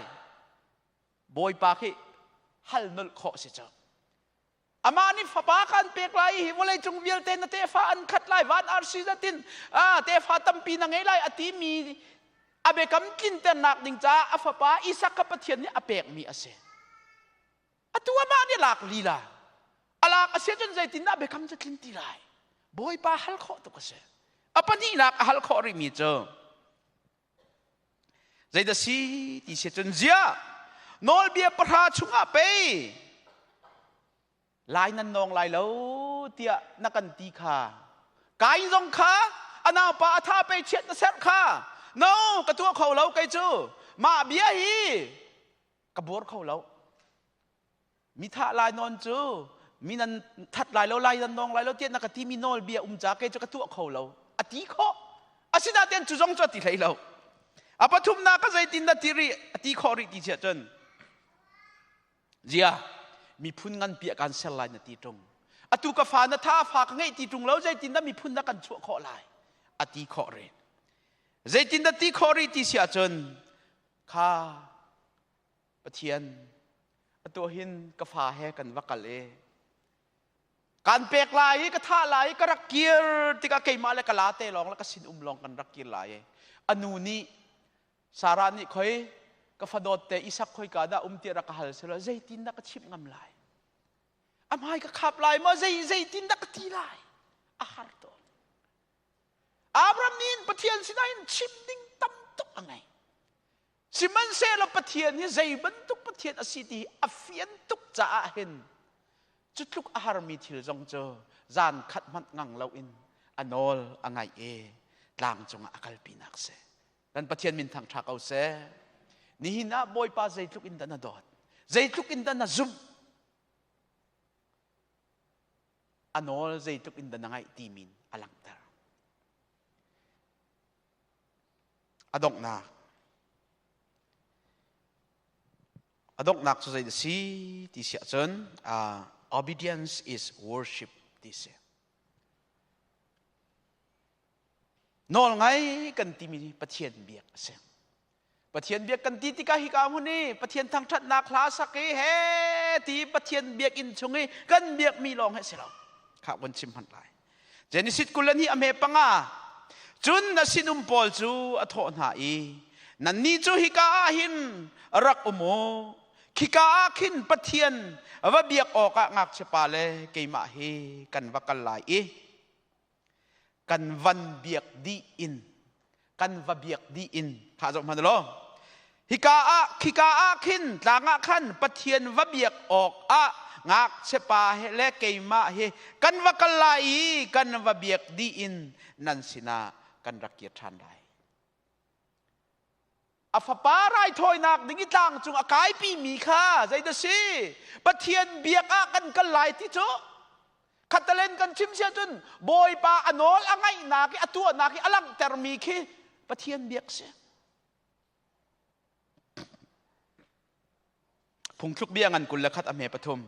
Bawipa khi hal nolh khawh si cu. Amah nih fapa kan pek lai i hi vawleicung vialte na tefa an khat lai van arsi zatin ah tefa tampi na ngei lai a timi a biakam tlinternak ding caah a fapa Isak kha Pathian nih a pekmi a si. Atu amah nih lak lila. A lak a si ahcun zeitindah biakam cu tlin ti lai? Bawipa hal khawh tuk a si. A pahnihnak a hal khawh rihmi cu Zeidah si ti si cun ziah nawlbia pahra chungah pei lai nan nawng lai lo tiah na kan ti kha Kain zong kha a naupa a tha pei chiat na serh kha no ka tuah kho lo kei cu mah bia hi ka buar kho lo Mi thah lai nawn cu mi nan that lai lo lai nan nawng lai lo tiah na ka timi nawlbia um ca kei cu ka tuah kho lo a ti khawh asinain cu zong cu a ti hlei lo a pathumnak ka zeitin na ti rih a ti khawh rih ti siah cun zia miphun ngan piah kan ser lai na ti ṭung atu ka fa na tha fa ka ngeih ti ṭung lo zeitin dah miphun na kan chuah khawh lai a ti khawh rih zeitin dah ti khawh rih ti siah cun kha Pathian atu hin ka fa he kan va kal i kan pek lai i ka thah lai i ka rak kir tikah keimah le ka la te lawng le ka sin um lawng kan rak kir lai i a nu nih Sarah nih khoi ka fadawt te Isak khoi ka dah um tiah rak ka hal selaw zeitin dah ka chimh ngam lai a hmai ka khap lai maw zei zeitin dah ka ti lai a har tuk Abraham nih Pathian sinah in chim ding tam tuk a ngei Sihmanhsehlaw Pathian hi zei bantuk Pathian a si ti hi a fian tuk caah hin cu tluk a harmi thil zong cu zan khat hmanh ngang loin a nawl a ngaih i tlang cungah a kalpinak si. Kan Pathian min thangṭha ko seh. Nihin ah Bawipa zeitluk in dah na dawt? Zeitluk in dah na zumh? A nawl zeitluk in dah na ngaih ti min a langhter. A donghnak. A donghnak cu zei a si ti si ahcun uh, obedience is worship ti si. Nawl ngai kan timi Pathian biak a si. Pathian biak kan ti tikah hika hmun i Pathian thangṭhatnak hla sak i he ti Pathian biakinn chung i kan biakmi lawng hi a si lo. Kha von chim hmanh lai. Genesis 20 le hnih a hme panga cun na sinum pawl cu a thawh hna i nannih cu hika ah hin rak um u khika ah khin Pathian va biak awkah ngakchiapa le keimah hi kan va kal lai i kan van biak dih in kan va biak dih in kha zoh hmanh law hika ah khika ah khin tlang ah khan Pathian va biak awk ah ngakchia pa he le keimah hi kan va kal lai i kan va biak dih in nan sinah kan rak kir ṭhan lai a fapa raithawinak ding i tlang cung a kaipi mi kha zeidah si Pathian biak ah kan kal lai ti cu khatalen kan chim sia cun Bawipa a nawl a ngaihnak i a tuahnak i a langhtermi khi Pathian biak si Phungthluk bia ngan 21 a hme pathum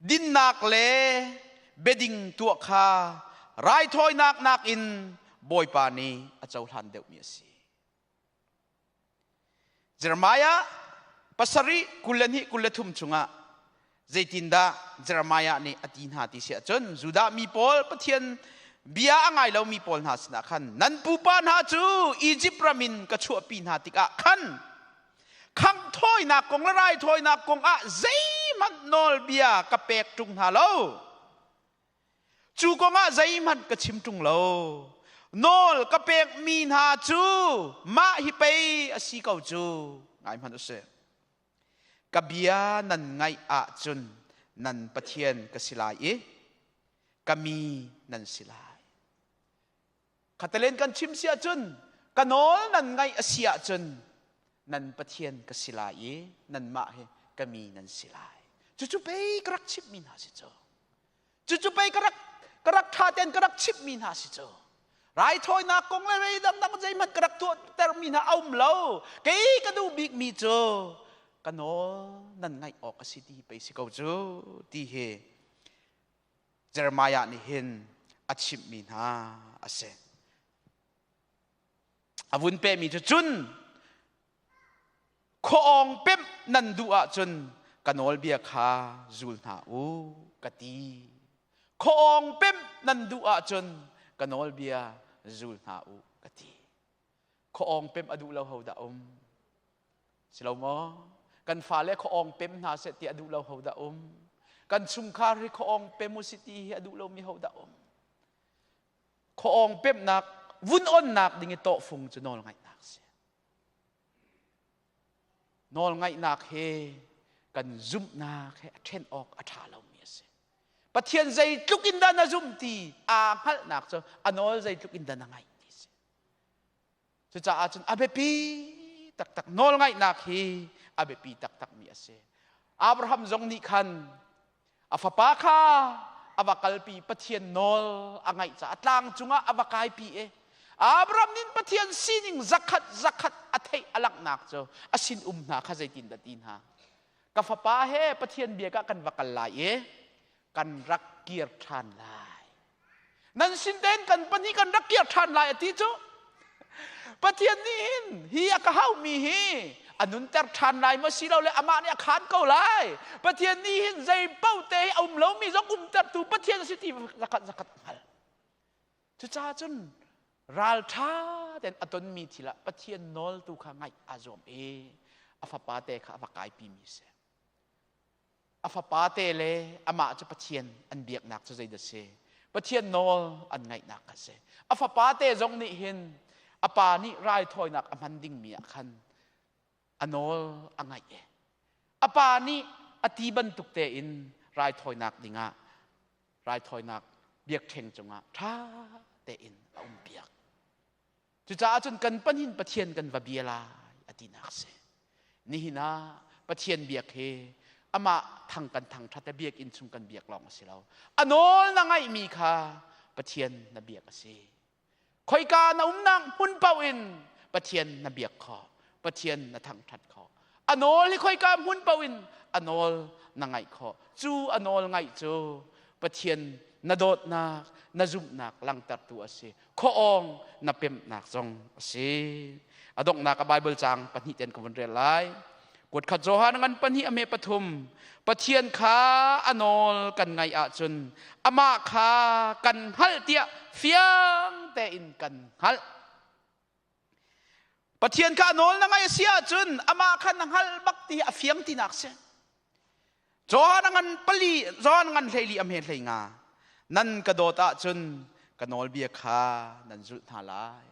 dinnak le biading tuah kha raithawinak nakin Bawipa nih a cohlan deuhmi a si Jeremiah pasarih 22 23 chungah zeitindah Jeremiah nih a ti hna ti si ahcun Judah mi pawl Pathian bia a ngai lomi pawl hna sinah khan nan pupa hna cu Izipt ram in ka chuahpi hna tikah khan khangh thawinak kong le raithawinak kong ah zeihmanh nawlbia ka pek ṭung hna lo. Cu kongah zeihmanh ka chim ṭung lo. Nawl ka pekmi hna cu mah hi pei a si ko cu. Ngai hmanh u sih. Ka bia nan ngaih ahcun nan Pathian ka si lai i ka mi nan si lai. Khatelen kan chim si ahcun ka nawl nan ngaih a si ahcun nan Pathian ka si lai i nanmah hi ka mi nan si lai. Cucu pei ka rak chimhmi hna si cu. Cucu pei ka rak ka rak ṭha tein ka rak chimhmi hna si cu. Raithawinak kong le rei dangdang zeihmanh ka rak tuahtermi hna a um lo. Kei ka duh bikmi cu ka nawl nan ngaih awk a si ti pei si ko cu ti hi Jeremiah nih hin a chimhmi hna a si. A vun pehmi cu cun khuaawng pemh nan duh ahcun ka nawlbia kha zul hna u ka ti. Khuaawng pemh nan duh ahcun ka nawlbia zul hna u ka ti. Khuaawng pemh a duh lo ho dah um? Si lo maw? Kan fale khuaawng pem hna seh ti a duh lo ho dah um? Kan chungkhar hi khuaawng pem u si ti hi a duh lomi ho dah um? Khuaawng pemhnak vun onnak ding i tawhfung cu nawlngaihnak si. Nawlngaihnak he kan zumhnak he a ṭhen awk a ṭha lomi a si. Pathian zeitluk in dah na zumh ti aa hngalhnak cu a nawl zeitluk in dah na ngaih ti si. Cucaah cun a biapi taktak nawlngaihnak hi a biapi taktakmi a si. Abraham zong nih khan a fapa kha a va kalpi Pathian nawl a ngaih caah tlang cungah a va kaipi i Abraham nih Pathian sining zakhat zakhat a theih a langhnak cu a sin um hna kha zeitindah ti hna ka fapa he Pathian bia ah kan va kal lai i kan rak kir ṭhan lai nan sin tein kan pahnih kan rak kir ṭhan lai a ti cu Pathian nih hin hi a ka haumi hi a nunter ṭhan lai maw si lo le amah nih a khaan ko lai Pathian nih hin zei paoh te hi a um lomi zong umtertu Pathian a si ti zakhat zakhat a hngal cucaah cun ralṭha tein a tonmi thil ah Pathian nawl tu kha ngaih aa zuam i a fapa te kha a va kaipimi si A fapate le amah cu Pathian an biaknak cu zeidah si? Pathian nawl an ngaihnak kha si. A fapate zong nih hin a pa nih raithawinak a hman dingmi ah khan a nawl a ngaih i a pa nih a ti bantuk tein raithawinak dingah raithawinak biakṭheng cungah ṭha tein a um piak. Cucaah cun kan panin Pathian kan va bia lai a tinak si. Nihin ah Pathian biak hi amah thang kan thang ṭhat le biakinn chung kan biak lawng a si lo. A nawl na ngaihmi kha Pathian na biak a si. Khoika na umnak hmun paoh in Pathian na biak khawh. Pathian na thangṭhat khawh. A nawl hi khoika hmun paoh in a nawl na ngaih khawh. Cu a nawl ngaih cu Pathian na dawtnak, na zumhnak langhtertu a si. Khuaawng na pemhnak zong a si. A donghnak a Bible caang pahnih ten ka vun rel lai. Kuatkhat Johan ngan pahnih a me pathum. Pathian kha a nawl kan ngaih ahcun amah kha kan hngalh tiah fiang tein kan hngalh. Pathian kha a nawl na ngaih a si ahcun amah kha na hngalh bak ti a fiang tinak si. Johan ngan pali Johan ngan hleili a hme hlei nga nan ka dawt ahcun ka nawlbia kha nan zulh hna lai.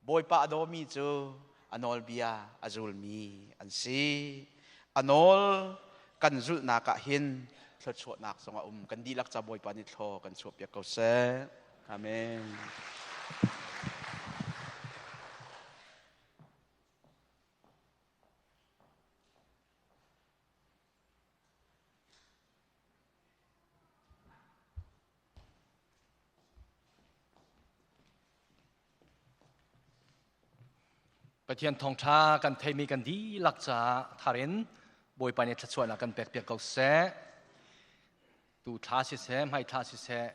Bawipa a dawmi cu a nawlbia a zulmi an si. A nawl kan zulhnak ah hin thluachuahnak zong a um. Kan dihlak ca Bawipa nih thlaw kan chuahpiak ko seh. Amen. Pathian thawngṭha kan theimi kan dihlak caah thar in Bawipa nih thluachuahnak kan pekpiak ko seh. Tu thla siseh, hmai thla siseh,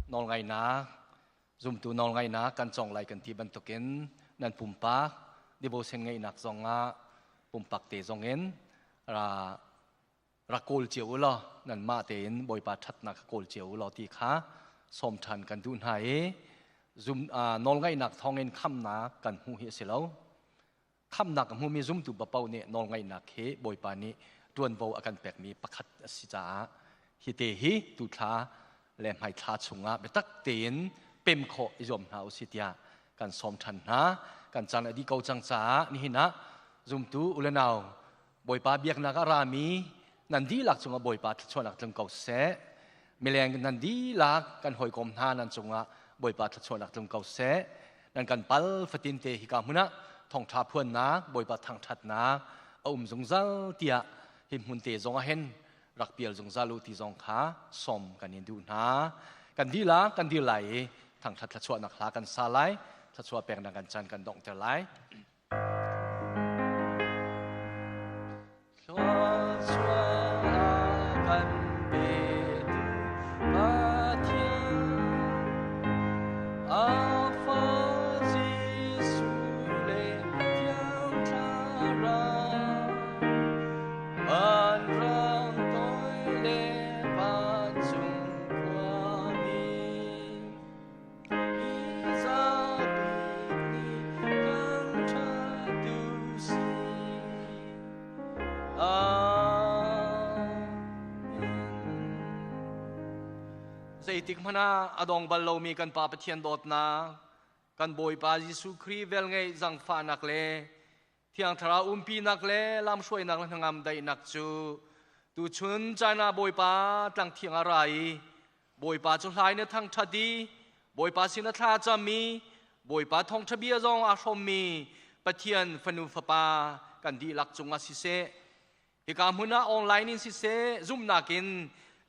nawlngaihnak, zumtu nawlngaihnak kan cawng lai kan ti bantukin nan pumpak devotion ngeihnak zongah pumpak te zongin ra rak kawl cio u law nanmah tein Bawipa ṭhatnak kha kawl cio u law ti kha sawm ṭhan kan duh hna i zum nawlngaihnak thawngin khamnak kan hmuh hi a si lo. Khamnak a hmumi zumtu paoh nih nawlngaihnak hi Bawipa nih ṭuanvo a kan pekmi pakhat a si caah hi te hi tuthla le hmaithla chungah biatak tein pem khawh i zuam hna usih tiah kan sawm ṭhan hna. Kan caan a dih ko cang caah nihin ah zumtu u le nau. Bawipa biaknak ah rami nan dihlak cungah Bawipa thluachuahnak tlung ko seh. Mileng nan dihlak kan hawikom hna nan cungah Bawipa thluachuahnak tlung ko seh. Nan kan pal fatin te hika hmun ah thawngṭha phuannak Bawipa thangṭhatnak a um zungzal tiah hi hmun te zong ah hin rak pial zungzal u ti zong kha sawm kan in duh hna. Kan dihlak kan dir lai i thangṭhat thluachuahnak hla kan sa lai. Thluachuah peknak kan chan kan donghter lai. Zeitik hmanh ah a dong bal lomi kan Pa Pathian dawtnak, kan Bawipa Jesuh Khrih velngeih zangfahnak le Thiang Thlarau umpinak le lamhruainak le hnangam daihnak cu tuchun caan ah Bawipa tlangthiang ah ra i Bawipa cu hlai na thangṭhat i Bawipa sin a thla cam i Bawipa thawngṭha bia zong aa hrawmmi Pathian fanu fapa kan dihlak cungah siseh hika hmun ah online in siseh zumhnak in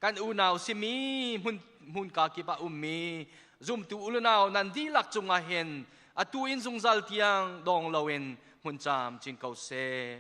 kan unau simi hmun hmunka kip ah ummi zumtu unau nan dihlak cungah hin atu in zungzal tiang dong loin hmun caam cin ko seh.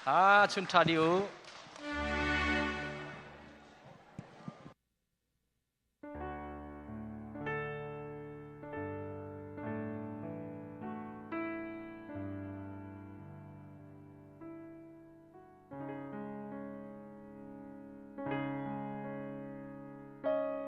Ah, chun tha di u.